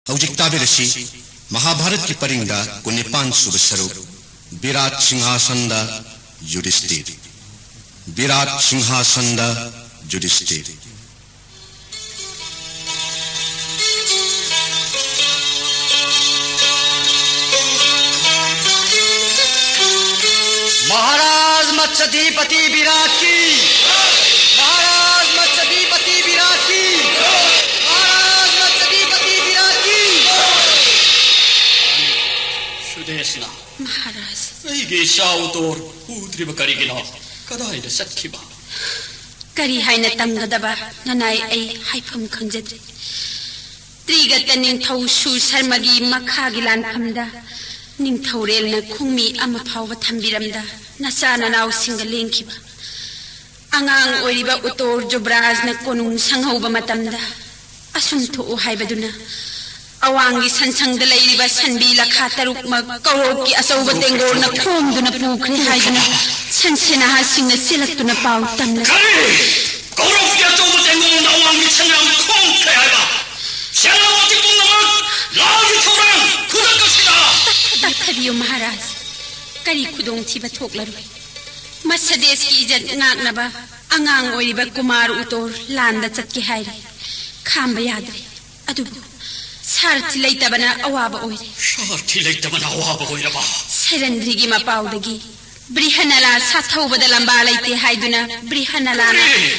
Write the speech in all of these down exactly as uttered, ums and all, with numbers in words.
ꯍꯧꯖꯤꯛ ꯇꯥꯕꯤꯔꯁꯤ ꯃꯍꯥꯚꯥꯔꯠꯀꯤ ꯄꯔꯤꯡꯗ ꯀꯨꯟꯅꯤꯄꯥꯟ ꯁꯨꯕ ꯁꯔꯨꯛ, ꯕꯤꯔꯥꯠ ꯁꯤꯡꯍꯥꯁꯟꯗ ꯌꯨꯙꯤꯁꯇꯤꯔ꯫ ꯕꯤꯔꯥꯠ ꯁꯤꯡꯍꯥꯁꯟꯗ ꯌꯨꯙꯤꯁꯇꯤꯔ꯫ महाराज मत्स्याधिपति विराट की, महाराज मत्स्याधिपति विराट की, महाराज मत्स्याधिपति विराट की। ꯁꯨꯗꯦꯁꯅ, ꯃꯍꯥꯔꯥꯖ꯫ ꯑꯩꯒꯤ ꯏꯆꯥ ꯎꯇꯣꯔ ꯎꯗ꯭ꯔꯤꯕ ꯀꯔꯤꯒꯤꯅꯣ? ꯀꯗꯥꯏꯗ ꯆꯠꯈꯤꯕ? ꯀꯔꯤ ꯍꯥꯏꯅ ꯇꯝꯒꯗꯕ ꯅꯅꯥꯏ ꯑꯩ ꯍꯥꯏꯐꯝ ꯈꯪꯖꯗ꯭ꯔꯦ꯫ ꯇ꯭ꯔꯤꯒꯇ ꯅꯤꯡꯊꯧ ꯁꯨꯔ ꯁꯔꯃꯒꯤ ꯃꯈꯥꯒꯤ ꯂꯥꯟꯐꯝꯗ ꯅꯤꯡꯊꯧꯔꯦꯜꯅ ꯈꯣꯡꯃꯤ ꯑꯃ ꯐꯥꯎꯕ ꯊꯝꯕꯤꯔꯝꯗ ꯅꯆꯥ ꯅꯅꯥꯎꯁꯤꯡꯒ ꯂꯦꯡꯈꯤꯕ꯫ ꯑꯉꯥꯡ ꯑꯣꯏꯔꯤꯕ ꯎꯇꯣꯔ ꯖꯨꯕ꯭ꯔꯥꯖꯅ ꯀꯣꯅꯨꯡ ꯁꯪꯍꯧꯕ ꯃꯇꯝꯗ ꯑꯁꯨꯝ ꯊꯣꯛꯎ ꯍꯥꯏꯕꯗꯨꯅ ꯑꯋꯥꯡꯒꯤ ꯁꯟꯁꯪꯗ ꯂꯩꯔꯤꯕ ꯁꯟꯕꯤ ꯂꯈꯥ ꯇꯔꯨꯛꯃꯛ ꯀꯧꯔꯣꯞꯀꯤ ꯑꯆꯧꯕ ꯇꯦꯡꯒꯣꯜꯅ ꯈꯣꯝꯗꯨꯅ ꯄꯨꯈ꯭ꯔꯦ ꯍꯥꯏꯗꯨꯅ ꯁꯟꯁꯦꯅꯥꯍꯥꯁꯤꯡꯅ ꯆꯦꯜꯂꯛꯇꯨꯅ ꯄꯥꯎ ꯇꯝꯂꯛꯏ꯫ ꯀꯔꯤ? ꯀꯧꯔꯣꯞꯀꯤ ꯑꯆꯧꯕ ꯇꯦꯡꯒꯣꯜꯅ ꯑꯋꯥꯡꯒꯤ ꯁꯟꯌꯥꯝ ꯈꯣꯝꯈ꯭ꯔꯦ ꯍꯥꯏꯕ? ꯁꯦꯅꯥꯄꯇꯤ ꯄꯨꯝꯅꯃꯛ ꯂꯥꯜꯒꯤ ꯊꯧꯔꯥꯡ ꯈꯨꯗꯛ ꯑꯁꯤꯗ! ꯇꯞꯊꯕꯤꯌꯨ ꯃꯍꯥꯔꯥꯖ꯫ ꯀꯔꯤ ꯈꯨꯗꯣꯡꯊꯤꯕ ꯊꯣꯛꯂꯔꯣꯏ꯫ ꯃꯁ ꯗꯦꯁꯀꯤ ꯏꯖꯠ ꯉꯥꯛꯅꯕ ꯑꯉꯥꯡ ꯑꯣꯏꯔꯤꯕ ꯀꯨꯃꯥꯔ ꯎꯇꯣꯔ ꯂꯥꯟꯗ ꯆꯠꯀꯦ ꯍꯥꯏꯔꯦ꯫ ꯈꯥꯝꯕ ꯌꯥꯗ꯭ꯔꯦ꯫ ꯑꯗꯨꯕꯨ ꯁꯥꯔꯊꯤ ꯂꯩꯇꯕꯅ ꯑꯋꯥꯕ ꯑꯣꯏꯔꯦ꯫ ꯁꯥꯔꯊꯤ ꯂꯩꯇꯕꯅ ꯑꯋꯥꯕ ꯑꯣꯏꯔꯕ? ꯁꯩꯔꯟꯗ꯭ꯔꯤꯒꯤ ꯃꯄꯥꯎꯗꯒꯤ ꯕ꯭ꯔꯤꯍꯅꯂꯥ ꯁꯥꯊꯧꯕꯗ ꯂꯝꯕꯥ ꯂꯩꯇꯦ ꯍꯥꯏꯗꯨꯅ ꯕ꯭ꯔꯤꯍꯅꯂꯥꯅ ꯀꯔꯤ?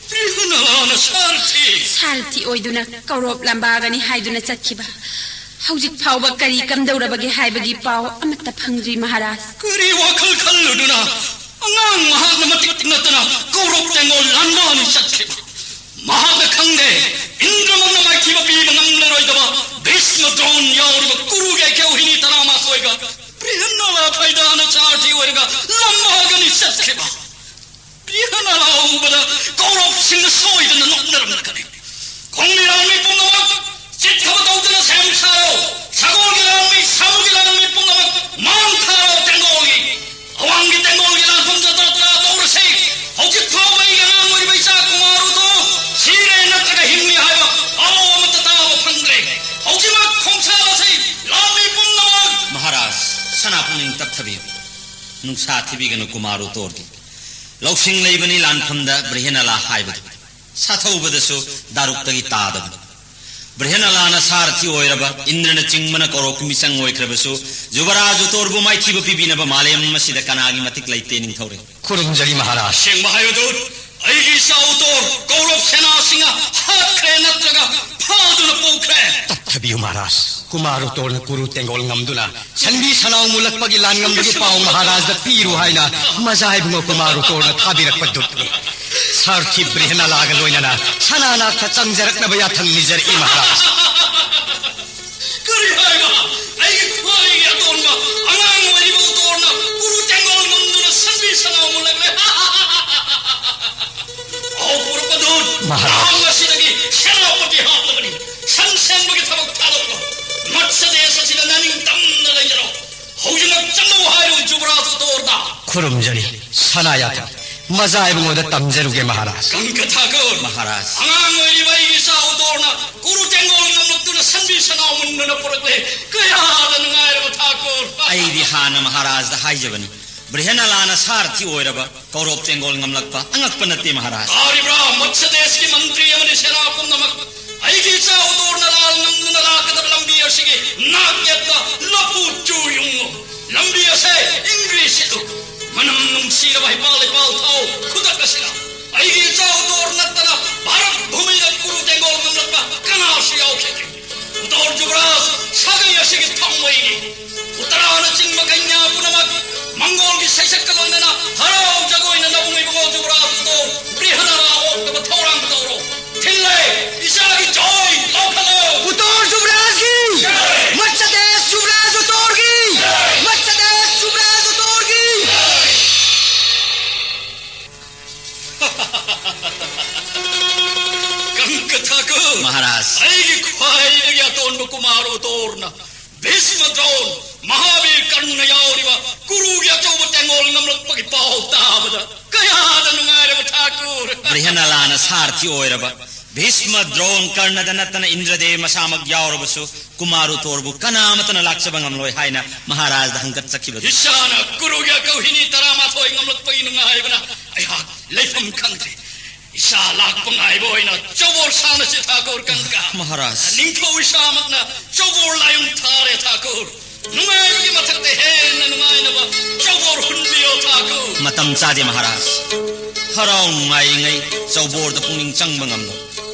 ꯕ꯭ꯔꯤꯍꯅꯂꯥꯅ ꯁꯥꯔꯊꯤ? ꯁꯥꯔꯊꯤ ꯑꯣꯏꯗꯨꯅ ꯀꯧꯔꯣꯞ ꯂꯝꯕꯥꯒꯅꯤ ꯍꯥꯏꯗꯨꯅ ꯆꯠꯈꯤꯕ꯫ ꯍꯧꯖꯤꯛ ꯐꯥꯎꯕ ꯀꯔꯤ ꯀꯝꯗꯧꯔꯕꯒꯦ ꯍꯥꯏꯕꯒꯤ ꯄꯥꯎ ꯑꯃꯠꯇ ꯐꯪꯗ꯭ꯔꯤ ꯃꯍꯥꯔꯥꯖ꯫ ꯀꯔꯤ ꯋꯥꯈꯜ ꯈꯜꯂꯨꯗꯨꯅ ꯑꯉꯥꯡ ꯃꯍꯥꯛꯅ ꯃꯇꯤꯛ ꯅꯠꯇꯅ ꯀꯧꯔꯣꯞ ꯇꯦꯡꯒꯣꯜ ꯂꯥꯟꯕꯥꯅꯤ ꯆꯠꯈꯤꯕ? ꯃꯍꯥꯛꯅ ꯈꯪꯗꯦ, ꯏꯟꯗ꯭ꯔꯃꯛꯅ ꯃꯥꯏꯊꯤꯕ ꯄꯤꯕ ꯉꯝꯂꯔꯣꯏꯗꯕ ꯚꯤꯁꯃ ꯗ꯭ꯔꯣꯟ ꯌꯥꯎꯔꯤꯕ ꯀꯨꯔꯨꯒꯤ ꯑꯩꯈꯦ ꯋꯥꯍꯤꯅꯤ ꯇꯔꯥꯃꯥꯊꯣꯏꯒ ꯕ꯭ꯔꯤꯍꯟꯅꯂꯥ ꯐꯥꯏꯗꯥꯅ ꯁꯥꯔꯊꯤ ꯑꯣꯏꯔꯒ ꯂꯝꯕꯥꯒꯅꯤ ꯆꯠꯈꯤꯕ꯫ ꯕ꯭ꯔꯤꯍꯟꯅꯂꯥ ꯎꯕꯗ ꯀꯧꯔꯣꯞꯁꯤꯡꯅ ꯁꯣꯏꯗꯅ ꯅꯣꯛꯅꯔꯝꯂꯒꯅꯤ꯫ ꯈꯣꯡꯃꯤ ꯂꯥꯟꯃꯤ ꯄꯨꯝꯅꯃꯛ ꯆꯤꯠꯊꯕ ꯇꯧꯗꯨꯅ ꯁꯦꯝ ꯁꯥꯔꯣ꯫ ꯁꯒꯣꯜꯒꯤ ꯂꯥꯟꯃꯤ, ꯁꯥꯃꯨꯒꯤ ꯂꯥꯟꯃꯤ ꯄꯨꯝꯅꯃꯛ ꯃꯥꯡ ꯊꯥꯔꯣ ꯇꯦꯡꯒꯣꯜꯒꯤ꯫ ꯑꯋꯥꯡꯒꯤ ꯇꯦꯡꯒꯣꯜꯒꯤ ꯂꯥꯟꯐꯝꯗ ꯖꯇ꯭ꯔꯥ ꯇꯧꯔꯁꯤ꯫ ꯍꯧꯖꯤꯛ ꯐꯥꯎꯕ ꯑꯩꯒꯤ ꯑꯉꯥꯡ ꯑꯣꯏꯔꯤꯕ ꯏꯆꯥ ꯀꯨꯃꯥꯔ ꯎꯇꯣ ꯁꯤꯔꯦ ꯅꯠꯇ꯭ꯔꯒ ꯍꯤꯡꯂꯤ ꯍꯥꯏꯕ ꯄꯥꯎ ꯑꯃꯠꯇ ꯇꯥꯕ ꯐꯪꯗ꯭ꯔꯦ꯫ ꯍꯧꯖꯤꯛ ꯅꯨꯡꯁꯥ ꯊꯤꯕꯤꯒꯅꯨ ꯀꯨꯃꯥꯔ ꯎꯇꯣꯔꯒꯤ꯫ ꯂꯧꯁꯤꯡ ꯂꯩꯕꯅꯤ ꯂꯥꯟꯐꯝꯗ ꯕ꯭ꯔꯤꯍꯦꯅꯂꯥ ꯍꯥꯏꯕꯗꯨ꯫ ꯁꯥꯊꯧꯕꯗꯁꯨ ꯗꯥꯔꯨꯛꯇꯒꯤ ꯇꯥꯗꯕꯅꯤ꯫ ꯕ꯭ꯔꯤꯍꯦꯅꯂꯥꯅ ꯁꯥꯔꯊꯤ ꯑꯣꯏꯔꯕ ꯏꯟꯗ꯭ꯔꯅ ꯆꯤꯡꯕꯅ ꯀꯧꯔꯣꯛꯀꯤ ꯃꯤꯆꯪ ꯑꯣꯏꯈ꯭ꯔꯕꯁꯨ, ꯖꯨꯕꯔꯥꯖ ꯎꯇꯣꯔꯕꯨ ꯃꯥꯏꯊꯤꯕ ꯄꯤꯕꯤꯅꯕ ꯃꯥꯂꯦꯝ ꯑꯁꯤꯗ ꯀꯅꯥꯒꯤ ꯃꯇꯤꯛ ꯂꯩꯇꯦ ꯅꯤꯡꯊꯧꯔꯦꯜ? ꯈꯨꯔꯨꯝꯖꯔꯤ ꯃꯍꯥꯔꯥꯖ꯫ ꯑꯁꯦꯡꯕ ꯍꯥꯏꯕꯗꯨ, ꯑꯩꯒꯤ ꯏꯆꯥ ꯎꯇꯣꯔ ꯀꯧꯔꯣꯞ ꯁꯦꯅꯥꯁꯤꯡꯅ ꯍꯥꯠꯈ꯭ꯔꯦ ꯅꯠꯇ꯭ꯔꯒ ꯐꯥꯗꯨꯅ ꯄꯨꯈ꯭ꯔꯦ꯫ ꯇꯞꯊꯕꯤꯌꯨ ꯃꯍꯥꯔꯥꯖ꯫ ꯀꯨꯃꯥꯔ ꯎꯇꯣꯔꯅ ꯀꯨꯔꯨ ꯇꯦꯡꯒꯣꯜ ꯉꯝꯗꯨꯅ ꯁꯟꯕꯤ ꯁꯅꯥꯎ ꯃꯨꯜꯂꯛꯄꯒꯤ ꯂꯥꯟ ꯉꯝꯕꯒꯤ ꯄꯥꯎ ꯃꯍꯥꯔꯥꯖꯗ ꯄꯤꯔꯨ ꯍꯥꯏꯅ ꯃꯖꯥ ꯏꯕꯨꯡꯉꯣ ꯀꯨꯃꯥꯔ ꯎꯇꯣꯔꯅ ꯊꯥꯕꯤꯔꯛꯄ ꯗꯨꯠꯅꯤ꯫ ꯁꯥꯔꯊꯤ ꯕ꯭ꯔꯤꯍꯦꯅꯂꯥꯒ ꯂꯣꯏꯅꯅ ꯁꯅꯥꯅꯥꯛꯇ ꯆꯪꯖꯔꯛꯅꯕ ꯌꯥꯊꯪ ꯅꯤꯖꯔꯛꯏ ꯃꯍꯥꯔꯥꯖ꯫ ꯀꯔꯤ ꯍꯥꯏꯕ? ꯑꯩꯒꯤ ꯈ꯭ꯋꯥꯏꯗꯒꯤ ꯑꯇꯣꯟꯕ ꯑꯉꯥꯡ ꯑꯣꯏꯔꯤꯕ ꯎꯇꯣꯔꯅ ꯀꯨꯔꯨ ꯇꯦꯡꯒꯣꯜ ꯉꯝꯗꯨꯅ ꯁꯟꯕꯤ ꯁꯅꯥꯎ ꯃꯨꯜꯂꯛꯂꯦ꯫ ꯑꯍꯧꯕ ꯄꯨꯔꯛꯄꯗꯨ ꯃꯍꯥꯔꯥꯖ꯫ ꯂꯥꯡ ꯑꯁꯤꯗꯒꯤ ꯁꯦꯅꯥꯄꯇꯤ ꯍꯥꯞꯂꯕꯅꯤ꯫ ꯁꯟ ꯁꯦꯡꯕꯒꯤ ꯊꯕꯛ ꯊꯥꯗꯣꯛꯂꯣ꯫ ꯃꯠꯁ ꯗꯦꯁ ꯑꯁꯤꯗ ꯅꯅꯤꯡ ꯇꯝꯅ ꯂꯩꯖꯔꯣ꯫ ꯍꯧꯖꯤꯛꯃꯛ ꯆꯠꯂꯨ ꯍꯥꯏꯔꯨ ꯖꯨꯕꯔꯥꯖ ꯎꯇꯣꯔꯗ꯫ ꯈꯨꯔꯨꯝꯖꯔꯤ ꯁꯅꯥ ꯌꯥꯊꯪ꯫ ꯃꯖꯥ ꯏꯕꯨꯡꯉꯣꯗ ꯇꯝꯖꯔꯨꯒꯦ ꯃꯍꯥꯔꯥꯖ꯫ ꯀꯪꯀ ꯊꯥꯀꯨꯔ꯫ ꯃꯍꯥꯔꯥꯖ꯫ ꯑꯉꯥꯡ ꯑꯣꯏꯔꯤꯕ ꯑꯩꯒꯤ ꯏꯆꯥ ꯎꯇꯣꯔꯅ ꯀꯨꯔꯨ ꯇꯦꯡꯒꯣꯜ ꯉꯝꯂꯛꯇꯨꯅ ꯁꯟꯕꯤ ꯁꯅꯥꯎ ꯃꯨꯟꯗꯨꯅ ꯄꯨꯔꯛꯂꯦ꯫ ꯀꯌꯥꯗ ꯅꯨꯡꯉꯥꯏꯔꯕ ꯊꯥꯀꯨꯔ꯫ ꯑꯩꯗꯤ ꯍꯥꯟꯅ ꯃꯍꯥꯔꯥꯖꯗ ꯍꯥꯏꯖꯕꯅꯤ, ꯕ꯭ꯔꯤꯍꯦꯅꯂꯥꯅ ꯁꯥꯔꯊꯤ ꯑꯣꯏꯔꯕ ꯀꯧꯔꯣꯞ ꯇꯦꯡꯒꯣꯜ ꯉꯝꯂꯛꯄ ꯑꯉꯛꯄ ꯅꯠꯇꯦ ꯃꯍꯥꯔꯥꯖ꯫ ꯇꯥꯔꯤꯕ꯭ꯔꯥ ꯃꯠꯁ ꯗꯦꯁꯀꯤ ꯃꯟꯇ꯭ꯔꯤ ꯑꯃꯗꯤ ꯁꯦꯅꯥ ꯄꯨꯝꯅꯃꯛ? ꯑꯩꯒꯤ ꯏꯆꯥ ꯎꯇꯣꯔꯅ ꯂꯥꯜ ꯉꯝꯗꯨꯅ ꯂꯥꯛꯀꯗꯕ ꯂꯝꯕꯤ ꯑꯁꯤꯒꯤ ꯅꯥꯛ ꯌꯦꯠꯇ ꯂꯐꯨ ꯆꯨ ꯌꯨꯡꯉꯨ꯫ ꯂꯝꯕꯤ ꯑꯁꯦ ꯏꯪꯒ꯭ꯔꯤꯁꯤꯗꯨ ꯃꯅꯝ ꯅꯨꯡꯁꯤꯔꯕ ꯍꯩꯄꯥꯜ ꯂꯩꯄꯥꯜ ꯊꯥꯎ ꯈꯨꯗꯛ ꯑꯁꯤꯗ꯫ ꯑꯩꯒꯤ ꯏꯆꯥ ꯎꯇꯣꯔ ꯅꯠꯇꯅ ꯚꯥꯔꯠ ꯚꯨꯃꯤꯗ ꯀꯨꯔꯨ ꯇꯦꯡꯒꯣꯜ ꯉꯝꯂꯛꯄ ꯀꯅꯥꯁꯨ ꯌꯥꯎꯈꯤꯗ꯭ꯔꯤ꯫ ꯎꯇꯣꯔ ꯖꯨꯕꯔꯥꯖ ꯁꯥꯒꯩ ꯑꯁꯤꯒꯤ ꯊꯥꯡꯃꯩꯅꯤ꯫ ꯎꯠꯇꯔꯥꯅꯆꯤꯡꯕ ꯀꯩꯅ꯭ꯌꯥ ꯄꯨꯝꯅꯃꯛ ꯃꯪꯒꯣꯜꯒꯤ ꯁꯩꯁꯛꯀ ꯂꯣꯏꯅꯅ ꯍꯔꯥꯎ ꯖꯒꯣꯏꯅ ꯅꯕꯨꯡ ꯏꯕꯨꯡꯉꯣ ꯖꯨꯕꯔꯥꯖ ꯎꯇꯣꯔ ꯕ꯭ꯔꯤꯍꯅꯔꯥ ꯑꯣꯛꯅꯕ ꯊꯧꯔꯥꯡ ꯇꯧꯔꯣ꯫ ꯊꯤꯜꯂꯦ, ꯏꯆꯥꯒꯤ ꯖꯣꯏ ꯂꯧꯈꯠꯂꯣ꯫ ꯎꯇꯣꯔ ꯖꯨꯕꯔꯥꯖꯒꯤ! Much days ꯖꯨꯕꯔꯥꯖ ꯎꯇꯣꯔꯒꯤ! Much days ꯖꯨꯕꯔꯥꯖ ꯎꯇꯣꯔꯒꯤ! ꯀꯪꯀ Thakur! Maharaj. ꯑꯩꯒꯤ ꯈ꯭ꯋꯥꯏꯗꯒꯤ ꯑꯇꯣꯟꯕ ꯀꯨꯃꯥꯔ ꯎꯇꯣꯔꯅ ꯚꯤꯁꯃ ꯗ꯭ꯔꯣꯟ, ꯃꯍꯥꯕꯤꯔ ꯀꯔꯅ ꯌꯥꯎꯔꯤꯕ ꯀꯨꯔꯨꯒꯤ ꯑꯆꯧꯕ ꯇꯦꯡꯒꯣꯜ ꯉꯝꯂꯛꯄꯒꯤ ꯄꯥꯎ ꯇꯥꯕꯗ ꯀꯌꯥꯗ ꯅꯨꯡꯉꯥꯏꯔꯕ ꯊꯥꯀꯨꯔ! ꯕ꯭ꯔꯤꯍꯅꯂꯥꯅ ꯁꯥꯔꯊꯤ ꯑꯣꯏꯔꯕ ꯚꯤꯁꯃ, ꯗ꯭ꯔꯣꯟ, ꯀꯔꯅꯗ ꯅꯠꯇꯅ ꯏꯟꯗ꯭ꯔꯗꯦꯕ ꯃꯁꯥꯃꯛ ꯌꯥꯎꯔꯕꯁꯨ ꯀꯨꯃꯥꯔ ꯎꯇꯣꯔꯕꯨ ꯀꯅꯥ ꯑꯃꯠꯇꯅ ꯂꯥꯛꯆꯕ ꯉꯝꯂꯣꯏ ꯍꯥꯏꯅ ꯃꯍꯥꯔꯥꯖꯗ ꯍꯪꯒꯠꯆꯈꯤꯕꯗꯨ꯫ ꯏꯁꯥꯅ ꯀꯨꯔꯨꯒꯤ ꯑꯀꯧꯍꯤꯅꯤ ꯇꯔꯥꯃꯥꯊꯣꯏ ꯉꯝꯂꯛꯄꯒꯤ ꯅꯨꯡꯉꯥꯏꯕꯅ ꯑꯩꯍꯥꯛ ꯂꯩꯐꯝ ꯈꯪꯗ꯭ꯔꯦ꯫ ꯏꯁꯥ ꯂꯥꯛꯄ ꯉꯥꯏꯕ ꯑꯣꯏꯅ ꯆꯧꯕꯣꯔ ꯁꯥꯟꯅꯁꯤ ꯊꯥꯀꯨꯔ ꯀꯪꯀ꯫ ꯃꯍꯥꯔꯥꯖ꯫ ꯅꯤꯡꯊꯧ ꯏꯁꯥꯃꯛꯅ ꯆꯧꯕꯣꯔ ꯂꯥꯏꯌꯨꯝ ꯊꯥꯔꯦ ꯊꯥꯀꯨꯔ꯫ ꯅꯨꯡꯉꯥꯏꯕꯒꯤ ꯃꯊꯛꯇ ꯍꯦꯟꯅ ꯅꯨꯡꯉꯥꯏꯅꯕ ꯆꯧꯕꯣꯔ ꯍꯨꯟꯕꯤꯌꯣ ꯊꯥꯀꯨꯔ꯫ ꯃꯇꯝ ꯆꯥꯗꯦ ꯃꯍꯥꯔꯥꯖ꯫ ꯍꯔꯥꯎ ꯅꯨꯡꯉꯥꯏꯔꯤꯉꯩ ꯆꯧꯕꯣꯔꯗ ꯄꯨꯛꯅꯤꯡ ꯆꯪꯕ ꯉꯝꯂꯣꯏ꯫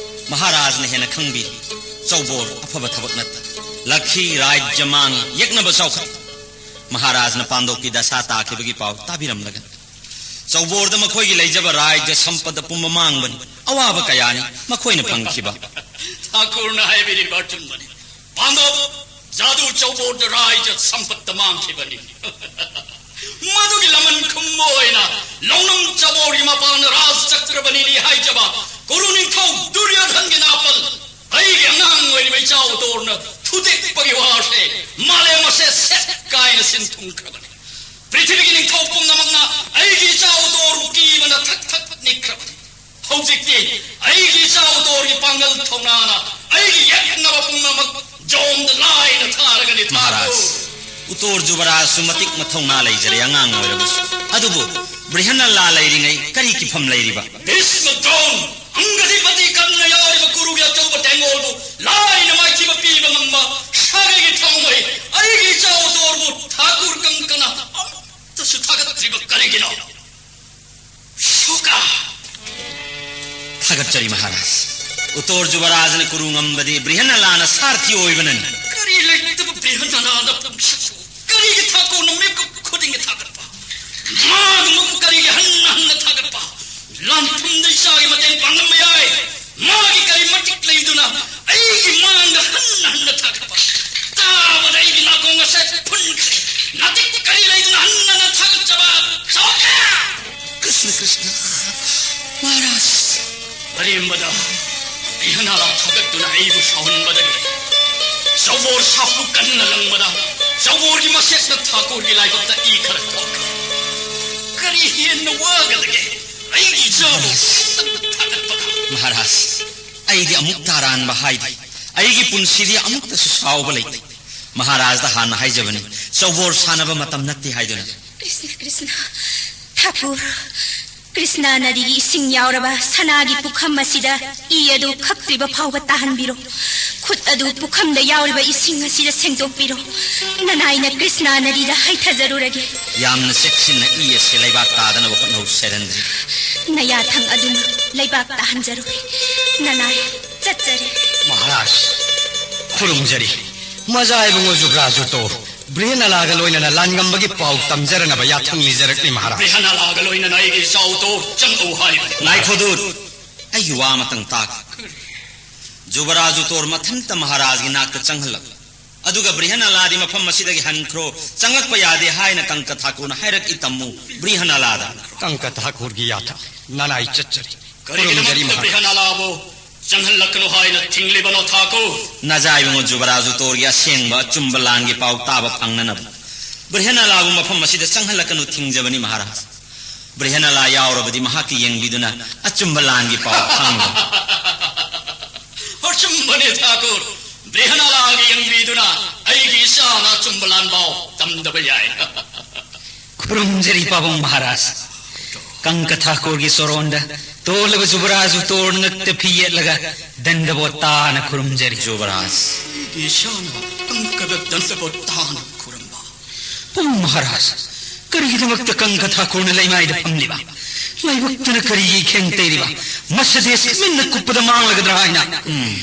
ꯃꯍꯥꯔꯥꯖꯅ ꯍꯦꯟꯅ ꯈꯪꯕꯤ꯫ ꯆꯧꯕꯣꯔ ꯑꯐꯕ ꯊꯕꯛ ꯅꯠꯇꯦ꯫ ꯂꯛꯈꯤ, ꯔꯥꯖ꯭ꯌ ꯃꯥꯡꯉꯤ, ꯌꯦꯛꯅꯕ ꯆꯥꯎꯈꯠ꯫ ꯃꯍꯥꯔꯥꯖꯅ ꯄꯥꯟꯗꯣꯞꯀꯤ ꯗꯁꯥ ꯇꯥꯈꯤꯕꯒꯤ ꯄꯥꯎ ꯇꯥꯕꯤꯔꯝꯂꯒꯅꯤ꯫ ꯆꯧꯕꯣꯔꯗ ꯃꯈꯣꯏꯒꯤ ꯂꯩꯖꯕ ꯔꯥꯖ꯭ꯌ ꯁꯝꯄꯗ ꯄꯨꯝꯕ ꯃꯥꯡꯕꯅꯤ꯫ ꯑꯋꯥꯕ ꯀꯌꯥꯅꯤ ꯃꯈꯣꯏꯅ ꯐꯪꯈꯤꯕ꯫ ꯊꯥꯀꯨꯔꯅ ꯍꯥꯏꯕꯤꯔꯤꯕ ꯑꯆꯨꯝꯕꯅꯤ꯫ ꯄꯥꯟꯗꯣꯞ, ꯖꯥꯗꯨ ꯆꯧꯕꯣꯔꯗ ꯔꯥꯖ꯭ꯌ ꯁꯝꯄꯠꯇ ꯃꯥꯡꯈꯤꯕꯅꯤ꯫ ꯃꯗꯨꯒꯤ ꯂꯃꯟ ꯈꯨꯝꯕ ꯑꯣꯏꯅ ꯂꯧꯅꯝ ꯆꯧꯕꯣꯔꯒꯤ ꯃꯄꯥꯟꯅ ꯔꯥꯖ ꯆꯀ꯭ꯔꯕꯅꯤꯅꯤ ꯍꯥꯏꯖꯕ ꯀꯨꯔꯨ ꯅꯤꯡꯊꯧ ꯗꯨꯔꯌꯣꯙꯟꯒꯤ ꯅꯥꯄꯜ ꯑꯩꯒꯤ ꯑꯉꯥꯡ ꯑꯣꯏꯔꯤꯕ ꯏꯆꯥ ꯎꯇꯣꯔꯅ ꯊꯨꯗꯦꯛꯄꯒꯤ ꯋꯥꯁꯦ ꯃꯥꯂꯦꯝ ꯑꯁꯦ ꯁꯦꯠ ꯀꯥꯏꯅ ꯁꯤꯟ ꯊꯨꯡꯈ꯭ꯔꯕꯅꯤ꯫ ꯄ꯭ꯔꯤꯊꯤꯕꯤꯒꯤ ꯅꯤꯡꯊꯧ ꯄꯨꯝꯅꯃꯛꯅ ꯑꯩꯒꯤ ꯏꯆꯥ ꯎꯇꯣꯔꯕꯨ ꯀꯤꯕꯅ ꯊꯛ ꯊꯛ ꯅꯤꯛꯈ꯭ꯔꯕꯅꯤ꯫ ꯍꯧꯖꯤꯛꯇꯤ ꯑꯩꯒꯤ ꯏꯆꯥ ꯎꯇꯣꯔꯒꯤ ꯄꯥꯡꯒꯜ ꯊꯧꯅꯥꯅ ꯑꯩꯒꯤ ꯌꯦꯛꯅꯕ ꯄꯨꯝꯅꯃꯛ ꯖꯣꯝꯗ ꯂꯥꯏꯅ ꯊꯥꯔꯒꯅꯤ ꯊꯥꯔꯣ꯫ ꯃꯍꯥꯔꯥꯖ, ꯎꯇꯣꯔ ꯖꯨꯕꯔꯥꯖꯁꯨ ꯃꯇꯤꯛ ꯃꯊꯧꯅꯥ ꯂꯩꯖꯔꯦ ꯑꯉꯥꯡ ꯑꯣꯏꯔꯕꯁꯨ꯫ ꯑꯗꯨꯕꯨ ꯕ꯭ꯔꯤꯍꯟꯅꯂꯥ ꯂꯩꯔꯤꯉꯩ ꯀꯔꯤ ꯀꯤꯐꯝ ꯂꯩꯔꯤꯕ? ꯚꯤꯁꯃ, ꯗ꯭ꯔꯣꯟ, ꯑꯪꯒꯗꯤꯄꯇꯤ ꯀꯔꯅ ꯌꯥꯎꯔꯤꯕ ꯀꯨꯔꯨꯒꯤ ꯑꯆꯧꯕ ꯇꯦꯡꯒꯣꯜꯕꯨ ꯂꯥꯏꯅ ꯃꯥꯏꯊꯤꯕ ꯄꯤꯕ ꯉꯝꯕ ꯁꯥꯒꯩꯒꯤ ꯊꯥꯎꯃꯩ ꯑꯩꯒꯤ ꯏꯆꯥ ꯎꯇꯣꯔꯕꯨ ꯊꯥꯀꯨꯔ ꯀꯪꯀꯅ ꯑꯃꯠꯇꯁꯨ ꯊꯥꯒꯠꯇ꯭ꯔꯤꯕ ꯀꯔꯤꯒꯤꯅꯣ? ꯁꯣꯀꯥ! ꯊꯥꯒꯠꯆꯔꯤ ꯃꯍꯥꯔꯥꯖ꯫ ꯎꯇꯣꯔ ꯖꯨꯕꯔꯥꯖꯅ ꯀꯨꯔꯨ ꯉꯝꯕꯗꯤ ꯕ꯭ꯔꯤꯍꯟꯅꯂꯥꯅ ꯁꯥꯔꯊꯤ ꯑꯣꯏꯕꯅꯅꯤ꯫ ꯀꯔꯤ ꯂꯩꯇꯕ ꯕ꯭ꯔꯤꯍꯟꯅꯂꯥꯗ ꯄꯨꯛꯁꯛ? ꯀꯔꯤꯒꯤ ꯊꯥꯀꯨꯔꯅ ꯃꯤꯀꯨꯞ ꯈꯨꯗꯤꯡꯒꯤ ꯊꯥꯒꯠꯄ? ꯃꯥꯒꯨꯝꯕꯕꯨ ꯀꯔꯤꯒꯤ ꯍꯟꯅ ꯍꯟꯅ ꯊꯥꯒꯠꯄ? ꯂꯥꯟꯐꯝꯗ ꯏꯆꯥꯒꯤ ꯃꯇꯦꯡ ꯄꯥꯡꯂꯝꯕ ꯌꯥꯏ꯫ ꯃꯥꯒꯤ ꯀꯔꯤ ꯃꯇꯤꯛ ꯂꯩꯗꯨꯅ ꯑꯩꯒꯤ ꯃꯥꯡꯗ ꯍꯟꯅ ꯍꯟꯅ ꯊꯥꯒꯠꯄ? ꯇꯥꯕꯗ ꯑꯩꯒꯤ ꯅꯥꯀꯣꯡ ꯑꯁꯦ ꯐꯨꯟꯈ꯭ꯔꯦ꯫ ꯅꯥꯇꯤꯛ ꯀꯔꯤ ꯂꯩꯗꯨꯅ ꯍꯟꯅ ꯍꯟꯅ ꯊꯥꯒꯠꯆꯕ? ꯁꯣꯀꯥ! ꯀ꯭ꯔꯤꯁꯅ, ꯀ꯭ꯔꯤꯁꯅ, ꯃꯍꯥꯔꯥꯖ꯫ ꯑꯔꯦꯝꯕꯗ ꯕ꯭ꯔꯤꯍꯟꯅꯂꯥ ꯊꯥꯒꯠꯇꯨꯅ ꯑꯩꯕꯨ ꯁꯥꯎꯍꯟꯕꯗꯒꯤ ꯆꯧꯕꯣꯔ ꯁꯥꯐꯨ ꯀꯟꯅ ꯂꯪꯕꯗ ꯆꯧꯕꯣꯔꯒꯤ ꯃꯁꯦꯛꯅ ꯊꯥꯀꯨꯔꯒꯤ ꯂꯥꯏꯕꯛꯇ ꯏ ꯈꯔ ꯊꯣꯛꯈ꯭ꯔꯦ꯫ ꯀꯔꯤ ꯍꯦꯟꯅ ꯋꯥꯒꯗꯒꯦ? ꯑꯩꯒꯤ ꯏꯆꯥꯕꯨ ꯊꯥꯒꯠꯄꯒ꯫ ꯃꯍꯥꯔꯥꯖ, ꯑꯩꯗꯤ ꯑꯃꯨꯛ ꯇꯥꯔꯥꯟꯕ ꯍꯥꯏꯗꯦ꯫ ꯑꯩꯒꯤ ꯄꯨꯟꯁꯤꯗꯤ ꯑꯃꯨꯛꯇꯁꯨ ꯁꯥꯎꯕ ꯂꯩꯇꯦ꯫ ꯃꯍꯥꯔꯥꯖꯗ ꯍꯥꯟꯅ ꯍꯥꯏꯖꯕꯅꯤ, ꯆꯧꯕꯣꯔ ꯁꯥꯟꯅꯕ ꯃꯇꯝ ꯅꯠꯇꯦ ꯍꯥꯏꯗꯨꯅ꯫ ꯀ꯭ꯔꯤꯁꯅ, ꯀ꯭ꯔꯤꯁꯅ, ꯊꯥꯀꯨꯔ, ꯀ꯭ꯔꯤꯁꯅ ꯅꯗꯤꯒꯤ ꯏꯁꯤꯡ ꯌꯥꯎꯔꯕ ꯁꯅꯥꯒꯤ ꯄꯨꯈꯝ ꯑꯁꯤꯗ ꯏ ꯑꯗꯨ ꯈꯛꯇ꯭ꯔꯤꯕ ꯐꯥꯎꯕ ꯇꯥꯍꯟꯕꯤꯔꯣ꯫ ꯈꯨꯠ ꯑꯗꯨ ꯄꯨꯈꯝꯗ ꯌꯥꯎꯔꯤꯕ ꯏꯁꯤꯡ ꯑꯁꯤꯗ ꯁꯦꯡꯗꯣꯛꯄꯤꯔꯣ꯫ ꯅꯅꯥꯏꯅ ꯀ꯭ꯔꯤꯁꯅ ꯅꯗꯤꯗ ꯍꯩꯊꯖꯔꯨꯔꯒꯦ꯫ ꯌꯥꯝꯅ ꯆꯦꯛꯁꯤꯟꯅ ꯏ ꯑꯁꯤ ꯂꯩꯕꯥꯛ ꯇꯥꯗꯅꯕ ꯍꯣꯠꯅꯧ, ꯁꯦꯔꯦꯟꯗ꯭ꯔꯤ꯫ ꯅꯌꯥꯊꯪ ꯑꯗꯨꯅ ꯂꯩꯕꯥꯛ ꯇꯥꯍꯟꯖꯔꯨꯔꯦ꯫ ꯅꯅꯥꯏ ꯆꯠꯆꯔꯦ꯫ ꯃꯍꯥꯔꯥꯖ, ꯈꯨꯔꯨꯝꯖꯔꯤ꯫ ꯃꯖꯥ ꯏꯕꯨꯡꯉꯣ ꯖꯨꯕ꯭ꯔꯥꯖꯨꯇꯣ ꯕ꯭ꯔꯤꯍꯟ ꯑꯂꯥꯒ ꯂꯣꯏꯅꯅ ꯂꯥꯟꯉꯝꯕꯒꯤ ꯄꯥꯎ ꯇꯝꯖꯔꯅꯕ ꯌꯥꯊꯪ ꯅꯤꯖꯔꯛꯂꯤ, ꯃꯍꯥꯔꯥꯖ꯫ ꯕ꯭ꯔꯤꯍꯟ ꯑꯂꯥꯒ ꯂꯣꯏꯅꯅ ꯑꯩꯒꯤ ꯏꯆꯥꯎꯗꯣ ꯆꯪꯂꯛꯎ ꯍꯥꯏꯕꯅꯤ꯫ ꯉꯥꯏꯈꯣ, ꯗꯨꯠ꯫ ꯑꯩꯒꯤ ꯋꯥ ꯑꯃꯇꯪ ꯇꯥꯈꯣ꯫ ꯖꯨꯕꯔꯥꯖꯨꯇꯣꯔ ꯃꯊꯟꯇ ꯃꯍꯥꯔꯥꯖꯒꯤ ꯅꯥꯛꯇ ꯆꯪꯍꯜꯂꯛꯂꯣ꯫ ꯑꯗꯨꯒ ꯕ꯭ꯔꯤꯍꯟ ꯑꯂꯥꯗꯤ ꯃꯐꯝ ꯑꯁꯤꯗꯒꯤ ꯍꯟꯈ꯭ꯔꯣ, ꯆꯪꯂꯛꯄ ꯌꯥꯗꯦ ꯍꯥꯏꯅ ꯀꯪꯀ ꯊꯥꯀꯨꯔꯅ ꯍꯥꯏꯔꯛꯏ ꯇꯝꯃꯨ ꯕ꯭ꯔꯤꯍꯟ ꯑꯂꯥꯗ꯫ ꯀꯪꯀ ꯊꯥꯀꯨꯔꯒꯤ ꯌꯥꯊꯪ ꯅꯅꯥꯏ ꯆꯠꯆꯔꯤ꯫ ꯈꯨꯔꯨꯝꯖꯔꯤ, ꯀꯔꯤꯒꯤꯗꯃꯛꯇ ꯃꯍꯥꯔꯥꯖ꯫ ꯕ꯭ꯔꯤꯍꯟ ꯑꯂꯥꯕꯨ ꯆꯪꯍꯜꯂꯛꯀꯅꯨ ꯍꯥꯏꯅ ꯊꯤꯡꯂꯤꯕꯅꯣ, ꯊꯥꯀꯨꯔ? ꯅꯖꯥꯏꯕꯉꯣ ꯖꯨꯕꯔꯥꯖꯨꯇꯣꯔꯒꯤ ꯑꯁꯦꯡꯕ ꯑꯆꯨꯝꯕ ꯂꯥꯟꯒꯤ ꯄꯥꯎ ꯇꯥꯕ ꯐꯪꯅꯅꯕ ꯕ꯭ꯔꯤꯍꯟ ꯑꯂꯥꯕꯨ ꯃꯐꯝ ꯑꯁꯤꯗ ꯆꯪꯍꯜꯂꯛꯀꯅꯨ ꯊꯤꯡꯖꯕꯅꯤ, ꯃꯍꯥꯔꯥꯖ꯫ ꯕ꯭ꯔꯤꯍꯟ ꯑꯂꯥ ꯌꯥꯎꯔꯕꯗꯤ ꯃꯍꯥꯛꯀꯤ ꯌꯦꯡꯕꯤꯗꯨꯅ ꯑꯆꯨꯝꯕ ꯂꯥꯟꯒꯤ ꯄꯥꯎ ꯈꯪꯕ꯫ ꯑꯆꯨꯝꯕꯅꯤ, ꯊꯥꯀꯨꯔ꯫ ꯕ꯭ꯔꯤꯍꯟ ꯑꯂꯥꯒꯤ ꯌꯦꯡꯕꯤꯗꯨꯅ ꯑꯩꯒꯤ ꯏꯆꯥꯅ ꯑꯆꯨꯝꯕ ꯂꯥꯟ ꯄꯥꯎ ꯇꯝꯗꯕ ꯌꯥꯏ꯫ ꯈꯨꯔꯨꯝꯖꯔꯤ, ꯄꯥꯕꯨꯡ ꯃꯍꯥꯔꯥꯖ꯫ ꯀꯪꯀ ꯊꯥꯀꯨꯔꯒꯤ ꯆꯣꯔꯣꯟꯗ ꯇꯣꯜꯂꯕ ꯖꯨꯕꯔꯥꯖꯨꯇꯣꯔ ꯉꯛꯇ ꯐꯤ ꯌꯦꯠꯂꯒ ꯗꯟꯗꯕꯣꯠ ꯇꯥꯅ ꯈꯨꯔꯨꯝꯖꯔꯤ꯫ ꯖꯨꯕꯔꯥꯖ꯫ ꯑꯩꯒꯤ ꯏꯆꯥꯅ ꯀꯪꯀꯗ ꯗꯟꯗꯕꯣꯠ ꯇꯥꯅ ꯈꯨꯔꯨꯝꯕ꯫ ꯄꯥꯕꯨꯡ ꯃꯍꯥꯔꯥꯖ, ꯀꯔꯤꯒꯤꯗꯃꯛꯇ ꯀꯪꯀ ꯊꯥꯀꯨꯔꯅ ꯂꯩꯃꯥꯏꯗ ꯐꯝꯂꯤꯕ? ꯂꯥꯏꯕꯛꯇꯨꯅ ꯀꯔꯤꯒꯤ ꯏꯈꯦꯡ ꯇꯩꯔꯤꯕ? ꯃꯁꯗꯦꯁ ꯃꯤꯠꯅ ꯀꯨꯞꯄꯗ ꯃꯥꯡꯂꯒꯗ꯭ꯔꯥ ꯍꯥꯏꯅ? ꯎꯝ,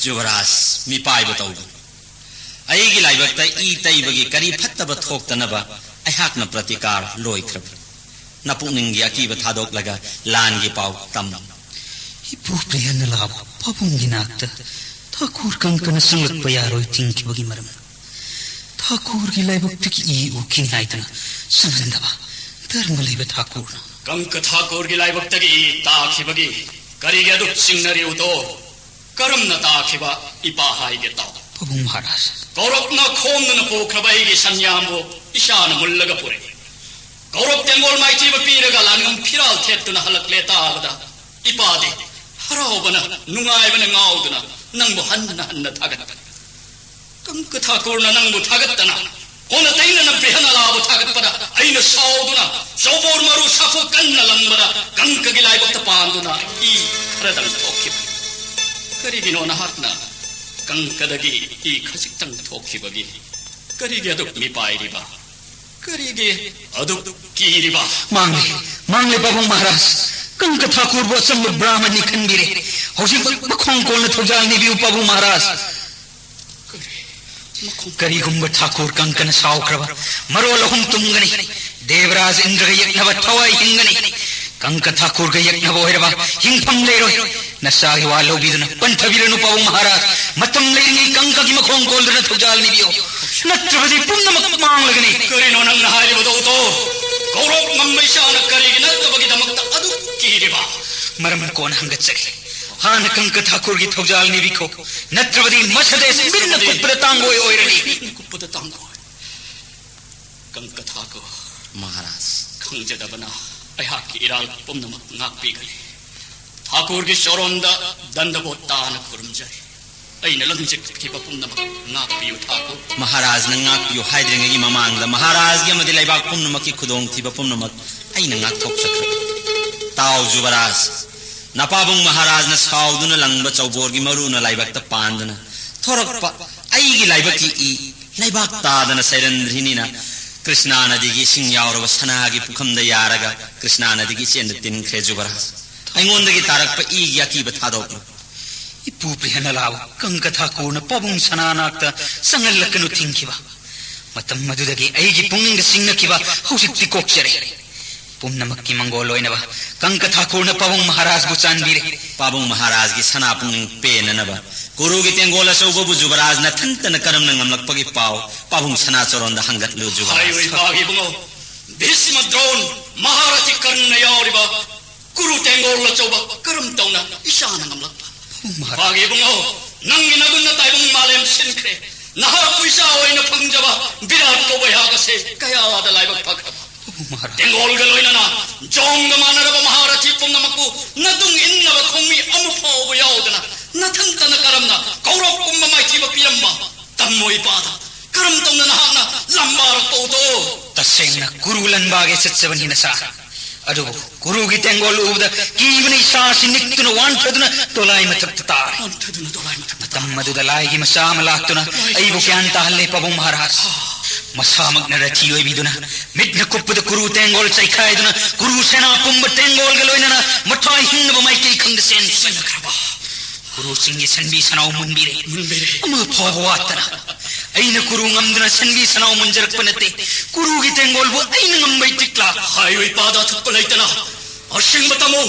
ꯖꯨꯕꯔꯥꯖ, ꯃꯤꯄꯥꯏꯕ ꯇꯧꯒꯅꯨ꯫ ꯑꯩꯒꯤ ꯂꯥꯏꯕꯛꯇ ꯏ ꯇꯩꯕꯒꯤ ꯀꯔꯤ ꯐꯠꯇꯕ ꯊꯣꯛꯇꯅꯕ ꯑꯩꯍꯥꯛꯅ ꯄ꯭ꯔꯇꯤꯀꯥꯔ ꯂꯣꯏꯈ꯭ꯔꯕꯅꯤ꯫ ꯅꯄꯨꯛꯅꯤꯡꯒꯤ ꯑꯀꯤꯕ ꯊꯥꯗꯣꯛꯂꯒ ꯂꯥꯟꯒꯤ ꯄꯥꯎ ꯇꯝꯃꯨ꯫ ꯏꯄꯨ ꯕ꯭ꯔꯤꯍꯟ ꯑꯂꯥꯕꯨ ꯄꯥꯕꯨꯡꯒꯤ ꯅꯥꯛꯇ ꯊꯥꯀꯨꯔ ꯀꯪꯀꯅ ꯆꯪꯂꯛꯄ ꯌꯥꯔꯣꯏ ꯊꯤꯡꯈꯤꯕꯒꯤ ꯃꯔꯝ, ꯊꯥꯀꯨꯔꯒꯤ ꯂꯥꯏꯕꯛꯇꯒꯤ ꯏ ꯎꯈꯤꯅꯤ ꯍꯥꯏꯗꯨꯅ ꯆꯪꯍꯟꯗꯕ ꯙꯔꯃ ꯂꯩꯕ ꯊꯥꯀꯨꯔꯅ꯫ ꯀꯪꯀ ꯊꯥꯀꯨꯔꯒꯤ ꯂꯥꯏꯕꯛꯇꯒꯤ ꯏ ꯇꯥꯈꯤꯕꯒꯤ ꯀꯔꯤꯒꯤ ꯑꯗꯨꯛ ꯆꯤꯡꯅꯔꯤꯕꯗꯣ? ꯀꯔꯝꯅ ꯇꯥꯈꯤꯕ ꯏꯄꯥ ꯍꯥꯏꯒꯦ ꯇꯥꯎ꯫ ꯄꯥꯕꯨꯡ ꯃꯍꯥꯔꯥꯖ꯫ ꯀꯧꯔꯞꯅ ꯈꯣꯝꯗꯨꯅ ꯄꯨꯈ꯭ꯔꯕ ꯑꯩꯒꯤ ꯁꯟꯌꯥꯝꯕꯨ ꯏꯁꯥꯅ ꯃꯨꯜꯂꯒ ꯄꯨꯔꯛꯏ꯫ ꯀꯧꯔꯞ ꯇꯦꯡꯒꯣꯜ ꯃꯥꯏꯊꯤꯕ ꯄꯤꯔꯒ ꯂꯥꯟꯉꯝ ꯐꯤꯔꯥꯜ ꯊꯦꯠꯇꯨꯅ ꯍꯜꯂꯛꯂꯦ ꯇꯥꯕꯗ ꯏꯄꯥꯗꯤ ꯍꯔꯥꯎꯕꯅ, ꯅꯨꯡꯉꯥꯏꯕꯅ ꯉꯥꯎꯗꯨꯅ ꯅꯪꯕꯨ ꯍꯟꯅ ꯍꯟꯅ ꯊꯥꯒꯠꯄꯅꯤ꯫ ꯀꯪꯀ ꯊꯥꯀꯨꯔꯅ ꯅꯪꯕꯨ ꯊꯥꯒꯠꯇꯅ, ꯑꯣꯟꯅ ꯇꯩꯅꯅ ꯕ꯭ꯔꯤꯍꯅꯂꯥꯕꯨ ꯊꯥꯒꯠꯄꯗ ꯑꯩꯅ ꯁꯥꯎꯗꯨꯅ ꯆꯧꯕꯣꯔ ꯃꯔꯨ ꯁꯥꯐꯨ ꯀꯟꯅ ꯂꯪꯕꯗ ꯀꯪꯀꯒꯤ ꯂꯥꯏꯕꯛꯇ ꯄꯥꯟꯗꯨꯅ ꯏ ꯈꯔꯗꯪ ꯊꯣꯛꯈꯤꯕꯅꯤ꯫ ꯀꯔꯤꯒꯤꯅꯣ ꯅꯍꯥꯛꯅ ꯀꯪꯀꯗꯒꯤ ꯏ ꯈꯖꯤꯛꯇꯪ ꯊꯣꯛꯈꯤꯕꯒꯤ ꯀꯔꯤꯒꯤ ꯑꯗꯨꯛ ꯃꯤꯄꯥꯏꯔꯤꯕ? ꯀꯔꯤꯒꯤ ꯑꯗꯨꯛ ꯀꯤꯔꯤꯕ? ꯃꯥꯡꯂꯦ, ꯃꯥꯡꯂꯦ ꯄꯥꯕꯨꯡ ꯃꯍꯥꯔꯥꯖ꯫ ꯀꯪꯀ ꯊꯥꯀꯨꯔꯕꯨ ꯑꯆꯝꯕ ꯕ꯭ꯔꯥꯍꯃꯟꯅꯤ ꯈꯟꯕꯤꯔꯦ꯫ ꯍꯧꯖꯤꯛꯃꯛ ꯃꯈꯣꯡ ꯀꯣꯜꯅ ꯊꯧꯖꯥꯜ ꯅꯤꯕꯤꯌꯨ ꯄꯥꯕꯨꯡ ꯃꯍꯥꯔꯥꯖ꯫ ꯀꯔꯤ? ꯃꯈꯣꯡ? ꯀꯔꯤꯒꯨꯝꯕ ꯊꯥꯀꯨꯔ ꯀꯪꯀꯅ ꯁꯥꯎꯈ꯭ꯔꯕ ꯃꯔꯣꯜ ꯑꯍꯨꯝ ꯇꯨꯝꯒꯅꯤ꯫ ꯗꯦꯕꯔꯥꯖ ꯏꯟꯗ꯭ꯔꯒ ꯌꯦꯛꯅꯕ ꯊꯋꯥꯏ ꯍꯤꯡꯒꯅꯤ꯫ ꯀꯪꯀ ꯊꯥꯀꯨꯔꯒ ꯌꯦꯛꯅꯕ ꯑꯣꯏꯔꯕ ꯍꯤꯡꯐꯝ ꯂꯩꯔꯣꯏ꯫ ꯅꯆꯥꯒꯤ ꯋꯥ ꯂꯧꯕꯤꯗꯨꯅ ꯄꯟꯊꯕꯤꯔꯅꯨ ꯄꯥꯕꯨꯡ ꯃꯍꯥꯔꯥꯖ꯫ ꯃꯇꯝ ꯂꯩꯔꯤꯉꯩ ꯀꯪꯀꯒꯤ ꯃꯈꯣꯡ ꯀꯣꯜꯗꯨꯅ ꯊꯧꯖꯥꯜ ꯅꯤꯕꯤꯌꯨ꯫ ꯅꯠꯇ꯭ꯔꯕꯗꯤ ꯄꯨꯝꯅꯃꯛ ꯃꯥꯡꯂꯒꯅꯤ꯫ ꯀꯔꯤꯅꯣ ꯅꯪꯅ ꯍꯥꯏꯔꯤꯕꯗꯣ, ꯎꯇꯣ? ꯀꯧꯔꯣꯛ ꯉꯝꯕ ꯏꯆꯥꯅ ꯀꯔꯤꯒꯤ ꯅꯠꯇꯕꯒꯤꯗꯃꯛꯇ ꯑꯗꯨꯛ ꯀꯤꯔꯤꯕ? ꯃꯔꯝ ꯀꯣꯟꯅ ꯍꯪꯒꯠꯆꯒꯦ꯫ ꯍꯥꯟꯅ ꯀꯪꯀ ꯊꯥꯀꯨꯔꯒꯤ ꯊꯧꯖꯥꯜ ꯅꯤꯕꯤꯈꯣ꯫ ꯅꯠꯇ꯭ꯔꯕꯗꯤ ꯃꯁꯗꯦꯁ ꯃꯤꯠꯅ ꯀꯨꯞꯄꯗ ꯇꯥꯡꯒꯣꯏ ꯑꯣꯏꯔꯅꯤ꯫ ꯃꯤꯠꯅ ꯀꯨꯞꯄꯗ ꯇꯥꯡꯒꯣꯏ꯫ ꯀꯪꯀ ꯊꯥꯀꯨꯔ꯫ ꯃꯍꯥꯔꯥꯖ꯫ ꯈꯪꯖꯗꯕꯅ ꯑꯩꯍꯥꯛꯀꯤ ꯏꯔꯥꯜ ꯄꯨꯝꯅꯃꯛ ꯉꯥꯛꯄꯤꯒꯅꯤ꯫ ꯊꯥꯀꯨꯔꯒꯤ ꯆꯣꯔꯣꯟꯗ ꯗꯟꯗꯕꯣꯠ ꯇꯥꯅ ꯈꯨꯔꯨꯝꯖꯔꯤ꯫ ꯑꯩꯅ ꯂꯪꯖꯈꯤꯕ ꯄꯨꯝꯅꯃꯛ ꯉꯥꯛꯄꯤꯌꯨ ꯊꯥꯀꯨꯔ꯫ ꯃꯍꯥꯔꯥꯖꯅ ꯉꯥꯛꯄꯤꯌꯨ ꯍꯥꯏꯗ꯭ꯔꯤꯉꯩꯒꯤ ꯃꯃꯥꯡꯗ ꯃꯍꯥꯔꯥꯖꯒꯤ ꯑꯃꯗꯤ ꯂꯩꯕꯥꯛ ꯄꯨꯝꯅꯃꯛꯀꯤ ꯈꯨꯗꯣꯡꯊꯤꯕ ꯄꯨꯝꯅꯃꯛ ꯑꯩꯅ ꯉꯥꯛꯊꯣꯛꯆꯈ꯭ꯔꯦ꯫ ꯇꯥꯎ ꯖꯨꯕꯔꯥꯖ, ꯅꯄꯥꯕꯨꯡ ꯃꯍꯥꯔꯥꯖꯅ ꯁꯥꯎꯗꯨꯅ ꯂꯪꯕ ꯆꯧꯕꯣꯔꯒꯤ ꯃꯔꯨꯅ ꯂꯥꯏꯕꯛꯇ ꯄꯥꯟꯗꯨꯅ ꯊꯣꯔꯛꯄ ꯑꯩꯒꯤ ꯂꯥꯏꯕꯛꯀꯤ ꯏ ꯂꯩꯕꯥꯛ ꯇꯥꯗꯅ ꯁꯩꯔꯟꯗ꯭ꯔꯤꯅꯤꯅ ꯀ꯭ꯔꯤꯁꯅꯥ ꯅꯗꯤꯒꯤ ꯏꯁꯤꯡ ꯌꯥꯎꯔꯕ ꯁꯅꯥꯒꯤ ꯄꯨꯈꯝꯗ ꯌꯥꯔꯒ ꯀ꯭ꯔꯤꯁꯅꯥ ꯅꯗꯤꯒꯤ ꯏꯆꯦꯟꯗ ꯇꯤꯟꯈ꯭ꯔꯦ ꯖꯨꯕꯔꯥꯖ꯫ ꯑꯩꯉꯣꯟꯗꯒꯤ ꯇꯥꯔꯛꯄ ꯏꯒꯤ ꯑꯀꯤꯕ ꯊꯥꯗꯣꯛꯂꯨ꯫ ꯏꯄꯨ ꯄ꯭ꯔꯤꯍꯅꯂꯥꯕꯨ ꯀꯪꯀ ꯊꯥꯀꯨꯔꯅ ꯄꯥꯕꯨꯡ ꯁꯅꯥ ꯅꯥꯛꯇ ꯆꯪꯍꯜꯂꯛꯀꯅꯨ ꯊꯤꯡꯈꯤꯕ ꯃꯇꯝ ꯑꯗꯨꯗꯒꯤ ꯑꯩꯒꯤ ꯄꯨꯛꯅꯤꯡꯗ ꯆꯤꯡꯅꯈꯤꯕ ꯍꯧꯖꯤꯛꯇꯤ ꯀꯣꯛꯆꯔꯦ꯫ ꯄꯨꯝꯅꯃꯛꯀꯤ ꯃꯪꯒꯣꯜ ꯑꯣꯏꯅꯕ ꯀꯪꯀ ꯊꯥꯀꯨꯔꯅ ꯄꯥꯕꯨꯡ ꯃꯍꯥꯔꯥꯖꯕꯨ ꯆꯥꯟꯕꯤꯔꯦ꯫ ꯄꯥꯕꯨꯡ ꯃꯍꯥꯔꯥꯖꯒꯤ ꯁꯅꯥ ꯄꯨꯛꯅꯤꯡ ꯄꯦꯟꯅꯅꯕ ꯀꯨꯔꯨꯒꯤ ꯇꯦꯡꯒꯣꯜ ꯑꯆꯧꯕꯕꯨ ꯖꯨꯕꯔꯥꯖ ꯅꯊꯟꯇꯅ ꯀꯔꯝꯅ ꯉꯝꯂꯛꯄꯒꯤ ꯄꯥꯎ ꯄꯥꯕꯨꯡ ꯁꯅꯥ ꯆꯣꯔꯣꯟꯗ ꯍꯪꯒꯠꯂꯨ ꯖꯨꯕꯔꯥꯖ꯫ ꯍꯥꯏꯌꯨ ꯏꯄꯥꯒꯤ ꯏꯕꯨꯡꯉꯣ, ꯚꯤꯁꯃ ꯗ꯭ꯔꯣꯟ, ꯃꯍꯥꯔꯊꯤ ꯀꯔꯟꯅ ꯌꯥꯎꯔꯤꯕ ꯀꯨꯔꯨ ꯇꯦꯡꯒꯣꯜ ꯑꯆꯧꯕ ꯀꯔꯝ ꯇꯧꯅ ꯏꯆꯥꯅ ꯉꯝꯂꯛꯄ? ꯃꯍꯥꯔꯥꯖ꯫ ꯏꯄꯥꯒꯤ ꯏꯕꯨꯡꯉꯣ, ꯅꯪꯒꯤ ꯅꯒꯨꯟ ꯅꯇꯥꯏꯕꯨꯡ ꯃꯥꯂꯦꯝ ꯁꯤꯟꯈ꯭ꯔꯦ꯫ ꯅꯍꯥꯛꯄꯨ ꯏꯆꯥ ꯑꯣꯏꯅ ꯐꯪꯖꯕ ꯕꯤꯔꯥꯠ ꯀꯧꯕ ꯑꯩꯍꯥꯛ ꯑꯁꯦ ꯀꯌꯥꯗ ꯂꯥꯏꯕꯛ ꯐꯈ꯭ꯔꯕ꯫ ꯃꯍꯥꯔꯥꯖ꯫ ꯇꯦꯡꯒꯣꯜꯒ ꯂꯣꯏꯅꯅ ꯖꯣꯡꯒ ꯃꯥꯟꯅꯔꯕ ꯃꯍꯥꯔꯊꯤ ꯄꯨꯝꯅꯃꯛꯄꯨ ꯅꯇꯨꯡ ꯏꯟꯅꯕ ꯈꯣꯡꯃꯤ ꯑꯃ ꯐꯥꯎꯕ ꯌꯥꯎꯗꯅ ꯅꯊꯟꯇꯅ ꯀꯔꯝꯅ ꯀꯧꯔꯣꯛ ꯀꯨꯝꯕ ꯃꯥꯏꯊꯤꯕ ꯄꯤꯔꯝꯕ ꯇꯝꯃꯣ ꯏꯄꯥꯗ ꯀꯔꯝ ꯇꯧꯅ ꯅꯍꯥꯛꯅ ꯂꯝꯕꯥꯔꯛꯄꯧꯗꯣ? ꯇꯁꯦꯡꯅ ꯀꯨꯔꯨ ꯂꯟꯕꯥꯒꯦ ꯆꯠꯆꯕꯅꯤ ꯅꯆꯥ꯫ ꯑꯗꯨꯕꯨ ꯀꯨꯔꯨꯒꯤ ꯇꯦꯡꯒꯣꯜ ꯎꯕꯗ ꯀꯤꯕꯅ ꯏꯁꯥꯁꯤ ꯅꯤꯛꯇꯨꯅ ꯋꯥꯟꯊꯗꯨꯅ ꯗꯣꯂꯥꯏ ꯃꯊꯛꯇ ꯇꯥꯔꯦ꯫ ꯋꯥꯟꯊꯗꯨꯅ ꯗꯣꯂꯥꯏ ꯃꯊꯛꯇ ꯃꯇꯝ ꯑꯗꯨꯗ ꯂꯥꯏꯒꯤ ꯃꯆꯥ ꯑꯃ ꯂꯥꯛꯇꯨꯅ ꯑꯩꯕꯨ ꯒ꯭ꯌꯥꯟ ꯇꯥꯍꯜꯂꯦ ꯄꯥꯕꯨꯡ ꯃꯍꯥꯔꯥꯖ꯫ ꯃꯁꯥꯃꯛꯅ ꯔꯊꯤ ꯑꯣꯏꯕꯤꯗꯨꯅ ꯃꯤꯠꯅ ꯀꯨꯞꯄꯗ ꯀꯨꯔꯨ ꯇꯦꯡꯒꯣꯜ ꯆꯩꯈꯥꯏꯗꯨꯅ ꯀꯨꯔꯨ ꯁꯦꯅꯥ ꯄꯨꯝꯕ ꯇꯦꯡꯒꯣꯜꯒ ꯂꯣꯏꯅꯅ ꯃꯊ꯭ꯋꯥꯏ ꯍꯤꯡꯅꯕ ꯃꯥꯏꯀꯩ ꯈꯪꯗ ꯆꯦꯟꯈꯤ꯫ ꯆꯦꯟꯈ꯭ꯔꯕ? ꯀꯨꯔꯨꯁꯤꯡꯒꯤ ꯁꯟꯕꯤ ꯁꯅꯥꯎ ꯃꯨꯟꯕꯤꯔꯦ꯫ ꯃꯨꯟꯕꯤꯔꯦ꯫ ꯑꯃ ꯐꯥꯎꯕ ꯋꯥꯠꯇꯅ꯫ ꯑꯩꯅ ꯀꯨꯔꯨ ꯉꯝꯗꯨꯅ ꯁꯟꯕꯤ ꯁꯅꯥꯎ ꯃꯨꯟꯖꯔꯛꯄ ꯅꯠꯇꯦ꯫ ꯀꯨꯔꯨꯒꯤ ꯇꯦꯡꯒꯣꯜꯕꯨ ꯑꯩꯅ ꯉꯝꯕꯩ ꯇꯤꯛꯂꯥ꯫ ꯍꯥꯏꯌꯨ ꯏꯄꯥꯗ ꯑꯊꯨꯞꯄ ꯂꯩꯇꯅ꯫ ꯑꯁꯦꯡꯕ ꯇꯝꯃꯨ꯫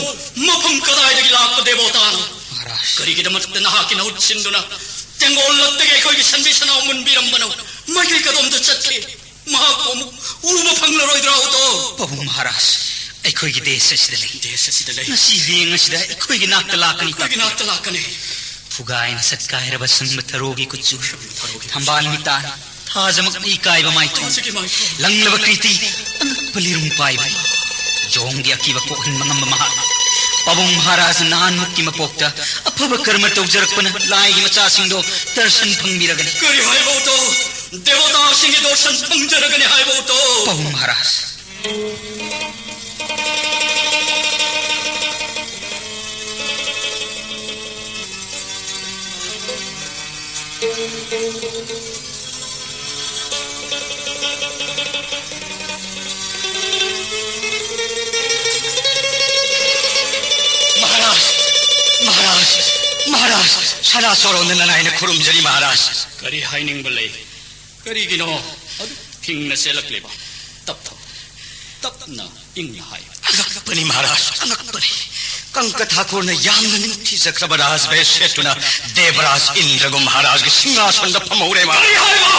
ꯃꯐꯝ ꯀꯗꯥꯏꯗꯒꯤ ꯂꯥꯛꯄ ꯗꯦꯕꯣꯇꯥꯅꯣ? ꯃꯍꯥꯔꯥꯖ꯫ ꯀꯔꯤꯒꯤꯗꯃꯛꯇ ꯅꯍꯥꯛꯀꯤ ꯅꯍꯨꯠ ꯁꯤꯟꯗꯨꯅ ꯇꯦꯡꯒꯣꯜꯂꯛꯇꯒꯤ ꯑꯩꯈꯣꯏꯒꯤ ꯁꯟꯕꯤ ꯁꯅꯥꯎ ꯃꯨꯟꯕꯤꯔꯝꯕꯅꯣ? ꯃꯥꯏꯀꯩ ꯀꯗꯣꯝꯗ ꯆꯠꯈꯤ? ꯃꯍꯥꯛꯄꯨ ꯑꯃꯨꯛ ꯎꯕ ꯐꯪꯂꯔꯣꯏꯗ꯭ꯔꯥ ꯎꯇꯣ? ꯄꯥꯕꯨꯡ ꯃꯍꯥꯔꯥꯖ, ꯑꯩꯈꯣꯏꯒꯤ ꯗꯦꯁ ꯑꯁꯤꯗ ꯂꯩ꯫ ꯗꯦꯁ ꯑꯁꯤꯗ ꯂꯩ꯫ ꯉꯁꯤ ꯍꯌꯦꯡ ꯑꯁꯤꯗ ꯑꯩꯈꯣꯏꯒꯤ ꯅꯥꯛꯇ ꯂꯥꯛꯀꯅꯤ꯫ ꯑꯩꯈꯣꯏꯒꯤ ꯅꯥꯛꯇ ꯂꯥꯛꯀꯅꯤ꯫ ꯐꯨꯒꯥꯏꯅ ꯁꯠꯀꯥꯏꯔꯕ ꯁꯪꯕ ꯊꯔꯣꯒꯤ ꯀꯨꯆꯨ, ꯁꯪꯕ ꯊꯔꯣꯒꯤ ꯊꯝꯕꯥꯜ ꯃꯤꯇꯥꯟ, ꯊꯥꯖꯃꯛꯅ ꯏꯀꯥꯏꯕ ꯃꯥꯏꯊꯣꯡ, ꯊꯥꯖꯒꯤ ꯃꯥꯏꯊꯣꯡ꯫ ꯂꯪꯂꯕ ꯀ꯭ꯔꯤꯇꯤ, ꯑꯉꯛꯄ ꯂꯤꯔꯨꯡ ꯄꯥꯏꯕ꯫ ꯖꯣꯡꯒꯤ ꯑꯀꯤꯕ ꯀꯣꯛꯍꯟꯕ ꯉꯝꯕ ꯃꯍꯥꯛ꯫ ꯄꯥꯕꯨꯡ ꯃꯍꯥꯔꯥꯖ ꯅꯍꯥꯟꯃꯨꯛꯀꯤ ꯃꯄꯣꯛꯇ ꯑꯐꯕ ꯀꯔꯃ ꯇꯧꯖꯔꯛꯄꯅ ꯂꯥꯏꯒꯤ ꯃꯆꯥꯁꯤꯡꯗꯣ ꯗꯔꯁꯟ ꯐꯪꯕꯤꯔꯒꯅꯤ꯫ ꯀꯔꯤ ꯍꯥꯏꯕ ꯎꯇꯣ? ꯗꯦꯕꯇꯥꯁꯤꯡꯒꯤ ꯗꯔꯁꯟ ꯐꯪꯖꯔꯒꯅꯤ ꯍꯥꯏꯕ ꯎꯇꯣ? ꯄꯥꯕꯨꯡ ꯃꯍꯥꯔꯥꯖ꯫ ꯃꯍꯥꯔꯥꯖ, ꯃꯍꯥꯔꯥꯖ, ꯃꯍꯥꯔꯥꯖ, ꯁꯅꯥ ꯁꯣꯔꯣꯟꯗ ꯅꯅꯥꯏꯅ ꯈꯨꯔꯨꯝꯖꯔꯤ ꯃꯍꯥꯔꯥꯖ꯫ ꯀꯔꯤ ꯍꯥꯏꯅꯤꯡꯕ ꯂꯩ? ꯀꯔꯤꯒꯤꯅꯣ ꯑꯗꯨꯛ ꯊꯤꯡꯅ ꯆꯦꯜꯂꯛꯂꯤꯕ? ꯇꯞ ꯇꯞ, ꯇꯞꯅ ꯏꯪꯅ ꯍꯥꯏꯌꯨ꯫ ꯑꯉꯛꯄꯅꯤ ꯃꯍꯥꯔꯥꯖ, ꯑꯉꯛꯄꯅꯤ꯫ ꯀꯪꯀ ꯊꯥꯀꯨꯔꯅ ꯌꯥꯝꯅ ꯅꯤꯡꯊꯤꯖꯈ꯭ꯔꯕ ꯔꯥꯖꯚꯦꯁ ꯁꯦꯠꯇꯨꯅ ꯗꯦꯕꯔꯥꯖ ꯏꯟꯗ꯭ꯔꯒꯨꯝ ꯃꯍꯥꯔꯥꯖꯒꯤ ꯁꯤꯡꯍꯥꯁꯟꯗ ꯐꯝꯍꯧꯔꯦ ꯃꯍꯥꯔꯥꯖ꯫ ꯀꯔꯤ ꯍꯥꯏꯕ?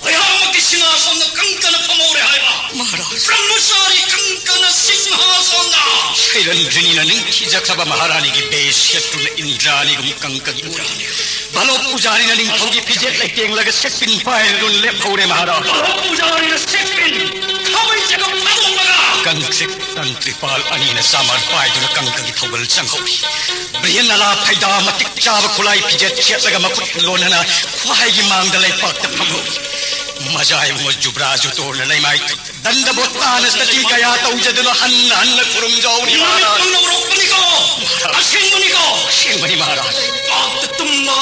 ꯑꯩꯍꯥꯛꯃꯛꯀꯤ ꯁꯤꯡꯍꯥꯁꯣꯟꯗ ꯀꯪꯀꯅ ꯐꯝꯍꯧꯔꯦ ꯍꯥꯏꯕ? ꯃꯍꯥꯔꯥꯖ꯫ ꯕ꯭ꯔꯍ꯭ꯃꯆꯥꯔꯤ ꯀꯪꯀꯅ ꯁꯤꯡꯍꯥꯁꯣꯟꯗ꯫ ꯁꯩꯔꯟꯗ꯭ꯔꯤꯅꯤꯅ ꯅꯤꯡꯊꯤꯖꯈ꯭ꯔꯕ ꯃꯍꯥꯔꯥꯅꯤꯒꯤ ꯕꯦꯁ ꯁꯦꯠꯇꯨꯅ ꯏꯟꯗ꯭ꯔꯥꯅꯤꯒꯨꯝ ꯀꯪꯀꯒꯤ ꯎꯔꯥꯅꯤ꯫ ꯚꯥꯂꯣꯛ ꯄꯨꯖꯥꯔꯤꯅ ꯅꯤꯡꯊꯧꯒꯤ ꯐꯤꯖꯦꯠ ꯂꯩꯇꯦꯡꯂꯒ ꯁꯦꯠꯄꯤꯟ ꯄꯥꯏꯔꯗꯨꯅ ꯂꯦꯞꯍꯧꯔꯦ ꯃꯍꯥꯔꯥꯖ꯫ ꯚꯥꯂꯣꯛ ꯄꯨꯖꯥꯔꯤꯅ ꯁꯦꯠꯄꯤꯟ? ꯈꯥꯕꯩ ꯆꯦꯒꯞ ꯀꯪꯇ꯭ꯔꯤꯛ ꯇꯟꯇ꯭ꯔꯤꯄꯥꯜ ꯑꯅꯤꯅ ꯆꯥꯃꯔ ꯄꯥꯏꯗꯨꯅ ꯀꯪꯀꯒꯤ ꯊꯧꯒꯜ ꯆꯪꯍꯧꯔꯤ꯫ ꯕ꯭ꯔꯤꯍꯟꯅꯂꯥ ꯐꯩꯗꯥ ꯃꯇꯤꯛ ꯆꯥꯕ ꯈꯨꯠꯂꯥꯏ ꯐꯤꯖꯦꯠ ꯁꯦꯠꯂꯒ ꯃꯈꯨꯠ ꯂꯣꯟꯅꯅ ꯈ꯭ꯋꯥꯏꯒꯤ ꯃꯥꯡꯗ ꯂꯩꯄꯥꯛꯇ ꯐꯝꯍꯧꯔꯤ꯫ ꯃꯖꯥꯏꯕꯨꯡꯉꯣ ꯖꯨꯕ꯭ꯔꯥꯖꯨꯇꯣꯔꯅ ꯂꯩꯃꯥꯏ ꯗꯟꯗꯕꯣꯠꯇꯥꯅ ꯁꯇꯤ ꯀꯌꯥ ꯇꯧꯖꯗꯨꯅ ꯍꯟꯅ ꯍꯟꯅ ꯈꯨꯔꯨꯝꯖꯍꯧꯔꯤ ꯃꯍꯥꯔꯥꯖ꯫ ꯅꯨꯃꯤꯠꯃꯛꯅ ꯎꯔꯛꯄꯅꯤꯀꯣ꯫ ꯃꯍꯥꯔꯥꯖ꯫ ꯑꯁꯦꯡꯕꯅꯤꯀꯣ꯫ ꯑꯁꯦꯡꯕꯅꯤ ꯃꯍꯥꯔꯥꯖ꯫ ꯄꯥꯞꯇ ꯇꯨꯝꯕ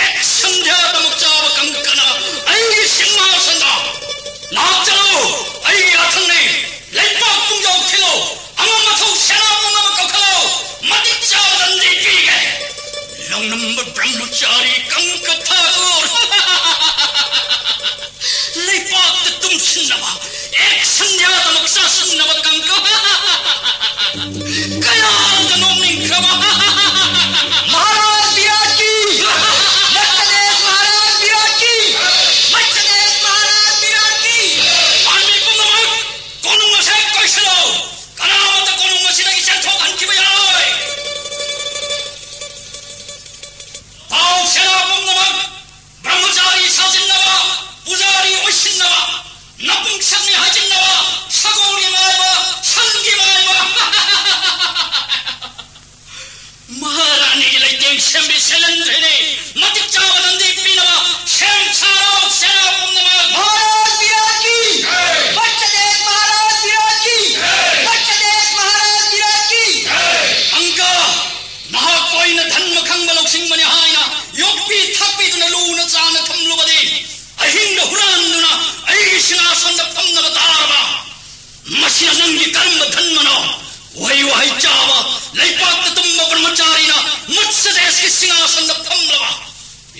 ꯑꯦꯛ ꯁꯟꯙ꯭ꯌꯥꯗꯃꯛ ꯆꯥꯕ ꯀꯪꯀꯅ ꯑꯩꯒꯤ ꯁꯤꯡꯍꯥꯁꯟꯗ ꯂꯥꯛꯆꯔꯣ꯫ ꯑꯩꯒꯤ ꯌꯥꯊꯪꯅꯤ꯫ ꯂꯩꯄꯥꯛ ꯄꯨꯡꯖꯥꯎ ꯊꯤꯜꯂꯣ꯫ ꯑꯉꯝ ꯑꯊꯧ ꯁꯦꯅꯥ ꯄꯨꯝꯅꯃꯛ ꯀꯧꯈꯠꯂꯣ꯫ ꯃꯇꯤꯛ ꯆꯥꯕ ꯗꯟꯗꯤ ꯄꯤꯒꯦ꯫ ꯂꯧꯅꯝꯕ ꯕ꯭ꯔꯍ꯭ꯃꯆꯥꯔꯤ ꯀꯪꯀ ꯊꯥꯀꯨꯔ꯫ ꯂꯩꯄꯥꯛꯇ ꯇꯨꯝꯁꯤꯟꯅꯕ, ꯑꯦꯛ ꯁꯟꯙ꯭ꯌꯥꯗꯃꯛ ꯆꯥꯁꯤꯟꯅꯕ ꯀꯪꯀ꯫ ꯀꯌꯥꯗ ꯅꯣꯛꯅꯤꯡꯈ꯭ꯔꯕ꯫ ꯃꯍꯥꯔꯥꯖ ꯕꯤꯔꯥꯠꯀꯤ! ꯃꯠꯁꯗꯦꯁ ꯃꯍꯥꯔꯥꯖ ꯕꯤꯔꯥꯠꯀꯤ! ꯃꯠꯁꯗꯦꯁ ꯃꯍꯥꯔꯥꯖ ꯕꯤꯔꯥꯠꯀꯤ! ꯄꯥꯟꯕꯤ ꯄꯨꯝꯅꯃꯛ ꯀꯣꯅꯨꯡ ꯑꯁꯦ ꯀꯣꯏꯁꯤꯜꯂꯣ! ꯀꯅꯥꯃꯠꯇ ꯀꯣꯅꯨꯡ ꯑꯁꯤꯗꯒꯤ ꯆꯦꯟꯊꯣꯛꯍꯟꯈꯤꯕ ꯌꯥꯔꯣꯏ! ꯄꯥꯎ ꯁꯦꯅꯥ ꯄꯨꯝꯅꯃꯛ ꯕ꯭ꯔꯍ꯭ꯃꯆꯥꯔꯤ ꯁꯥꯖꯤꯟꯅꯕ, ꯄꯨꯖꯥꯔꯤ ꯑꯣꯏꯁꯤꯟꯅꯕ, ꯅꯄꯨꯡꯁꯛꯅꯤ ꯍꯥꯏꯖꯤꯟꯅꯕ, ꯁꯒꯣꯜꯒꯤ ꯃꯥꯏꯕ, ꯁꯟꯒꯤ ꯃꯥꯏꯕ꯫ ꯃꯍꯥꯔꯥꯅꯤꯒꯤ ꯂꯩꯇꯦꯡ ꯁꯦꯝꯕꯤ ꯁꯦꯂꯦꯟꯗ꯭ꯔꯤꯅꯤ꯫ ꯃꯇꯤꯛ ꯆꯥꯕ ꯗꯟꯗꯤ ꯄꯤꯅꯕ ꯁꯦꯝ ꯁꯥꯔꯣ ꯁꯦꯅꯥ ꯄꯨꯝꯅꯃꯛ꯫ ꯃꯍꯥꯔꯥꯖ ꯕꯤꯔꯥꯠꯀꯤ! ꯖꯩ! ꯃꯠꯁꯗꯦꯁ ꯃꯍꯥꯔꯥꯖ ꯕꯤꯔꯥꯠꯀꯤ! ꯖꯩ! ꯃꯠꯁꯗꯦꯁ ꯃꯍꯥꯔꯥꯖ ꯕꯤꯔꯥꯠꯀꯤ! ꯖꯩ! ꯑꯪꯀ, ꯅꯍꯥꯛꯄꯨ ꯑꯩꯅ ꯙꯟꯃ ꯈꯪꯕ ꯂꯧꯁꯤꯡꯕꯅꯤ ꯍꯥꯏꯅ ꯌꯣꯛꯄꯤ ꯊꯥꯛꯄꯤꯗꯨꯅ ꯂꯨꯅ ꯆꯥꯟꯅ ꯊꯝꯂꯨꯕꯗꯤ ꯑꯍꯤꯡꯗ ꯍꯨꯔꯥꯟꯗꯨꯅ ꯑꯩꯒꯤ ꯁꯤꯡꯍꯥꯁꯟꯗ ꯐꯝꯅꯕ ꯇꯥꯔꯕ꯫ ꯃꯁꯤꯅ ꯅꯪꯒꯤ ꯀꯔꯝꯕ ꯙꯟꯃꯅꯣ? ꯎꯍꯩ ꯋꯥꯍꯩ ꯆꯥꯕ, ꯂꯩꯄꯥꯛꯇ ꯇꯨꯝꯕ ꯕ꯭ꯔꯍ꯭ꯃꯆꯥꯔꯤꯅ ꯃꯠꯁꯗꯦꯁꯀꯤ ꯁꯤꯡꯍꯥꯁꯟꯗ ꯐꯝꯂꯕ꯫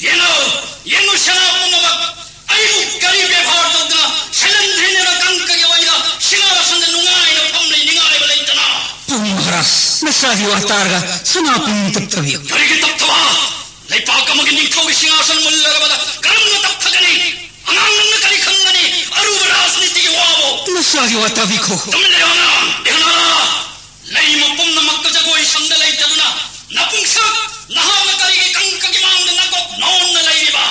ꯌꯦꯡꯉꯨ, ꯌꯦꯡꯉꯨ ꯁꯦꯅꯥ ꯄꯨꯝꯅꯃꯛ, ꯑꯩꯕꯨ ꯀꯔꯤ ꯕꯦꯕꯥꯔ ꯇꯧꯗꯅ ꯁꯦꯂꯦꯟꯗ꯭ꯔꯤꯅꯤꯅ ꯀꯪꯀꯒꯤ ꯑꯣꯏꯅ ꯁꯤꯡꯍꯥꯁꯟꯗ ꯅꯨꯡꯉꯥꯏꯅ ꯐꯝꯂꯤ ꯅꯤꯡꯉꯥꯏꯕ ꯂꯩꯇꯅ? ꯄꯨꯡ ꯃꯍꯥꯔꯥꯖ, ꯅꯆꯥꯒꯤ ꯋꯥ ꯇꯥꯔꯒ ꯁꯅꯥꯄꯨꯡ ꯇꯞꯊꯕꯤꯌꯨ꯫ ꯀꯔꯤꯒꯤ ꯇꯞꯊꯕ? ꯂꯩꯄꯥꯛ ꯑꯃꯒꯤ ꯅꯤꯡꯊꯧꯒꯤ ꯁꯤꯡꯍꯥꯁꯟ ꯃꯨꯜꯂꯔꯕꯗ ꯀꯔꯝꯅ ꯇꯞꯊꯒꯅꯤ? ꯑꯉꯥꯡ ꯅꯪꯅ ꯀꯔꯤ ꯈꯪꯒꯅꯤ ꯑꯔꯨꯕ ꯔꯥꯖꯅꯤꯇꯤꯒꯤ ꯋꯥꯕꯨ? ꯅꯆꯥꯒꯤ ꯋꯥ ꯇꯥꯕꯤꯈꯣ꯫ ꯇꯨꯃꯤꯟ ꯂꯩꯌꯨ ꯑꯉꯥꯡ, ꯏꯍꯅꯥ! ꯂꯩꯃ ꯄꯨꯝꯅꯃꯛꯇ ꯖꯒꯣꯏ ꯁꯪꯗ ꯂꯩꯇꯗꯨꯅ ꯅꯄꯨꯡꯁꯛ ꯅꯍꯥꯛꯅ ꯀꯔꯤꯒꯤ ꯀꯪꯀꯒꯤ ꯃꯥꯡꯗ ꯅꯀꯣꯛ ꯅꯣꯟꯅ ꯂꯩꯔꯤꯕ?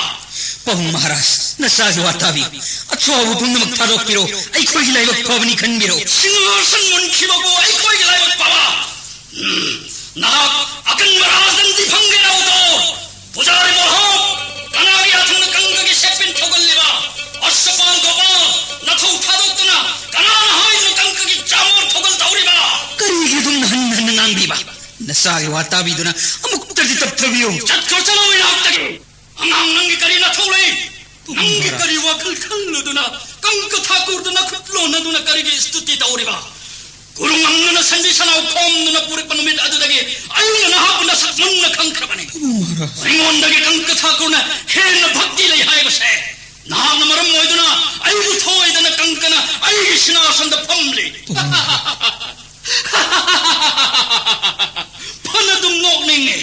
ꯄꯥꯕꯨꯡ ꯃꯍꯥꯔꯥꯖ, ꯅꯆꯥꯒꯤ ꯋꯥ ꯇꯥꯕꯤꯌꯨ꯫ ꯑꯊꯨꯕ ꯄꯨꯝꯅꯃꯛ ꯊꯥꯗꯣꯛꯄꯤꯔꯣ꯫ ꯑꯩꯈꯣꯏꯒꯤ ꯂꯥꯏꯕꯛ ꯐꯕꯅꯤ ꯈꯟꯕꯤꯔꯣ꯫ ꯁꯤꯡꯍꯥꯁꯟ ꯃꯨꯟꯈꯤꯕꯕꯨ ꯑꯩꯈꯣꯏꯒꯤ ꯂꯥꯏꯕꯛ ꯐꯕ? ꯎꯝ, ꯅꯍꯥꯛ ꯑꯀꯟꯕ ꯔꯥꯖꯗꯟꯗꯤ ꯐꯪꯒꯦꯔꯥ ꯎꯗꯣ? ꯄꯨꯖꯥꯔꯤ ꯃꯣꯍꯣ, ꯀꯅꯥꯒꯤ ꯌꯥꯊꯪꯅ ꯀꯪꯀꯒꯤ ꯁꯦꯞꯄꯤꯟ ꯊꯧꯒꯜꯂꯤꯕ? ꯑꯁꯄꯥꯜ ꯒꯣꯄꯥꯜ, ꯅꯊꯧ ꯊꯥꯗꯣꯛꯇꯨꯅ ꯀꯅꯥꯅ ꯍꯥꯏꯗꯨꯅ ꯀꯪꯀꯒꯤ ꯆꯥꯃꯣꯔ ꯊꯧꯒꯜ ꯇꯧꯔꯤꯕ? ꯀꯔꯤꯒꯤ ꯑꯗꯨꯝ ꯍꯟꯅ ꯍꯟꯅ ꯉꯥꯡꯕꯤꯕ? ꯅꯆꯥꯒꯤ ꯋꯥ ꯇꯥꯕꯤꯗꯨꯅ ꯑꯃꯨꯛꯇꯗꯤ ꯇꯞꯊꯕꯤꯌꯨ꯫ ꯆꯠꯈ꯭ꯔꯣ, ꯆꯠꯂꯣ ꯏꯅꯥꯛꯇꯒꯤ꯫ ꯑꯉꯥꯡ ꯅꯪꯒꯤ ꯀꯔꯤ ꯅꯊꯧ ꯂꯩ? ꯅꯪꯒꯤ ꯀꯔꯤ ꯋꯥꯈꯜ ꯈꯜꯂꯨꯗꯨꯅ ꯀꯪꯀ ꯊꯥꯀꯨꯔꯗꯨꯅ ꯈꯨꯠ ꯂꯣꯟꯅꯗꯨꯅ ꯀꯔꯤꯒꯤ ꯁ꯭ꯇꯨꯇꯤ ꯇꯧꯔꯤꯕ? ꯀꯨꯔꯨꯡ ꯑꯃꯅ ꯁꯟꯗꯤ ꯁꯟꯅꯥꯎ ꯈꯣꯝꯗꯨꯅ ꯄꯨꯔꯛꯄ ꯅꯨꯃꯤꯠ ꯑꯗꯨꯗꯒꯤ ꯑꯩꯅ ꯅꯍꯥꯛꯄꯨ ꯅꯁꯛ ꯃꯨꯟꯅ ꯈꯪꯈ꯭ꯔꯕꯅꯤ꯫ ꯃꯍꯥꯔꯥꯖ꯫ ꯑꯩꯉꯣꯟꯗꯒꯤ ꯀꯪꯀ ꯊꯥꯀꯨꯔꯅ ꯍꯦꯟꯅ ꯚꯛꯇꯤ ꯂꯩ ꯍꯥꯏꯕꯁꯦ ꯅꯍꯥꯛꯅ ꯃꯔꯝ ꯑꯣꯏꯗꯨꯅ ꯑꯩꯕꯨ ꯊꯣꯏꯗꯅ ꯀꯪꯀꯅ ꯑꯩꯒꯤ ꯁꯤꯅꯥꯁꯟꯗ ꯐꯝꯂꯤ꯫ ꯐꯅꯗꯨꯝ ꯅꯣꯛꯅꯤꯡꯉꯤ꯫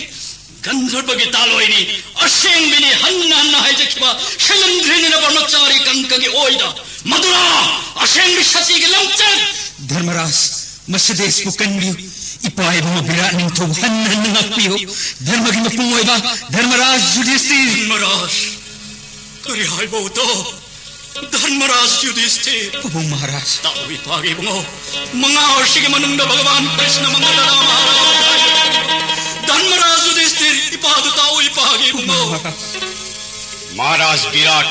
ꯒꯟꯙꯔꯕꯒꯤ ꯇꯥꯂꯣꯏꯅꯤ, ꯑꯁꯦꯡꯕꯤꯅꯤ, ꯍꯟꯅ ꯍꯟꯅ ꯍꯥꯏꯖꯈꯤꯕ ꯁꯤꯂꯤꯟꯗ꯭ꯔꯤꯅꯤꯅ ꯕ꯭ꯔꯍ꯭ꯃꯆꯥꯔꯤ ꯀꯪꯀꯒꯤ ꯑꯣꯏꯗ꯫ ꯃꯗꯨꯅ ꯑꯁꯦꯡꯕꯤ ꯁꯇꯤꯒꯤ ꯂꯝꯆꯠ꯫ ꯙꯔꯃꯔꯥꯖ, ꯃꯁꯤꯗꯦꯁꯄꯨ ꯀꯟꯕꯤꯌꯨ꯫ ꯏꯄꯥ ꯏꯕꯨꯡꯉꯣ ꯕꯤꯔꯥꯠ ꯅꯤꯡꯊꯧꯕꯨ ꯍꯟꯅ ꯍꯟꯅ ꯉꯥꯛꯄꯤꯌꯨ꯫ ꯙꯔꯃꯒꯤ ꯃꯄꯨꯡ ꯑꯣꯏꯕ ꯙꯔꯃꯔꯥꯖ ꯌꯨꯙꯤꯁꯇꯤꯔ꯫ ꯙꯔꯃꯔꯥꯖ, ꯀꯔꯤ ꯍꯥꯏꯕ ꯎꯗꯣ? ꯙꯔꯃꯔꯥꯖ ꯌꯨꯙꯤꯁꯇꯤꯔ꯫ ꯄꯥꯕꯨꯡ ꯃꯍꯥꯔꯥꯖ꯫ ꯇꯥꯛꯎ ꯏꯄꯥꯒꯤ ꯏꯕꯨꯡꯉꯣ꯫ ꯃꯉꯥ ꯑꯁꯤꯒꯤ ꯃꯅꯨꯡꯗ ꯚꯒꯋꯥꯟ ꯀ꯭ꯔꯤꯁꯅ ꯃꯉꯣꯟꯗ ꯔꯥꯃ ꯍꯥꯏꯔꯒ ꯍꯥꯏꯕ꯫ ꯙꯔꯃꯔꯥꯖ ꯌꯨꯙꯤꯁꯇꯤꯔ, ꯏꯄꯥꯗꯨ ꯇꯥꯛꯎ ꯏꯄꯥꯒꯤ ꯏꯕꯨꯡꯉꯣ꯫ ꯃꯍꯥꯔꯥꯖ ꯕꯤꯔꯥꯠ,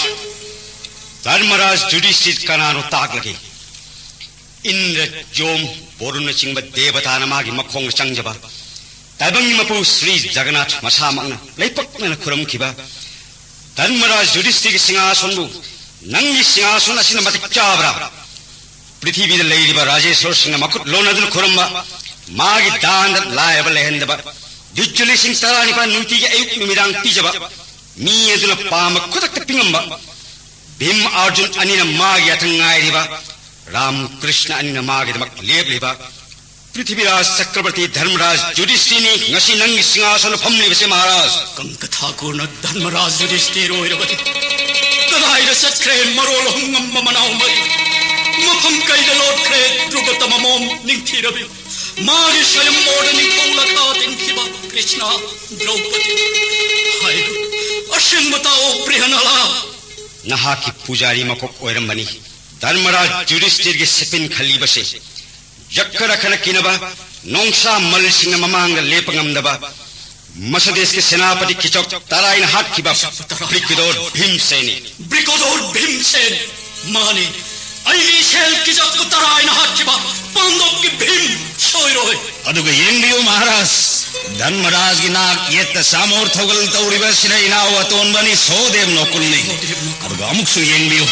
ꯙꯔꯃꯔꯥꯖ ꯌꯨꯙꯤꯁꯇꯤꯔ ꯀꯅꯥꯅꯣ ꯇꯥꯛꯂꯒꯦ? ꯏꯟꯗ꯭ꯔ, ꯌꯣꯝ, ꯕꯣꯔꯨꯟꯅꯆꯤꯡꯕ ꯗꯦꯕꯇꯥꯅ ꯃꯥꯒꯤ ꯃꯈꯣꯡꯗ ꯆꯪꯖꯕ, ꯇꯥꯏꯕꯪꯒꯤ ꯃꯄꯨ ꯁ꯭ꯔꯤ ꯖꯒꯟꯅꯥꯊ ꯃꯁꯥꯃꯛꯅ ꯂꯩꯄꯛꯅꯅ ꯈꯨꯔꯨꯝꯈꯤꯕ ꯙꯔꯃꯔꯥꯖ ꯌꯨꯙꯤꯁꯇꯤꯔꯒꯤ ꯁꯤꯡꯍꯥꯁꯣꯟꯕꯨ ꯅꯪꯒꯤ ꯁꯤꯡꯍꯥꯁꯣꯟ ꯑꯁꯤꯅ ꯃꯇꯤꯛ ꯆꯥꯕ꯭ꯔꯥ? ꯄ꯭ꯔꯤꯊꯤꯕꯤꯗ ꯂꯩꯔꯤꯕ ꯔꯥꯖꯦꯁꯣꯔꯁꯤꯡꯅ ꯃꯈꯨꯠ ꯂꯣꯟꯅꯗꯨꯅ ꯈꯨꯔꯨꯝꯕ, ꯃꯥꯒꯤ ꯗꯥꯟꯗ ꯂꯥꯏꯔꯕ ꯂꯩꯍꯟꯗꯕ, ꯖꯨꯠꯁꯨ ꯂꯤꯁꯤꯡ ꯇꯔꯥꯅꯤꯄꯥꯜ ꯅꯨꯡꯇꯤꯒꯤ ꯑꯌꯨꯛ ꯅꯨꯃꯤꯗꯥꯡ ꯄꯤꯖꯕ, ꯃꯤ ꯑꯗꯨꯅ ꯄꯥꯝꯕ ꯈꯨꯗꯛꯇ ꯄꯤꯉꯝꯕ, ꯚꯤꯝ ꯑꯥꯔꯖꯨꯟ ꯑꯅꯤꯅ ꯃꯥꯒꯤ ꯌꯥꯊꯪ ꯉꯥꯏꯔꯤꯕ, ꯔꯥꯝ ꯀ꯭ꯔꯤꯁꯅ ꯑꯅꯤꯅ ꯃꯥꯒꯤꯗꯃꯛ ꯂꯦꯞꯂꯤꯕ, ꯄ꯭ꯔꯤꯊꯤꯕꯤꯔꯥꯖ ꯆꯀ꯭ꯔꯕꯔꯇꯤ ꯙꯔꯃꯔꯥꯖ ꯌꯨꯙꯤꯁꯇꯤꯔꯅꯤ ꯉꯁꯤ ꯅꯪꯒꯤ ꯁꯤꯡꯍꯥꯁꯅ ꯐꯝꯂꯤꯕꯁꯦ ꯃꯍꯥꯔꯥꯖ꯫ ꯀꯪꯀ ꯊꯥꯀꯨꯔꯅ ꯙꯔꯃꯔꯥꯖ ꯌꯨꯙꯤꯁꯇꯤꯔ ꯑꯣꯏꯔꯕꯗꯤ ꯀꯗꯥꯏꯗ ꯆꯠꯈ꯭ꯔꯦ ꯃꯔꯣꯜ ꯑꯍꯨꯝ ꯉꯝꯕ ꯃꯅꯥꯎ ꯃꯔꯤ? ꯃꯐꯝ ꯀꯩꯗ ꯂꯣꯠꯈ꯭ꯔꯦ ꯙ꯭ꯔꯨꯕ ꯇꯃꯃꯣꯝ ꯅꯤꯡꯊꯤꯔꯕꯤ? ꯃꯥꯒꯤ ꯁ꯭ꯋꯌꯝꯕꯣꯔꯗ ꯅꯤꯡꯊꯧ ꯂꯈꯥ ꯇꯤꯟꯈꯤꯕ ꯀ꯭ꯔꯤꯁꯅ, ꯗ꯭ꯔꯧꯄꯗꯤ ꯍꯥꯏꯔꯣ꯫ ꯁꯤꯡꯕ ꯇꯥꯎ, ꯕ꯭ꯔꯤꯍꯅꯂꯥ꯫ ꯅꯍꯥꯛꯀꯤ ꯄꯨꯖꯥꯔꯤ ꯃꯀꯣꯛ ꯑꯣꯏꯔꯝꯕꯅꯤ ꯙꯔꯃꯔꯥꯖ ꯌꯨꯙꯤꯁꯊꯤꯔꯒꯤ ꯁꯤꯄꯤꯟ ꯈꯜꯂꯤꯕꯁꯦ꯫ ꯌꯛꯈꯔ ꯈꯔ ꯀꯤꯅꯕ ꯅꯣꯡꯁꯥ ꯃꯜꯁꯤꯡꯅ ꯃꯃꯥꯡꯗ ꯂꯦꯞꯄ ꯉꯝꯗꯕ ꯃꯁ ꯗꯦꯁꯀꯤ ꯁꯦꯅꯥꯄꯇꯤ ꯀꯤꯆꯛ ꯇꯔꯥꯏꯅ ꯍꯥꯠꯈꯤꯕ ꯕ꯭ꯔꯤꯀꯣꯗꯣꯔ ꯚꯤꯝꯁꯦꯟꯅꯤ꯫ ꯕ꯭ꯔꯤꯀꯣꯗꯣꯔ ꯚꯤꯝꯁꯦꯟ꯫ ꯃꯥꯅꯤ, ꯑꯩꯒꯤ ꯏꯁꯦꯜ ꯀꯤꯆꯛꯄꯨ ꯇꯔꯥꯏꯅ ꯍꯥꯠꯈꯤꯕ ꯄꯥꯟꯗꯣꯞꯀꯤ ꯚꯤꯝ ꯁꯣꯏꯔꯣꯏ꯫ ꯑꯗꯨꯒ ꯌꯦꯡꯕꯤꯌꯨ ꯃꯍꯥꯔꯥꯖ, ꯙꯔꯃꯔꯥꯖꯒꯤ ꯅꯥꯛ ꯌꯦꯠꯇ ꯆꯥꯃꯣꯔ ꯊꯧꯒꯜ ꯇꯧꯔꯤꯕ ꯑꯁꯤꯅ ꯏꯅꯥꯎ ꯑꯇꯣꯟꯕꯅꯤ ꯁꯣꯗꯦꯕ ꯅꯣꯀꯨꯜꯅꯤ꯫ ꯑꯗꯨꯒ ꯑꯃꯨꯛꯁꯨ ꯌꯦꯡꯕꯤꯌꯨ,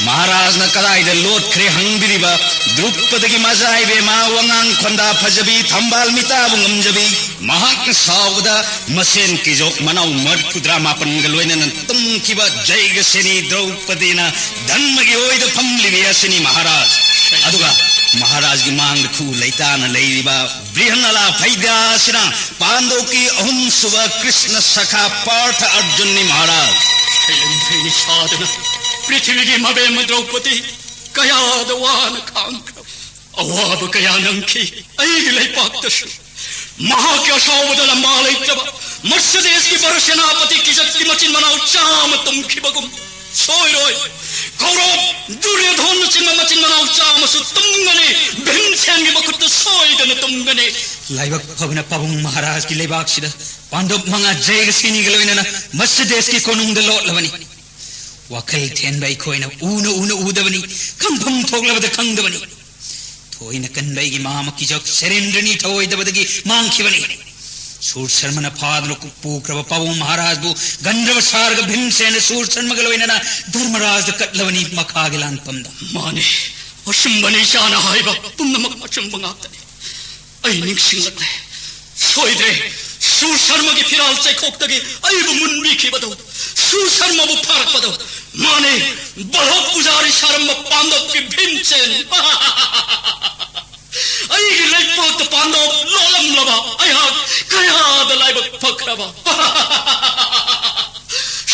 ꯃꯍꯥꯔꯥꯖꯅ ꯀꯗꯥꯏꯗ ꯂꯣꯠꯈ꯭ꯔꯦ ꯍꯪꯕꯤꯔꯤꯕ ꯗ꯭ꯔꯨꯄꯗꯒꯤ ꯃꯆꯥ ꯏꯕꯦꯝꯃ, ꯋꯥꯉꯥꯡ ꯈꯣꯟꯗꯥ ꯐꯖꯕꯤ, ꯊꯝꯕꯥꯜ ꯃꯤꯇꯥꯕꯨ ꯉꯝꯖꯕꯤ꯫ ꯃꯍꯥꯛꯅ ꯁꯥꯎꯕꯗ ꯃꯁꯦꯟ ꯀꯤꯖꯣꯛ ꯃꯅꯥꯎ ꯃꯔꯐꯨꯇꯔꯥ ꯃꯥꯄꯟꯒ ꯂꯣꯏꯅꯅ ꯇꯨꯝꯈꯤꯕ ꯖꯩꯒꯁꯦꯅꯤ ꯗ꯭ꯔꯧꯄꯗꯤꯅ ꯙꯔꯃꯒꯤ ꯑꯣꯏꯗ ꯐꯝꯂꯤꯕꯤ ꯑꯁꯤꯅꯤ ꯃꯍꯥꯔꯥꯖ꯫ ꯑꯗꯨꯒ ꯃꯍꯥꯔꯥꯖꯒꯤ ꯃꯥꯡꯗ ꯈꯨ ꯂꯩꯇꯥꯅ ꯂꯩꯔꯤꯕ ꯕ꯭ꯔꯤꯍꯟꯅꯂꯥ ꯐꯩꯗꯥ ꯑꯁꯤꯅ ꯄꯥꯟꯗꯣꯞꯀꯤ ꯑꯍꯨꯝꯁꯨꯕ ꯀ꯭ꯔꯤꯁꯅ ꯁꯈꯥ ꯄꯥꯔꯊ ꯑꯔꯖꯨꯟꯅꯤ ꯃꯍꯥꯔꯥꯖ꯫ ꯁꯩꯔꯦꯡ ꯐꯩꯅꯤ ꯁꯥꯗꯅ ꯄ꯭ꯔꯤꯊꯤꯕꯤꯒꯤ ꯃꯕꯦꯝꯃ ꯗ꯭ꯔꯧꯄꯗꯤ ꯀꯌꯥꯗ ꯋꯥꯅ ꯈꯥꯡꯈ꯭ꯔꯕ꯫ ꯑꯋꯥꯕ ꯀꯌꯥ ꯅꯪꯈꯤ ꯑꯩꯒꯤ ꯂꯩꯄꯥꯛꯇꯁꯨ꯫ ꯃꯍꯥꯛꯀꯤ ꯑꯁꯥꯎꯕꯗ ꯂꯝꯕꯥ ꯂꯩꯇ꯭ꯔꯕ ꯃꯠꯁ ꯗꯦꯁꯀꯤ ꯕꯔ ꯁꯦꯅꯥꯄꯇꯤ ꯀꯤꯆꯛꯀꯤ ꯃꯆꯤꯟ ꯃꯅꯥꯎ ꯆꯥꯝꯃ ꯇꯨꯝꯈꯤꯕꯒꯨꯝ ꯁꯣꯏꯔꯣꯏ꯫ ꯀꯧꯔꯕ ꯗꯨꯔꯌꯣꯙꯣꯟꯅꯆꯤꯡꯕ ꯃꯆꯤꯟ ꯃꯅꯥꯎ ꯆꯥꯝꯃꯁꯨ ꯇꯨꯝꯒꯅꯤ꯫ ꯚꯤꯝꯁꯦꯟꯒꯤ ꯃꯈꯨꯠꯇ ꯁꯣꯏꯗꯅ ꯇꯨꯝꯒꯅꯤ꯫ ꯂꯥꯏꯕꯛ ꯐꯕꯅ ꯄꯥꯕꯨꯡ ꯃꯍꯥꯔꯥꯖꯀꯤ ꯂꯩꯕꯥꯛꯁꯤꯗ ꯄꯥꯟꯗꯣꯞ ꯃꯉꯥ ꯖꯩꯒꯁꯦꯅꯤꯒ ꯂꯣꯏꯅꯅ ꯃꯠꯁ ꯗꯦꯁꯀꯤ ꯀꯣꯅꯨꯡꯗ ꯂꯣꯠꯂꯕꯅꯤ꯫ ꯋꯥꯈꯜ ꯊꯦꯟꯕ ꯑꯩꯈꯣꯏꯅ ꯎꯅ ꯎꯅ ꯎꯗꯕꯅꯤ, ꯈꯪꯐꯝ ꯊꯣꯛꯂꯕꯗ ꯈꯪꯗꯕꯅꯤ꯫ ꯊꯣꯏꯅ ꯀꯟꯕ ꯑꯩꯒꯤ ꯃꯥꯃ ꯀꯤꯖꯣꯛ ꯁꯦꯔꯦꯟꯗ꯭ꯔꯅꯤ ꯊꯧꯑꯣꯏꯗꯕꯗꯒꯤ ꯃꯥꯡꯈꯤꯕꯅꯤ꯫ ꯁꯨꯔ ꯁꯔꯃꯅ ꯐꯥꯗꯨꯅ ꯄꯨꯈ꯭ꯔꯕ ꯄꯥꯕꯨꯡ ꯃꯍꯥꯔꯥꯖꯕꯨ ꯒꯟꯙꯔꯕ ꯁꯥꯔꯒ ꯚꯤꯝꯁꯦꯅ ꯁꯨꯔ ꯁꯔꯃꯒ ꯂꯣꯏꯅꯅ ꯙꯔꯃꯔꯥꯖꯗ ꯀꯠꯂꯕꯅꯤ ꯃꯈꯥꯒꯤ ꯂꯥꯟꯐꯝꯗ꯫ ꯃꯥꯅꯤ, ꯑꯆꯨꯝꯕꯅꯤ ꯏꯆꯥꯅ ꯍꯥꯏꯕ ꯄꯨꯝꯅꯃꯛ ꯑꯆꯨꯝꯕ ꯉꯥꯛꯇꯅꯤ꯫ ꯑꯩ ꯅꯤꯡꯁꯤꯡꯂꯛꯂꯦ꯫ ꯁꯣꯏꯗ꯭ꯔꯦ, ꯁꯨꯔ ꯁꯔꯃꯒꯤ ꯐꯤꯔꯥꯜ ꯆꯩꯈꯣꯛꯇꯒꯤ ꯑꯩꯕꯨ ꯃꯨꯟꯕꯤꯈꯤꯕꯗꯣ, ꯁꯨꯔ ꯁꯔꯃꯕꯨ ꯐꯥꯔꯛꯄꯗꯣ꯫ ꯃꯥꯅꯦ, ꯕꯜꯍꯣꯛ ꯄꯨꯖꯥꯔꯤ ꯁꯥꯔꯝꯕ ꯄꯥꯟꯗꯣꯞꯀꯤ ꯚꯤꯝꯁꯦꯟ꯫ ꯑꯩꯒꯤ ꯂꯩꯄꯥꯛꯇ ꯄꯥꯟꯗꯣꯞ ꯂꯣꯠꯂꯝꯂꯕ ꯑꯩꯍꯥꯛ ꯀꯌꯥꯗ ꯂꯥꯏꯕꯛ ꯐꯈ꯭ꯔꯕ꯫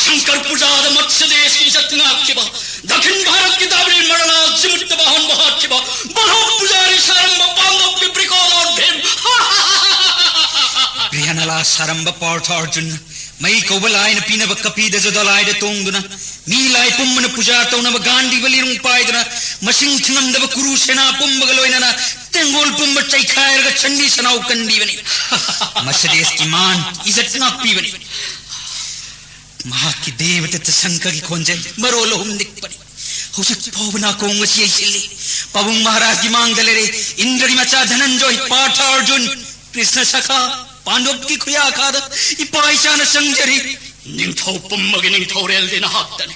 ꯁꯪꯀꯔ ꯄꯨꯖꯥꯗ ꯃꯠꯁ ꯗꯦꯁꯀꯤ ꯏꯖꯠ ꯉꯥꯛꯈꯤꯕ, ꯗꯈꯤꯟ ꯚꯥꯔꯠꯀꯤ ꯗꯥꯕ꯭ꯔꯤ ꯃꯔꯅꯥ ꯖꯤꯃꯨꯠꯇ ꯕꯥꯍꯟꯕꯨ ꯍꯥꯠꯈꯤꯕ, ꯕꯜꯍꯣꯛ ꯄꯨꯖꯥꯔꯤ ꯁꯥꯔꯝꯕ ꯄꯥꯟꯗꯣꯞꯀꯤ ꯕ꯭ꯔꯤꯀꯣꯗꯣꯔ ꯚꯤꯝ꯫ ꯕ꯭ꯔꯤꯍꯅꯂꯥ ꯁꯥꯔꯝꯕ ꯄꯥꯔꯊ ꯑꯔꯖꯨꯟ, ꯃꯩ ꯀꯧꯕ ꯂꯥꯏꯅ ꯄꯤꯅꯕ ꯀꯄꯤꯗꯖꯗ ꯂꯥꯏꯗ ꯇꯣꯡꯗꯨꯅ, ꯃꯤ ꯂꯥꯏ ꯄꯨꯝꯕꯅ ꯄꯨꯖꯥ ꯇꯧꯅꯕ ꯒꯥꯟꯙꯤꯕ ꯂꯤꯔꯨꯡ ꯄꯥꯏꯗꯨꯅ, ꯃꯁꯤꯡ ꯊꯤꯉꯝꯗꯕ ꯀꯨꯔꯨ ꯁꯦꯅꯥ ꯄꯨꯝꯕꯒ ꯂꯣꯏꯅꯅ ꯇꯦꯡꯒꯣꯜ ꯄꯨꯝꯕ ꯆꯩꯈꯥꯏꯔꯒ ꯆꯟꯗꯤ ꯁꯅꯥꯎ ꯀꯟꯕꯤꯕꯅꯤ꯫ ꯃꯁꯗꯦꯁꯀꯤ ꯃꯥꯟ ꯏꯖꯠ ꯉꯥꯛꯄꯤꯕꯅꯤ꯫ ꯃꯍꯥꯛꯀꯤ ꯗꯦꯕ ꯇꯤꯔꯊ ꯁꯪꯀꯒꯤ ꯈꯣꯟꯖꯦꯜ ꯃꯔꯣꯜ ꯑꯍꯨꯝ ꯅꯤꯛꯄꯅꯤ꯫ ꯍꯧꯖꯤꯛ ꯐꯥꯎꯕ ꯅꯥꯀꯣꯡ ꯑꯁꯤ ꯌꯩꯁꯤꯜꯂꯤ꯫ ꯄꯥꯕꯨꯡ ꯃꯍꯥꯔꯥꯖꯒꯤ ꯃꯥꯡꯗ ꯂꯩꯔꯦ꯫ ꯏꯟꯗ꯭ꯔꯒꯤ ꯃꯆꯥ ꯙꯅꯟꯖꯣꯏ, ꯄꯥꯔꯊ ꯑꯔꯖꯨꯟ, ꯀ꯭ꯔꯤꯁꯅ ꯁꯈꯥ, ꯄꯥꯟꯗꯣꯞꯀꯤ ꯈꯨꯌꯥꯈꯥꯗ ꯏꯄꯥ ꯏꯆꯥꯅ ꯆꯪꯖꯔꯤ꯫ ꯅꯤꯡꯊꯧ ꯄꯨꯝꯕꯒꯤ ꯅꯤꯡꯊꯧꯔꯦꯜꯗꯤ ꯅꯍꯥꯛꯇꯅꯤ꯫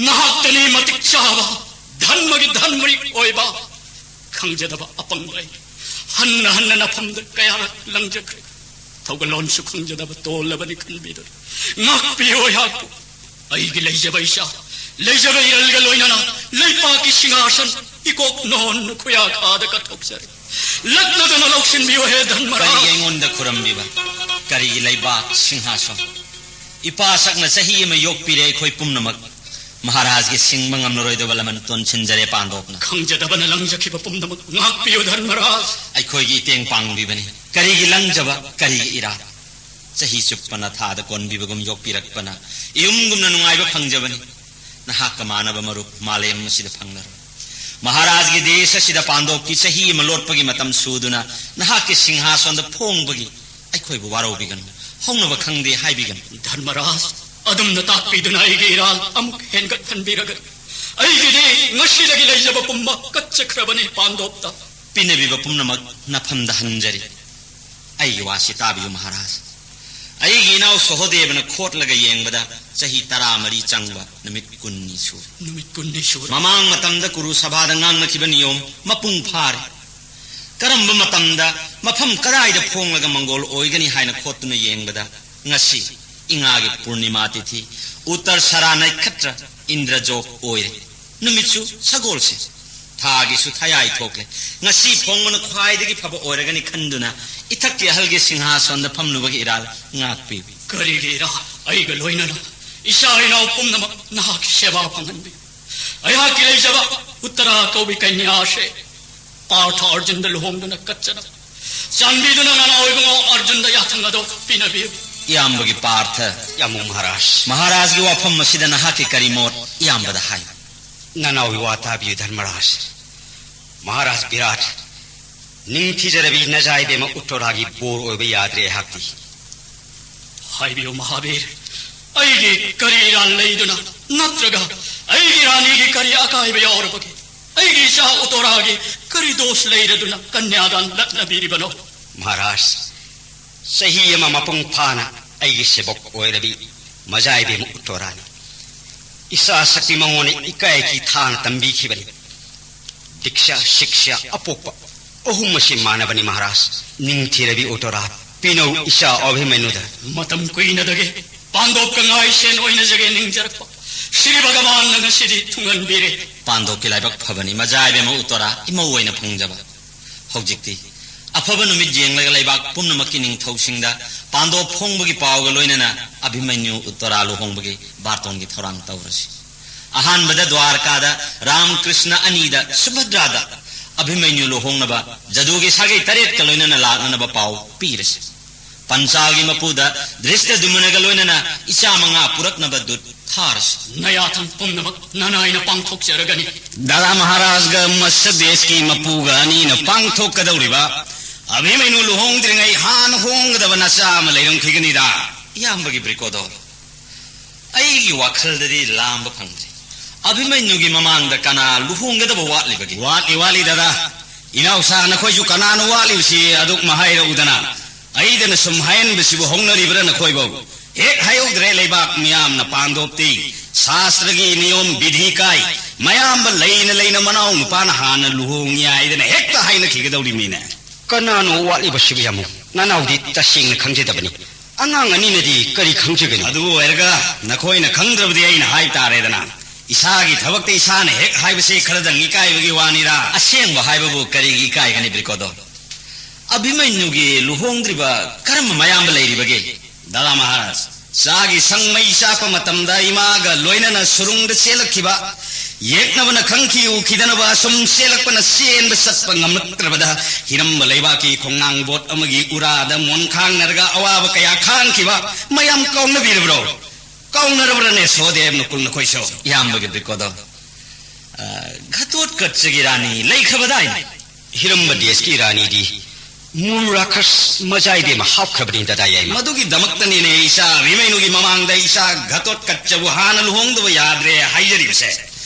ꯅꯍꯥꯛꯇꯅꯤ ꯃꯇꯤꯛ ꯆꯥꯕ, ꯙꯟꯃꯒꯤ ꯙꯟꯃꯔꯤ ꯑꯣꯏꯕ꯫ ꯈꯪꯖꯗꯕ ꯑꯄꯪꯕ ꯑꯩ ꯍꯟꯅ ꯍꯟꯅ ꯅꯐꯝꯗ ꯀꯌꯥꯔꯛ ꯂꯪꯖꯈ꯭ꯔꯦ꯫ ꯊꯧꯒꯜꯂꯣꯟꯁꯨ ꯈꯪꯖꯗꯕ ꯇꯣꯜꯂꯕꯅꯤ ꯈꯟꯕꯤꯗꯨꯅ ꯉꯥꯛꯄꯤꯌꯨ ꯑꯩꯍꯥꯛꯄꯨ꯫ ꯑꯩꯒꯤ ꯂꯩꯖꯕ ꯏꯆꯥ, ꯂꯩꯖꯕ ꯏꯔꯜꯒ ꯂꯣꯏꯅꯅ ꯂꯩꯄꯥꯛꯀꯤ ꯁꯤꯡꯍꯥꯁꯟ ꯏꯀꯣꯛ ꯅꯣꯟꯅ ꯈꯨꯌꯥꯈꯥꯗ ꯀꯠꯊꯣꯛꯆꯔꯤ꯫ ꯂꯛꯅꯗꯨꯅ ꯂꯧꯁꯤꯟꯕꯤꯌꯨ ꯍꯦ ꯙꯟꯃꯔꯥꯖ꯫ ꯀꯔꯤꯒꯤ ꯑꯩꯉꯣꯟꯗ ꯈꯨꯔꯝꯕꯤꯕ? ꯀꯔꯤꯒꯤ ꯂꯩꯕꯥꯛ ꯁꯤꯡꯍꯥꯁꯟ? ꯏꯄꯥ ꯁꯛꯅ ꯆꯍꯤ ꯑꯃ ꯌꯣꯛꯄꯤꯔꯦ ꯑꯩꯈꯣꯏ ꯄꯨꯝꯅꯃꯛ꯫ ꯃꯍꯥꯔꯥꯖꯒꯤ ꯁꯤꯡꯕ ꯉꯝꯂꯔꯣꯏꯗꯕ ꯂꯃꯟ ꯇꯣꯟꯁꯤꯟꯖꯔꯦ ꯄꯥꯟꯗꯣꯞꯅ꯫ ꯈꯪꯖꯗꯕꯅ ꯂꯪꯖꯈꯤꯕ ꯄꯨꯝꯅꯃꯛ ꯉꯥꯛꯄꯤꯌꯨ ꯙꯔꯃꯔꯥꯖ꯫ ꯑꯩꯈꯣꯏꯒꯤ ꯏꯇꯦꯡ ꯄꯥꯡꯕꯤꯕꯅꯤ꯫ ꯀꯔꯤꯒꯤ ꯂꯪꯖꯕ, ꯀꯔꯤꯒꯤ ꯏꯔꯥ? ꯆꯍꯤ ꯆꯨꯞꯄꯅ ꯊꯥꯗ ꯀꯣꯟꯕꯤꯕꯒꯨꯝ ꯌꯣꯛꯄꯤꯔꯛꯄꯅ ꯏꯌꯨꯝꯒꯨꯝꯅ ꯅꯨꯡꯉꯥꯏꯕ ꯐꯪꯖꯕꯅꯤ꯫ ꯅꯍꯥꯛꯀ ꯃꯥꯟꯅꯕ ꯃꯔꯨꯞ ꯃꯥꯂꯦꯝ ꯑꯁꯤꯗ ꯐꯪꯂꯔꯣꯏ꯫ ꯃꯍꯥꯔꯥꯖꯒꯤ ꯗꯦꯁ ꯑꯁꯤꯗ ꯄꯥꯟꯗꯣꯞꯀꯤ ꯆꯍꯤ ꯑꯃ ꯂꯣꯠꯄꯒꯤ ꯃꯇꯝ ꯁꯨꯗꯨꯅ ꯅꯍꯥꯛꯀꯤ ꯁꯤꯡꯍꯥꯁꯣꯟꯗ ꯐꯣꯡꯕꯒꯤ ꯑꯩꯈꯣꯏꯕꯨ ꯋꯥꯔꯧꯕꯤꯒꯅꯨ꯫ ꯍꯧꯅꯕ ꯈꯪꯗꯦ ꯍꯥꯏꯕꯤꯒꯅꯨ꯫ ꯙꯔꯃꯔꯥꯖ, ꯑꯗꯨꯝꯅ ꯇꯥꯛꯄꯤꯗꯨꯅ ꯑꯩꯒꯤ ꯏꯔꯥꯜ ꯑꯃꯨꯛ ꯍꯦꯟꯒꯠꯍꯟꯕꯤꯔꯒꯅꯨ꯫ ꯑꯩꯒꯤꯗꯤ ꯉꯁꯤꯗꯒꯤ ꯂꯩꯖꯕ ꯄꯨꯝꯕ ꯀꯠꯆꯈ꯭ꯔꯕꯅꯤ ꯄꯥꯟꯗꯣꯞꯇ꯫ ꯄꯤꯅꯕꯤꯕ ꯄꯨꯝꯅꯃꯛ ꯅꯐꯝꯗ ꯍꯟꯖꯔꯤ꯫ ꯑꯩꯒꯤ ꯋꯥꯁꯤ ꯇꯥꯕꯤꯌꯨ ꯃꯍꯥꯔꯥꯖ꯫ ꯑꯩꯒꯤ ꯏꯅꯥꯎ ꯁꯣꯍꯣꯗꯦꯕꯅ ꯈꯣꯠꯂꯒ ꯌꯦꯡꯕꯗ ꯆꯍꯤ ꯇꯔꯥꯃꯔꯤ ꯆꯪꯕ ꯅꯨꯃꯤꯠ ꯀꯨꯟꯅꯤ ꯁꯨꯔꯦ꯫ ꯅꯨꯃꯤꯠ ꯀꯨꯟꯅꯤ ꯁꯨꯔꯦ꯫ ꯃꯃꯥꯡ ꯃꯇꯝꯗ ꯀꯨꯔꯨ ꯁꯚꯥꯗ ꯉꯥꯡꯅꯈꯤꯕ ꯅꯤꯌꯣꯝ ꯃꯄꯨꯡ ꯐꯥꯔꯦ꯫ ꯀꯔꯝꯕ ꯃꯇꯝꯗ ꯃꯐꯝ ꯀꯗꯥꯏꯗ ꯐꯣꯡꯂꯒ ꯃꯪꯒꯣꯜ ꯑꯣꯏꯒꯅꯤ ꯍꯥꯏꯅ ꯈꯣꯠꯇꯨꯅ ꯌꯦꯡꯕꯗ ꯉꯁꯤ ꯏꯉꯥꯒꯤ ꯄꯨꯔꯅꯤꯃꯥ ꯇꯤꯊꯤ, ꯎꯠꯇꯔ ꯁꯔꯥ ꯅꯩꯈꯠꯇ꯭ꯔ ꯏꯟꯗ꯭ꯔꯖꯣꯛ ꯑꯣꯏꯔꯦ꯫ ꯅꯨꯃꯤꯠꯁꯨ ꯁꯒꯣꯜꯁꯦ, ꯊꯥꯒꯤꯁꯨ ꯊꯌꯥꯏ ꯊꯣꯛꯂꯦ꯫ ꯉꯁꯤ ꯐꯣꯡꯕꯅ ꯈ꯭ꯋꯥꯏꯗꯒꯤ ꯐꯕ ꯑꯣꯏꯔꯒꯅꯤ ꯈꯟꯗꯨꯅ ꯏꯊꯛꯀꯤ ꯑꯍꯜꯒꯤ ꯁꯤꯡꯍꯥꯁꯣꯟꯗ ꯐꯝꯂꯨꯕꯒꯤ ꯏꯔꯥꯜ ꯉꯥꯛꯄꯤꯌꯨ꯫ ꯀꯔꯤꯒꯤ ꯏꯔꯥꯜ? ꯑꯩꯒ ꯂꯣꯏꯅꯅ ꯏꯆꯥ ꯏꯅꯥꯎ ꯄꯨꯝꯅꯃꯛ ꯅꯍꯥꯛꯀꯤ ꯁꯦꯕꯥ ꯐꯪꯍꯟꯕꯤꯌꯨ꯫ ꯑꯩꯍꯥꯛꯀꯤ ꯂꯩꯖꯕ ꯎꯠꯇꯔꯥ ꯀꯧꯕꯤ ꯀꯩꯅ꯭ꯌꯥꯁꯦ ꯄꯥꯔꯊ ꯑꯔꯖꯨꯟꯗ ꯂꯨꯍꯣꯡꯗꯨꯅ ꯀꯠꯆꯅꯕ ꯆꯥꯟꯕꯤꯗꯨꯅ ꯅꯅꯥꯎ ꯏꯕꯨꯡꯉꯣ ꯑꯔꯖꯨꯟꯗ ꯌꯥꯊꯪ ꯑꯗꯣ ꯄꯤꯅꯕꯤꯌꯨ꯫ ꯏꯌꯥꯝꯕꯒꯤ ꯄꯥꯔꯊ꯫ ꯌꯥꯝꯕꯨꯡ ꯃꯍꯥꯔꯥꯖ꯫ ꯃꯍꯥꯔꯥꯖꯒꯤ ꯋꯥꯐꯝ ꯑꯁꯤꯗ ꯅꯍꯥꯛꯀꯤ ꯀꯔꯤ ꯃꯣꯠ ꯏꯌꯥꯝꯕꯗ ꯍꯥꯏꯌꯨ꯫ ꯅꯅꯥꯎꯒꯤ ꯋꯥ ꯇꯥꯕꯤꯌꯨ ꯙꯔꯃꯔꯥꯖ꯫ ꯃꯍꯥꯔꯥꯖ ꯕꯤꯔꯥꯠ, ꯅꯤꯡꯊꯤꯖꯔꯕꯤ ꯅꯖꯥꯏꯕꯦꯝꯃ ꯎꯠꯇꯣꯔꯥꯒꯤ ꯕꯣꯔ ꯑꯣꯏꯕ ꯌꯥꯗ꯭ꯔꯦ ꯑꯩꯍꯥꯛꯇꯤ꯫ ꯍꯥꯏꯕꯤꯌꯨ ꯃꯍꯥꯕꯤꯔ, ꯑꯩꯒꯤ ꯀꯔꯤ ꯏꯔꯥꯜ ꯂꯩꯗꯨꯅ, ꯅꯠꯇ꯭ꯔꯒ ꯑꯩꯒꯤ ꯔꯥꯅꯤꯒꯤ ꯀꯔꯤ ꯑꯀꯥꯏꯕ ꯌꯥꯎꯔꯕꯒꯦ? ꯑꯩꯒꯤ ꯏꯆꯥ ꯎꯇꯣꯔꯥꯒꯤ ꯀꯔꯤ ꯗꯣꯁ ꯂꯩꯔꯗꯨꯅ ꯀꯟꯌꯥꯗꯥꯟ ꯂꯛꯅꯕꯤꯔꯤꯕꯅꯣ? ꯃꯍꯥꯔꯥꯖ, ꯆꯍꯤ ꯑꯃ ꯃꯄꯨꯡ ꯐꯥꯅ ꯑꯩꯒꯤ ꯁꯦꯕꯣꯛ ꯑꯣꯏꯔꯕꯤ ꯃꯖꯥꯏꯕꯦꯝꯃ ꯎꯇꯣꯔꯥꯅꯤ꯫ ꯏꯆꯥ ꯁꯛꯇꯤ ꯃꯉꯣꯟꯗ ꯏꯀꯥꯏ ꯀꯤ ꯊꯥꯅ ꯇꯝꯕꯤꯈꯤꯕꯅꯤ꯫ ꯗꯤꯛꯁꯥ, ꯁꯤꯛꯁꯥ, ꯑꯄꯣꯛꯄ ꯑꯍꯨꯝ ꯑꯁꯤ ꯃꯥꯟꯅꯕꯅꯤ ꯃꯍꯥꯔꯥꯖ꯫ ꯅꯤꯡꯊꯤꯔꯕꯤ ꯎꯇꯣꯔꯥ, ꯄꯤꯅꯧ ꯏꯆꯥ ꯑꯚꯤꯃꯟꯌꯨꯗ꯫ ꯃꯇꯝ ꯀꯨꯏꯅꯗꯒꯤ ꯄꯥꯟꯗꯣꯞꯀ ꯉꯥꯏꯁꯦꯟ ꯑꯣꯏꯅꯖꯒꯦ ꯅꯤꯡꯖꯔꯛꯄ ꯁ꯭ꯔꯤ ꯚꯒꯕꯥꯟꯅ ꯉꯁꯤꯗꯤ ꯊꯨꯡꯍꯟꯕꯤꯔꯦ꯫ ꯄꯥꯟꯗꯣꯞꯀꯤ ꯂꯥꯏꯕꯛ ꯐꯕꯅꯤ ꯃꯖꯥꯏꯕꯦꯝꯃ ꯎꯇꯣꯔꯥ ꯏꯃꯧ ꯑꯣꯏꯅ ꯐꯪꯖꯕ꯫ ꯍꯧꯖꯤꯛꯇꯤ ꯑꯐꯕ ꯅꯨꯃꯤꯠ ꯌꯦꯡꯂꯒ ꯂꯩꯕꯥꯛ ꯄꯨꯝꯅꯃꯛꯀꯤ ꯅꯤꯡꯊꯧꯁꯤꯡꯗ ꯄꯥꯟꯗꯣꯞ ꯐꯣꯡꯕꯒꯤ ꯄꯥꯎꯒ ꯂꯣꯏꯅꯅ ꯑꯚꯤꯃꯟꯌꯨ ꯎꯇꯣꯔꯥ ꯂꯨꯍꯣꯡꯕꯒꯤ ꯕꯥꯔꯇꯣꯟꯒꯤ ꯊꯧꯔꯥꯡ ꯇꯧꯔꯁꯤ꯫ ꯑꯍꯥꯟꯕꯗ ꯗ꯭ꯋꯥꯔꯀꯥꯗ ꯔꯥꯝ ꯀ꯭ꯔꯤꯁꯅ ꯑꯅꯤꯗ ꯁꯨꯚꯗ꯭ꯔꯥꯗ ꯑꯚꯤꯃꯟꯌꯨ ꯂꯨꯍꯣꯡꯅꯕ ꯖꯗꯨꯒꯤ ꯁꯥꯒꯩ ꯇꯔꯦꯠꯀ ꯂꯣꯏꯅꯅ ꯂꯥꯛꯅꯅꯕ ꯄꯥꯎ ꯄꯤꯔꯁꯤ꯫ ꯄꯟꯆꯥꯜꯒꯤ ꯃꯄꯨꯗ ꯙ꯭ꯔꯤꯁꯇꯗꯨꯃꯅꯒ ꯂꯣꯏꯅꯅ ꯏꯆꯥ ꯃꯉꯥ ꯄꯨꯔꯛꯅꯕ ꯗꯨꯠ ꯊꯥꯔꯁꯤ꯫ ꯅꯌꯥꯊꯪ ꯄꯨꯝꯅꯃꯛ ꯅꯅꯥꯏꯅ ꯄꯥꯡꯊꯣꯛꯆꯔꯒꯅꯤ꯫ ꯗꯥꯗꯥ ꯃꯍꯥꯔꯥꯖꯒ ꯃꯁ ꯗꯦꯁꯀꯤ ꯃꯄꯨꯒ ꯑꯅꯤꯅ ꯄꯥꯡꯊꯣꯛꯀꯗꯧꯔꯤꯕ ꯑꯚꯤꯃꯟꯌꯨ ꯂꯨꯍꯣꯡꯗ꯭ꯔꯤꯉꯩ ꯍꯥꯟꯅ ꯍꯣꯡꯒꯗꯕ ꯅꯆꯥ ꯑꯃ ꯂꯩꯔꯝꯈꯤꯒꯅꯤꯗ꯫ ꯏꯌꯥꯝꯕꯒꯤ ꯕ꯭ꯔꯤꯀꯣꯗꯣ, ꯑꯩꯒꯤ ꯋꯥꯈꯜꯗꯗꯤ ꯂꯥꯝꯕ ꯐꯪꯗ꯭ꯔꯤ꯫ ꯑꯚꯤꯃꯟꯌꯨꯒꯤ ꯃꯃꯥꯡꯗ ꯀꯅꯥ ꯂꯨꯍꯣꯡꯒꯗꯕ ꯋꯥꯠꯂꯤꯕꯒꯦ? ꯋꯥꯠꯂꯤ, ꯋꯥꯠꯂꯤ ꯗꯥꯗꯥ꯫ ꯏꯅꯥꯎꯁꯥ ꯅꯈꯣꯏꯁꯨ ꯀꯅꯥꯅꯣ ꯋꯥꯠꯂꯤꯕꯁꯤ ꯑꯗꯨꯛ ꯍꯥꯏꯔꯛꯎꯗꯅ꯫ ꯑꯩꯗꯅ ꯁꯨꯝ ꯍꯥꯏꯍꯟꯕꯁꯤꯕꯨ ꯍꯧꯅꯔꯤꯕ꯭ꯔꯥ ꯅꯈꯣꯏꯕꯧ? ꯍꯦꯛ ꯍꯥꯏꯍꯧꯗ꯭ꯔꯦ ꯂꯩꯕꯥꯛ ꯃꯤꯌꯥꯝꯅ ꯄꯥꯟꯗꯣꯞꯇꯤ ꯁꯥꯁꯇ꯭ꯔꯒꯤ ꯅꯤꯌꯣꯝ ꯕꯤꯙꯤ ꯀꯥꯏ꯫ ꯃꯌꯥꯝꯕ ꯂꯩꯅ ꯂꯩꯅ ꯃꯅꯥꯎ ꯅꯨꯄꯥꯅ ꯍꯥꯟꯅ ꯂꯨꯍꯣꯡꯉꯤ ꯍꯥꯏꯗꯅ ꯍꯦꯛꯇ ꯍꯥꯏꯅꯈꯤꯒꯗꯧꯔꯤꯃꯤꯅꯦ꯫ ꯀꯅꯥꯅꯣ ꯋꯥꯠꯂꯤꯕꯁꯤꯕꯨ ꯌꯥꯝꯕꯨꯡ? ꯅꯅꯥꯎꯗꯤ ꯇꯁꯦꯡꯅ ꯈꯪꯖꯗꯕꯅꯤ꯫ ꯑꯉꯥꯡ ꯑꯅꯤꯅꯗꯤ ꯀꯔꯤ ꯈꯪꯖꯒꯅꯤ? ꯑꯗꯨ ꯑꯣꯏꯔꯒ ꯅꯈꯣꯏꯅ ꯈꯪꯗ꯭ꯔꯕꯗꯤ ꯑꯩꯅ ꯍꯥꯏ ꯇꯥꯔꯦꯗꯅ꯫ ꯏꯁꯥꯒꯤ ꯊꯕꯛꯇ ꯏꯁꯥꯅ ꯍꯦꯛ ꯍꯥꯏꯕꯁꯦ ꯈꯔꯗꯪ ꯏꯀꯥꯏꯕꯒꯤ ꯋꯥꯅꯤꯗ꯫ ꯑꯁꯦꯡꯕ ꯍꯥꯏꯕꯕꯨ ꯀꯔꯤꯒꯤ ꯏꯀꯥꯏꯒꯅꯤ ꯕ꯭ꯔꯤꯀꯣꯗꯣ? ꯑꯚꯤꯃꯟꯌꯨꯒꯤ ꯂꯨꯍꯣꯡꯗ꯭ꯔꯤꯕ ꯀꯔꯝꯕ ꯃꯌꯥꯝꯕ ꯂꯩꯔꯤꯕꯒꯦ? ꯗꯥꯗꯥ ꯃꯍꯥꯔꯥꯖ, ꯆꯥꯒꯤ ꯁꯪ ꯃꯩ ꯆꯥꯛꯄ ꯃꯇꯝꯗ ꯏꯃꯥꯒ ꯂꯣꯏꯅꯅ ꯁꯨꯔꯨꯡꯗ ꯆꯦꯜꯂꯛꯈꯤꯕ, ꯌꯦꯛꯅꯕꯅ ꯈꯪꯈꯤ ꯎꯈꯤꯗꯅꯕ ꯑꯁꯨꯝ ꯆꯦꯜꯂꯛꯄꯅ ꯆꯦꯟꯕ ꯆꯠꯄ ꯉꯝꯂꯛꯇ꯭ꯔꯕꯗ ꯍꯤꯔꯝꯕ ꯂꯩꯕꯥꯛꯀꯤ ꯈꯣꯡꯅꯥꯡ ꯕꯣꯠ ꯑꯃꯒꯤ ꯎꯔꯥꯗ ꯃꯣꯟ ꯈꯥꯡꯅꯔꯒ ꯑꯋꯥꯕ ꯀꯌꯥ ꯈꯥꯡꯈꯤꯕ ꯃꯌꯥꯝ ꯀꯥꯎꯅꯕꯤꯔꯕ꯭ꯔꯣ? ꯀꯥꯎꯅꯔꯕ꯭ꯔꯅꯦ ꯁꯣꯗꯦꯕ ꯅꯀꯨꯜ ꯅꯈꯣꯏꯁꯨ? ꯏꯌꯥꯝꯕꯒꯤ ꯕ꯭ꯔꯤꯀꯣꯗꯣ, ꯑ, ꯘꯇꯣꯠꯀꯆꯒꯤ ꯔꯥꯅꯤ ꯂꯩꯈ꯭ꯔꯕꯗꯥꯏꯅꯦ? ꯍꯤꯔꯝꯕ ꯗꯦꯁꯀꯤ ꯔꯥꯅꯤꯗꯤ ꯃꯨꯔ ꯔꯥꯈꯁ ꯃꯖꯥꯏꯗꯦ ꯑꯃ ꯍꯥꯞꯈ꯭ꯔꯕꯅꯤ ꯗꯗꯥ ꯌꯥꯏꯃ꯫ ꯃꯗꯨꯒꯤꯗꯃꯛꯇꯅꯤꯅꯦ ꯏꯆꯥ ꯚꯤꯃꯩꯅꯨꯒꯤ ꯃꯃꯥꯡꯗ ꯏꯆꯥ ꯘꯇꯣꯠꯀꯆꯕꯨ ꯍꯥꯟꯅ ꯂꯨꯍꯣꯡꯗꯕ ꯌꯥꯗ꯭ꯔꯦ ꯍꯥꯏꯖꯔꯤꯕꯁꯦ꯫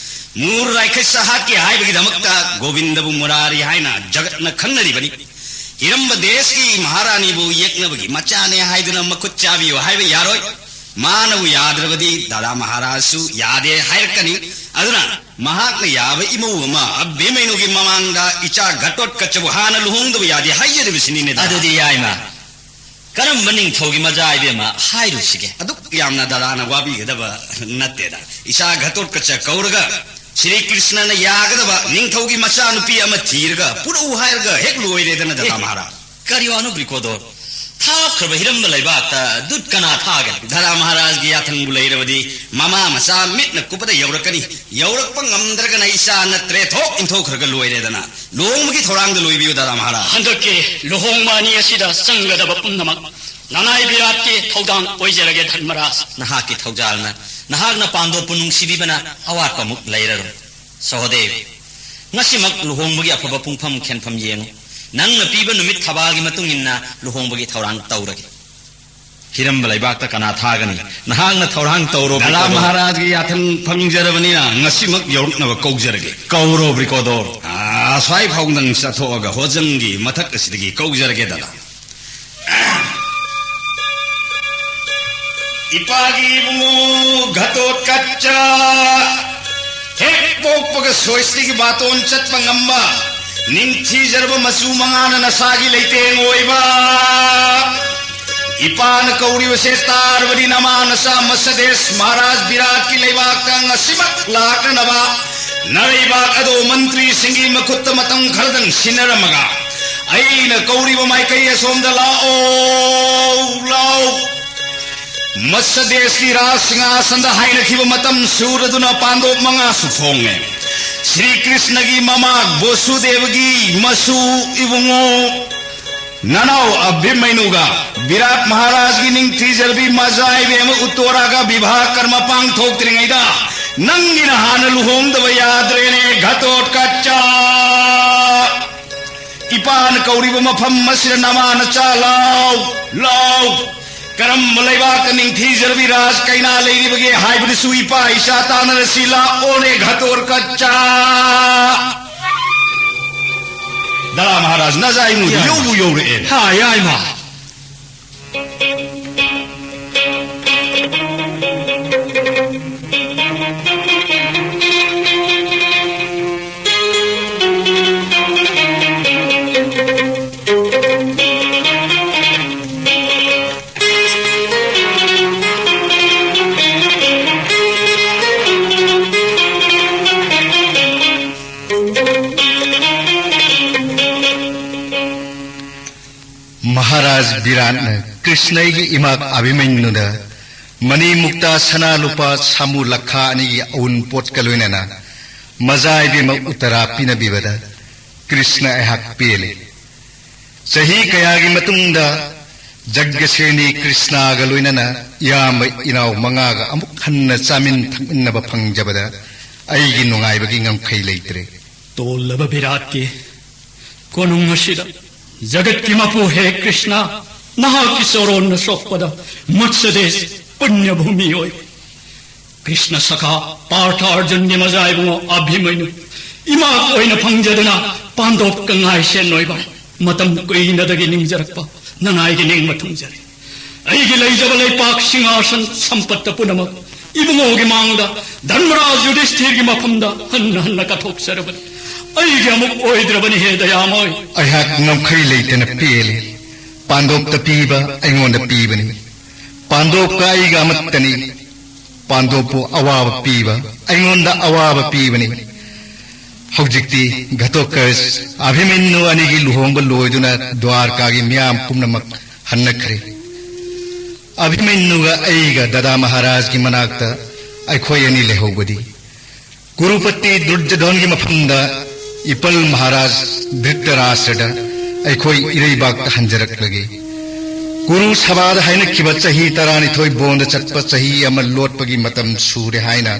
ꯃꯨꯔ ꯔꯥꯈꯁ ꯍꯥꯠꯀꯦ ꯍꯥꯏꯕꯒꯤꯗꯃꯛꯇ ꯒꯣꯕꯤꯟꯗꯕꯨ ꯃꯨꯔꯥꯔꯤ ꯍꯥꯏꯅ ꯖꯒꯠꯅ ꯈꯪꯅꯔꯤꯕꯅꯤ꯫ ꯍꯤꯔꯝꯕ ꯗꯦꯁꯀꯤ ꯃꯍꯥꯔꯥꯅꯤꯕꯨ ꯌꯦꯛꯅꯕꯒꯤ ꯃꯆꯥꯅꯦ ꯍꯥꯏꯗꯨꯅ ꯃꯈꯨꯠ ꯆꯥꯕꯤꯌꯨ ꯍꯥꯏꯕ ꯌꯥꯔꯣꯏ꯫ ꯃꯥꯅꯕꯨ ꯌꯥꯗ꯭ꯔꯕꯗꯤ ꯗꯗꯥ ꯃꯍꯥꯔꯥꯖꯁꯨ ꯌꯥꯗꯦ ꯍꯥꯏꯔꯛꯀꯅꯤ꯫ ꯑꯗꯨꯅ ꯃꯍꯥꯛꯅ ꯌꯥꯕ ꯏꯃꯧ ꯑꯃ ꯑꯕꯤꯃꯩꯅꯨꯒꯤ ꯃꯃꯥꯡꯗ ꯏꯆꯥ ꯘꯇꯣꯠꯀꯆꯕꯨ ꯍꯥꯟꯅ ꯂꯨꯍꯣꯡꯗꯕ ꯌꯥꯗꯦ ꯍꯥꯏꯖꯔꯤꯕꯁꯤꯅꯤꯅꯦ ꯗꯗꯥ꯫ ꯑꯗꯨꯗꯤ ꯌꯥꯏꯃ, ꯀꯔꯝꯕ ꯅꯤꯡꯊꯧꯒꯤ ꯃꯆꯥ ꯏꯕꯦꯝꯃ ꯍꯥꯏꯔꯨꯁꯤꯒꯦ? ꯑꯗꯨꯛ ꯌꯥꯝꯅ ꯗꯗꯥꯅ ꯋꯥꯕꯤꯒꯗꯕ ꯅꯠꯇꯦꯗ꯫ ꯏꯆꯥ ꯘꯇꯣꯠꯀꯆ ꯀꯧꯔꯒ ꯁ꯭ꯔꯤ ꯀ꯭ꯔꯤꯁꯅꯅ ꯌꯥꯒꯗꯕ ꯅꯤꯡꯊꯧꯒꯤ ꯃꯆꯥꯅꯨꯄꯤ ꯑꯃ ꯊꯤꯔꯒ ꯄꯨꯔꯛꯎ ꯍꯥꯏꯔꯒ ꯍꯦꯛ ꯂꯣꯏꯔꯦꯗꯅ ꯗꯗꯥ ꯑꯦ, ꯃꯍꯥꯔꯥꯖ꯫ ꯀꯔꯤ ꯋꯥꯅꯣ ꯕ꯭ꯔꯤꯀꯣꯗꯣꯔ? ꯊꯥꯞꯈ꯭ꯔꯕ ꯍꯤꯔꯝꯕ ꯂꯩꯕꯥꯛꯇ ꯗꯨꯠ ꯀꯅꯥ ꯊꯥꯒꯅꯤ? ꯙꯔꯥ ꯃꯍꯥꯔꯥꯖꯒꯤ ꯌꯥꯊꯪꯕꯨ ꯂꯩꯔꯕꯗꯤ ꯃꯃꯥ ꯃꯆꯥ ꯃꯤꯠꯅ ꯀꯨꯞꯄꯗ ꯌꯧꯔꯛꯀꯅꯤ꯫ ꯌꯧꯔꯛꯄ ꯉꯝꯗ꯭ꯔꯒꯅ ꯏꯆꯥ ꯅꯠꯇ꯭ꯔꯦ ꯊꯣꯛ ꯏꯟꯊꯣꯛꯈ꯭ꯔꯒ ꯂꯣꯏꯔꯦꯗꯅ꯫ ꯂꯨꯍꯣꯡꯕꯒꯤ ꯊꯧꯔꯥꯡꯗ ꯂꯣꯏꯕꯤꯌꯨ ꯙꯔꯥ ꯃꯍꯥꯔꯥꯖ꯫ ꯍꯟꯗꯛꯀꯤ ꯂꯨꯍꯣꯡꯕ ꯑꯅꯤ ꯑꯁꯤꯗ ꯆꯪꯒꯗꯕ ꯄꯨꯝꯅꯃꯛ ꯅꯅꯥꯏ ꯕꯤꯔꯥꯠꯀꯤ ꯊꯧꯗꯥꯡ ꯑꯣꯏꯖꯔꯒꯦ ꯙꯔꯃꯔꯥꯖ꯫ ꯅꯍꯥꯛꯀꯤ ꯊꯧꯖꯥꯜꯅ, ꯅꯍꯥꯛꯅ ꯄꯥꯟꯗꯣꯞꯄꯨ ꯅꯨꯡꯁꯤꯕꯤꯕꯅ ꯑꯋꯥꯠꯄ ꯑꯃꯨꯛ ꯂꯩꯔꯔꯣꯏ꯫ ꯁꯍꯣꯗꯦꯕ, ꯉꯁꯤꯃꯛ ꯂꯨꯍꯣꯡꯕꯒꯤ ꯑꯐꯕ ꯄꯨꯡꯐꯝ ꯈꯦꯟꯐꯝ ꯌꯦꯡꯉꯨ꯫ ꯅꯪꯅ ꯄꯤꯕ ꯅꯨꯃꯤꯠ ꯊꯕꯥꯒꯤ ꯃꯇꯨꯡ ꯏꯟꯅ ꯂꯨꯍꯣꯡꯕꯒꯤ ꯊꯧꯔꯥꯡ ꯇꯧꯔꯒꯦ꯫ ꯍꯤꯔꯝꯕ ꯂꯩꯕꯥꯛꯇ ꯀꯅꯥ ꯊꯥꯒꯅꯤ? ꯅꯍꯥꯛꯅ ꯊꯧꯔꯥꯡ ꯇꯧꯔꯣ, ꯙꯔꯥ ꯕ꯭ꯔꯤꯀꯣꯗꯣꯔ꯫ ꯃꯍꯥꯔꯥꯖꯒꯤ ꯌꯥꯊꯪ ꯐꯪꯖꯔꯕꯅꯤꯅ ꯉꯁꯤꯃꯛ ꯌꯧꯔꯛꯅꯕ ꯀꯧꯖꯔꯒꯦ꯫ ꯀꯧꯔꯣ, ꯕ꯭ꯔꯤꯀꯣꯗꯣꯔ꯫ ꯑꯥ, ꯑꯁ꯭ꯋꯥꯏ ꯐꯥꯎꯗꯪ ꯆꯠꯊꯣꯛꯑꯒ ꯍꯣꯖꯪꯒꯤ ꯃꯊꯛ ꯑꯁꯤꯗꯒꯤ ꯀꯧꯖꯔꯒꯦ, ꯗꯗꯥ꯫ ꯏꯄꯥꯒꯤ ꯏꯕꯨꯡꯉꯣ ꯘꯇꯣꯠꯀꯆ, ꯍꯦꯛ ꯄꯣꯛꯄꯒ ꯁꯣꯏꯁꯤꯒꯤ ꯕꯥꯇꯣꯟ ꯆꯠꯄ ꯉꯝꯕ, ꯅꯤꯡꯊꯤꯖꯔꯕ ꯃꯆꯨ ꯃꯉꯥꯅ ꯅꯁꯥꯒꯤ ꯂꯩꯇꯦꯡ ꯑꯣꯏꯕ꯫ ꯏꯄꯥꯅ ꯀꯧꯔꯤꯕꯁꯦ ꯇꯥꯔꯕꯗꯤ ꯅꯃꯥ ꯅꯆꯥ ꯃꯁꯗꯦꯁ ꯃꯍꯥꯔꯥꯖ ꯕꯤꯔꯥꯠꯀꯤ ꯂꯩꯕꯥꯛꯇ ꯉꯁꯤꯃꯛ ꯂꯥꯛꯅꯅꯕ ꯅꯔꯩꯕꯥꯛ ꯑꯗꯣ ꯃꯟꯇ꯭ꯔꯤꯁꯤꯡꯒꯤ ꯃꯈꯨꯠꯇ ꯃꯇꯝ ꯈꯔꯗꯪ ꯁꯤꯟꯅꯔꯝꯃꯒ ꯑꯩꯅ ꯀꯧꯔꯤꯕ ꯃꯥꯏꯀꯩ ꯑꯁꯣꯝꯗ ꯂꯥꯛꯑꯣ, ꯂꯥꯛꯑꯣ꯫ ꯃꯠꯁꯗꯦꯁꯀꯤ ꯔꯥꯖ ꯁꯤꯡꯍꯥꯁꯟꯗ ꯍꯥꯏꯅꯈꯤꯕ ꯃꯇꯝ ꯁꯨꯔꯗꯨꯅ ꯄꯥꯟꯗꯣꯞ ꯃꯉꯥꯁꯨ ꯐꯣꯡꯉꯦ꯫ ꯁ꯭ꯔꯤ ꯀ꯭ꯔꯤꯁꯅꯒꯤ ꯃꯃꯥ ꯕꯣꯁꯨꯗꯦꯕꯒꯤ ꯃꯁꯨ ꯏꯕꯨꯡꯉꯣ ꯅꯅꯥꯎ ꯑꯚꯤꯃꯩꯅꯨꯒ ꯕꯤꯔꯥꯠ ꯃꯍꯥꯔꯥꯖꯒꯤ ꯅꯤꯡꯊꯤꯖꯔꯕꯤ ꯃꯖꯥꯏꯕꯦꯝꯃ ꯎꯠꯇꯣꯔꯥꯒ ꯕꯤꯚꯥ ꯀꯔꯃ ꯄꯥꯡꯊꯣꯛꯇ꯭ꯔꯤꯉꯩꯗ ꯅꯪꯒꯤꯅ ꯍꯥꯟꯅ ꯂꯨꯍꯣꯡꯗꯕ ꯌꯥꯗ꯭ꯔꯦꯅꯦ ꯘꯇꯣꯠꯀꯆ꯫ ꯏꯄꯥꯅ ꯀꯧꯔꯤꯕ ꯃꯐꯝ ꯑꯁꯤꯗ ꯅꯃꯥ ꯅꯆꯥ ꯂꯥꯎ, ꯂꯥꯎ꯫ ꯀꯔꯝꯕ ꯂꯩꯕꯥꯛꯇ ꯅꯤꯡꯊꯤꯖꯔꯕꯤ ꯔꯥꯖ ꯀꯩꯅꯥ ꯂꯩꯔꯤꯕꯒꯦ ꯍꯥꯏꯕꯗꯨꯁꯨ ꯏꯄꯥ ꯏꯆꯥ ꯇꯥꯟꯅꯔꯁꯤ ꯂꯥꯛꯑꯣꯅꯦ ꯘꯇꯣꯠꯀꯆ꯫ ꯗꯂꯥ ꯃꯍꯥꯔꯥꯖ ꯅꯖꯥꯏꯃꯨꯗꯤ ꯌꯥꯏ꯫ ꯌꯧꯕꯨ ꯌꯧꯔꯛꯑꯦ꯫ ꯍꯥ, ꯌꯥꯏꯃ꯫ ꯃꯍꯥꯔꯥꯖ ꯕꯤꯔꯥꯠꯅ ꯀ꯭ꯔꯤꯁꯅꯒꯤ ꯏꯃꯥ ꯑꯚꯤꯃꯟꯌꯨꯗ ꯃꯅꯤ ꯃꯨꯛꯇꯥ ꯁꯅꯥ ꯂꯨꯄꯥ ꯁꯥꯃꯨ ꯂꯈꯥ ꯑꯅꯤꯒꯤ ꯑꯎꯟꯄꯣꯠꯀ ꯂꯣꯏꯅꯅ ꯃꯖꯥ ꯏꯕꯦꯝꯃ ꯎꯠꯇꯔꯥ ꯄꯤꯅꯕꯤꯕꯗ ꯀ꯭ꯔꯤꯁꯅ ꯑꯩꯍꯥꯛ ꯄꯦꯜꯂꯤ꯫ ꯆꯍꯤ ꯀꯌꯥꯒꯤ ꯃꯇꯨꯡꯗ ꯖꯒ꯭ꯌꯁꯦꯅꯤ ꯀ꯭ꯔꯤꯁꯅꯒ ꯂꯣꯏꯅꯅ ꯏꯌꯥꯝꯕ ꯏꯅꯥꯎ ꯃꯉꯥꯒ ꯑꯃꯨꯛ ꯍꯟꯅ ꯆꯥꯃꯤꯟ ꯊꯛꯃꯤꯟꯅꯕ ꯐꯪꯖꯕꯗ ꯑꯩꯒꯤ ꯅꯨꯡꯉꯥꯏꯕꯒꯤ ꯉꯝꯈꯩ ꯂꯩꯇ꯭ꯔꯦ꯫ ꯇꯣꯜꯂꯕ ꯕꯤꯔꯥꯠꯀꯤ ꯀꯣꯅꯨꯡ ꯑꯁꯤꯗ ꯖꯒꯠꯀꯤ ꯃꯄꯨ ꯍꯦ ꯀ꯭ꯔꯤꯁꯅ, ꯅꯍꯥꯛꯀꯤ ꯆꯣꯔꯣꯟꯅ ꯁꯣꯛꯄꯗ ꯃꯠꯁꯗꯦꯁ ꯄꯨꯅ꯭ꯌ ꯚꯨꯃꯤ ꯑꯣꯏ꯫ ꯀ꯭ꯔꯤꯁꯅ ꯁꯈꯥ ꯄꯥꯔꯊ ꯑꯔꯖꯨꯟꯒꯤ ꯃꯖꯥ ꯏꯕꯨꯡꯉꯣ ꯑꯚꯤꯃꯟꯌꯨ ꯏꯃꯥ ꯑꯣꯏꯅ ꯐꯪꯖꯗꯨꯅ ꯄꯥꯟꯗꯣꯞꯀ ꯉꯥꯏꯁꯦꯟ ꯑꯣꯏꯕ ꯃꯇꯝ ꯀꯨꯏꯅꯗꯒꯤ ꯅꯤꯡꯖꯔꯛꯄ ꯅꯅꯥꯏꯒꯤ ꯅꯤꯡꯕ ꯊꯨꯡꯖꯔꯤ꯫ ꯑꯩꯒꯤ ꯂꯩꯖꯕ ꯂꯩꯄꯥꯛ ꯁꯤꯡꯍꯥꯁꯟ ꯁꯝꯄꯠꯇ ꯄꯨꯝꯅꯃꯛ ꯏꯕꯨꯡꯉꯣꯒꯤ ꯃꯥꯡꯗ ꯙꯔꯃꯔꯥꯖ ꯌꯨꯙꯤꯁꯊꯤꯔꯒꯤ ꯃꯐꯝꯗ ꯍꯟꯅ ꯍꯟꯅ ꯀꯠꯊꯣꯛꯆꯔꯕꯅꯤ꯫ ꯑꯩꯒꯤ ꯑꯃꯨꯛ ꯑꯣꯏꯗ꯭ꯔꯕꯅꯤ ꯍꯦ ꯗꯌꯥꯃꯣꯏ꯫ ꯑꯩꯍꯥꯛ ꯉꯝꯈꯩ ꯂꯩꯇꯅ ꯄꯦꯜꯂꯤ꯫ ꯄꯥꯟꯗꯣꯞꯇ ꯄꯤꯕ ꯑꯩꯉꯣꯟꯗ ꯄꯤꯕꯅꯤ꯫ ꯄꯥꯟꯗꯣꯞꯀ ꯑꯩꯒ ꯑꯃꯠꯇꯅꯤ꯫ ꯄꯥꯟꯗꯣꯞꯄꯨ ꯑꯋꯥꯕ ꯄꯤꯕ ꯑꯩꯉꯣꯟꯗ ꯑꯋꯥꯕ ꯄꯤꯕꯅꯤ꯫ ꯍꯧꯖꯤꯛꯇꯤ ꯘꯇꯣꯠꯀꯆ ꯑꯚꯤꯃꯟꯌꯨ ꯑꯅꯤꯒꯤ ꯂꯨꯍꯣꯡꯕ ꯂꯣꯏꯗꯨꯅ ꯗ꯭ꯋꯥꯔꯀꯥꯒꯤ ꯃꯤꯌꯥꯝ ꯄꯨꯝꯅꯃꯛ ꯍꯟꯅꯈ꯭ꯔꯦ꯫ ꯑꯚꯤꯃꯟꯌꯨꯒ ꯑꯩꯒ ꯗꯗꯥ ꯃꯍꯥꯔꯥꯖꯒꯤ ꯃꯅꯥꯛꯇ ꯑꯩꯈꯣꯏ ꯑꯅꯤ ꯂꯩꯍꯧꯕꯗꯤ, ꯀꯨꯔꯨꯄꯇꯤ ꯗꯨꯔꯖꯣꯙꯟꯒꯤ ꯃꯐꯝꯗ ꯏꯄꯜ ꯃꯍꯥꯔꯥꯖ ꯙ꯭ꯔꯤꯇꯔꯥꯁ꯭ꯇ꯭ꯔꯗ ꯑꯩꯈꯣꯏ ꯏꯔꯩꯕꯥꯛꯇ ꯍꯟꯖꯔꯛꯂꯒꯦ꯫ ꯀꯨꯔꯨ ꯁꯚꯥꯗ ꯍꯥꯏꯅꯈꯤꯕ ꯆꯍꯤ ꯇꯔꯥꯅꯤꯊꯣꯏ ꯕꯣꯟꯗ ꯆꯠꯄ ꯆꯍꯤ ꯑꯃ ꯂꯣꯠꯄꯒꯤ ꯃꯇꯝ ꯁꯨꯔꯦ ꯍꯥꯏꯅ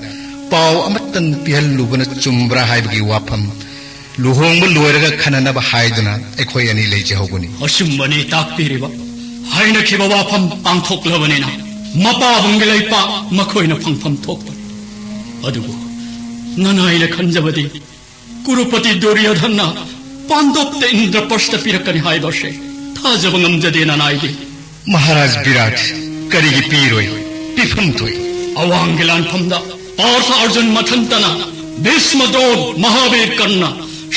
ꯄꯥꯎ ꯑꯃꯠꯇ ꯄꯤꯍꯜꯂꯨꯕꯅ ꯆꯨꯝꯕ꯭ꯔꯥ ꯍꯥꯏꯕꯒꯤ ꯋꯥꯐꯝ ꯂꯨꯍꯣꯡꯕ ꯂꯣꯏꯔꯒ ꯈꯟꯅꯅꯕ ꯍꯥꯏꯗꯨꯅ ꯑꯩꯈꯣꯏ ꯑꯅꯤ ꯂꯩꯖꯍꯧꯕꯅꯤ꯫ ꯑꯆꯨꯝꯕꯅꯤ ꯇꯥꯛꯄꯤꯔꯤꯕ꯫ ꯍꯥꯏꯅꯈꯤꯕ ꯋꯥꯐꯝ ꯄꯥꯡꯊꯣꯛꯂꯕꯅꯤꯅ ꯃꯄꯥꯕꯨꯡꯒꯤ ꯂꯩꯄꯥꯛ ꯃꯈꯣꯏꯅ ꯐꯪꯐꯝ ꯊꯣꯛꯄꯅꯤ꯫ ꯑꯗꯨꯕꯨ ꯅꯅꯥꯏꯅ ꯈꯟꯖꯕꯗꯤ ꯀꯨꯔꯨꯄꯇꯤ ꯗꯨꯔꯌꯣꯙꯟꯅ ꯄꯥꯟꯗꯣꯞꯇ ꯏꯟꯗ꯭ꯔꯄ꯭ꯔꯁꯇ ꯄꯤꯔꯛꯀꯅꯤ ꯍꯥꯏꯕꯁꯦ ꯊꯥꯖꯕ ꯉꯝꯖꯗꯦ ꯅꯅꯥꯏꯗꯤ꯫ ꯃꯍꯥꯔꯥꯖ ꯕꯤꯔꯥꯠ ꯀꯔꯤꯒꯤ ꯄꯤꯔꯣꯏ? ꯄꯤꯐꯝ ꯊꯣꯛꯏ꯫ ꯑꯋꯥꯡꯒꯤ ꯂꯥꯟꯐꯝꯗ ꯄꯥꯔꯊ ꯑꯔꯖꯨꯟ ꯃꯊꯟꯇꯅ ꯚꯤꯁꯃ ꯗ꯭ꯔꯣꯟ ꯃꯍꯥꯕꯤꯔ ꯀꯔꯅ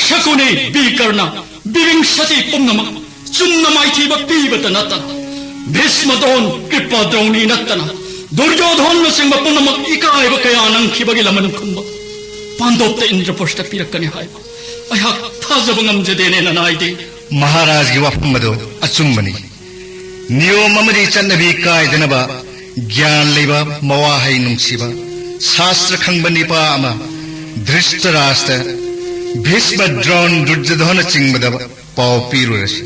ꯁꯀꯨꯅꯤ ꯕꯤꯀꯔꯅ ꯕꯤꯔꯤꯡꯁꯇꯤ ꯄꯨꯝꯅꯃꯛ ꯆꯨꯝꯅ ꯃꯥꯏꯊꯤꯕ ꯄꯤꯕꯇ ꯅꯠꯇꯅ ꯚꯤꯁꯃ ꯗ꯭ꯔꯣꯟ ꯀ꯭ꯔꯤꯄꯥ ꯗ꯭ꯔꯣꯅꯤ ꯅꯠꯇꯅ ꯗꯨꯔꯌꯣꯙꯟꯅꯆꯤꯡꯕ ꯄꯨꯝꯅꯃꯛ ꯏꯀꯥꯏꯕ ꯀꯌꯥ ꯅꯪꯈꯤꯕꯒꯤ ꯂꯃꯟ ꯈꯨꯝꯕ ꯄꯥꯟꯗꯣꯞꯇ ꯏꯟꯗ꯭ꯔꯄ꯭ꯔꯁꯇ ꯄꯤꯔꯛꯀꯅꯤ ꯍꯥꯏꯕ ꯑꯩꯍꯥꯛ ꯊꯥꯖꯕ ꯉꯝꯖꯗꯦꯅꯦ ꯅꯅꯥꯏꯗꯤ꯫ ꯃꯍꯥꯔꯥꯖꯒꯤ ꯋꯥꯐꯝ ꯑꯗꯨ ꯑꯆꯨꯝꯕꯅꯤ꯫ ꯅꯤꯌꯣꯝ ꯑꯃꯗꯤ ꯆꯠꯅꯕꯤ ꯀꯥꯏꯗꯅꯕ ꯒ꯭ꯌꯥꯟ ꯂꯩꯕ, ꯃꯋꯥꯍꯩ ꯅꯨꯡꯁꯤꯕ, ꯁꯥꯁꯇ꯭ꯔ ꯈꯪꯕ ꯅꯤꯄꯥ ꯑꯃ ꯙ꯭ꯔꯤꯁꯇꯔꯥꯁꯇ, ꯚꯤꯁꯃ, ꯗ꯭ꯔꯣꯟ, ꯗꯨꯔꯖꯣꯙꯅꯆꯤꯡꯕꯗ ꯄꯥꯎ ꯄꯤꯔꯨꯔꯁꯤ꯫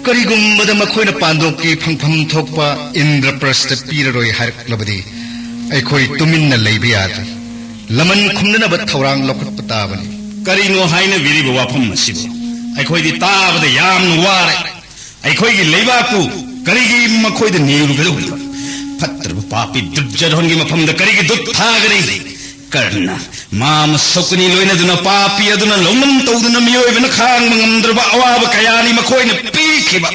ꯀꯔꯤꯒꯨꯝꯕꯗ ꯃꯈꯣꯏꯅ ꯄꯥꯟꯗꯣꯞꯀꯤ ꯐꯪꯐꯝ ꯊꯣꯛꯄ ꯏꯟꯗ꯭ꯔꯄ꯭ꯔꯁꯇ ꯄꯤꯔꯔꯣꯏ ꯍꯥꯏꯔꯛꯂꯕꯗꯤ ꯑꯩꯈꯣꯏ ꯇꯨꯃꯤꯟꯅ ꯂꯩꯕ ꯌꯥꯗ꯭ꯔꯦ꯫ ꯂꯃꯟ ꯈꯨꯝꯅꯅꯕ ꯊꯧꯔꯥꯡ ꯂꯧꯈꯠꯄ ꯇꯥꯕꯅꯤ꯫ ꯀꯔꯤꯅꯣ ꯍꯥꯏꯅꯕꯤꯔꯤꯕ ꯋꯥꯐꯝ ꯑꯁꯤꯕꯨ? ꯑꯩꯈꯣꯏꯗꯤ ꯇꯥꯕꯗ ꯌꯥꯝꯅ ꯋꯥꯔꯦ꯫ ꯑꯩꯈꯣꯏꯒꯤ ꯂꯩꯕꯥꯛꯄꯨ ꯀꯔꯤꯒꯤ ꯃꯈꯣꯏꯗ ꯅꯤꯔꯨꯒꯗꯧꯔꯤꯕ? ꯐꯠꯇ꯭ꯔꯕ ꯄꯥꯄꯤ ꯗꯨꯔꯖꯣꯙꯟꯒꯤ ꯃꯐꯝꯗ ꯀꯔꯤꯒꯤ ꯗꯨꯠ ꯊꯥꯒꯅꯤ? ꯀꯔꯅ, ꯃꯥ ꯃꯁꯛꯀꯅꯤ ꯂꯣꯏꯅꯗꯨꯅ ꯄꯥꯄꯤ ꯑꯗꯨꯅ ꯂꯧꯅꯝ ꯇꯧꯗꯨꯅ ꯃꯤꯑꯣꯏꯕꯅ ꯈꯥꯡꯕ ꯉꯝꯗ꯭ꯔꯕ ꯑꯋꯥꯕ ꯀꯌꯥꯅꯤ ꯃꯈꯣꯏꯅ ꯄꯤꯈꯤꯕ꯫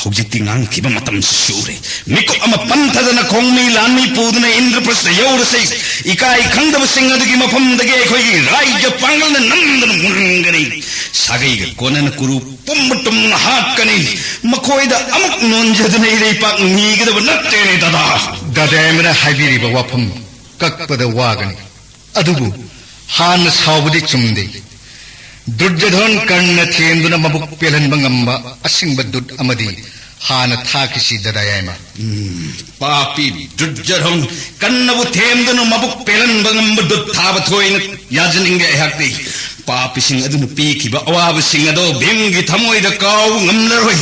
ꯍꯧꯖꯤꯛꯇꯤ ꯉꯥꯡꯈꯤꯕ ꯃꯇꯝꯁꯨ ꯁꯨꯔꯦ꯫ ꯃꯤꯀꯨꯞ ꯑꯃ ꯄꯟꯊꯗꯅ ꯈꯣꯡꯃꯤ ꯂꯥꯟꯃꯤ ꯄꯨꯗꯨꯅ ꯏꯟꯗ꯭ꯔꯄ꯭ꯔꯁꯇ ꯌꯧꯔꯁꯤ꯫ ꯏꯀꯥꯏ ꯈꯪꯗꯕꯁꯤꯡ ꯑꯗꯨꯒꯤ ꯃꯐꯝꯗꯒꯤ ꯑꯩꯈꯣꯏꯒꯤ ꯔꯥꯏꯖ ꯄꯥꯡꯒꯜꯅ ꯅꯝꯗꯨꯅ ꯃꯨꯟꯒꯅꯤ꯫ ꯁꯥꯒꯩꯒ ꯀꯣꯟꯅꯅ ꯀꯨꯔꯨ ꯄꯨꯝꯕ ꯇꯨꯝꯅ ꯍꯥꯠꯀꯅꯤ꯫ ꯃꯈꯣꯏꯗ ꯑꯃꯨꯛ ꯅꯣꯟꯖꯗꯨꯅ ꯏꯔꯩꯄꯥꯛ ꯅꯤꯒꯗꯕ ꯅꯠꯇꯦꯅꯦ, ꯗꯗꯥ꯫ ꯗꯗꯥ ꯑꯃꯅ ꯍꯥꯏꯕꯤꯔꯤꯕ ꯋꯥꯐꯝ ꯀꯛꯄꯗ ꯋꯥꯒꯅꯤ꯫ ꯑꯗꯨꯕꯨ ꯍꯥꯟꯅ ꯁꯥꯎꯕꯗꯤ ꯆꯨꯝꯗꯦ꯫ ꯗꯨꯔꯖꯣꯙꯟ ꯀꯔꯅ ꯊꯦꯝꯗꯨꯅ ꯃꯕꯨꯛ ꯄꯦꯜꯍꯟꯕ ꯉꯝꯕ ꯑꯁꯤꯡꯕ ꯗꯨꯠ ꯑꯃꯗꯤ ꯍꯥꯟꯅ ꯊꯥꯈꯤꯁꯤ ꯗꯗꯥ ꯌꯥꯏꯃ꯫ ꯎꯝ, ꯄꯥꯄꯤ ꯗꯨꯔꯖꯣꯙꯟ, ꯀꯟꯅꯕꯨ ꯊꯦꯝꯗꯨꯅ ꯃꯕꯨꯛ ꯄꯦꯜꯍꯟꯕ ꯉꯝꯕ ꯗꯨꯠ ꯊꯥꯕ ꯊꯣꯏꯅ ꯌꯥꯖꯅꯤꯡꯗꯦ ꯑꯩꯍꯥꯛꯇꯤ꯫ ꯄꯥꯄꯤꯁꯤꯡ ꯑꯗꯨꯅ ꯄꯤꯈꯤꯕ ꯑꯋꯥꯕꯁꯤꯡ ꯑꯗꯣ ꯚꯤꯝꯒꯤ ꯊꯃꯣꯏꯗ ꯀꯥꯎꯕ ꯉꯝꯂꯔꯣꯏ꯫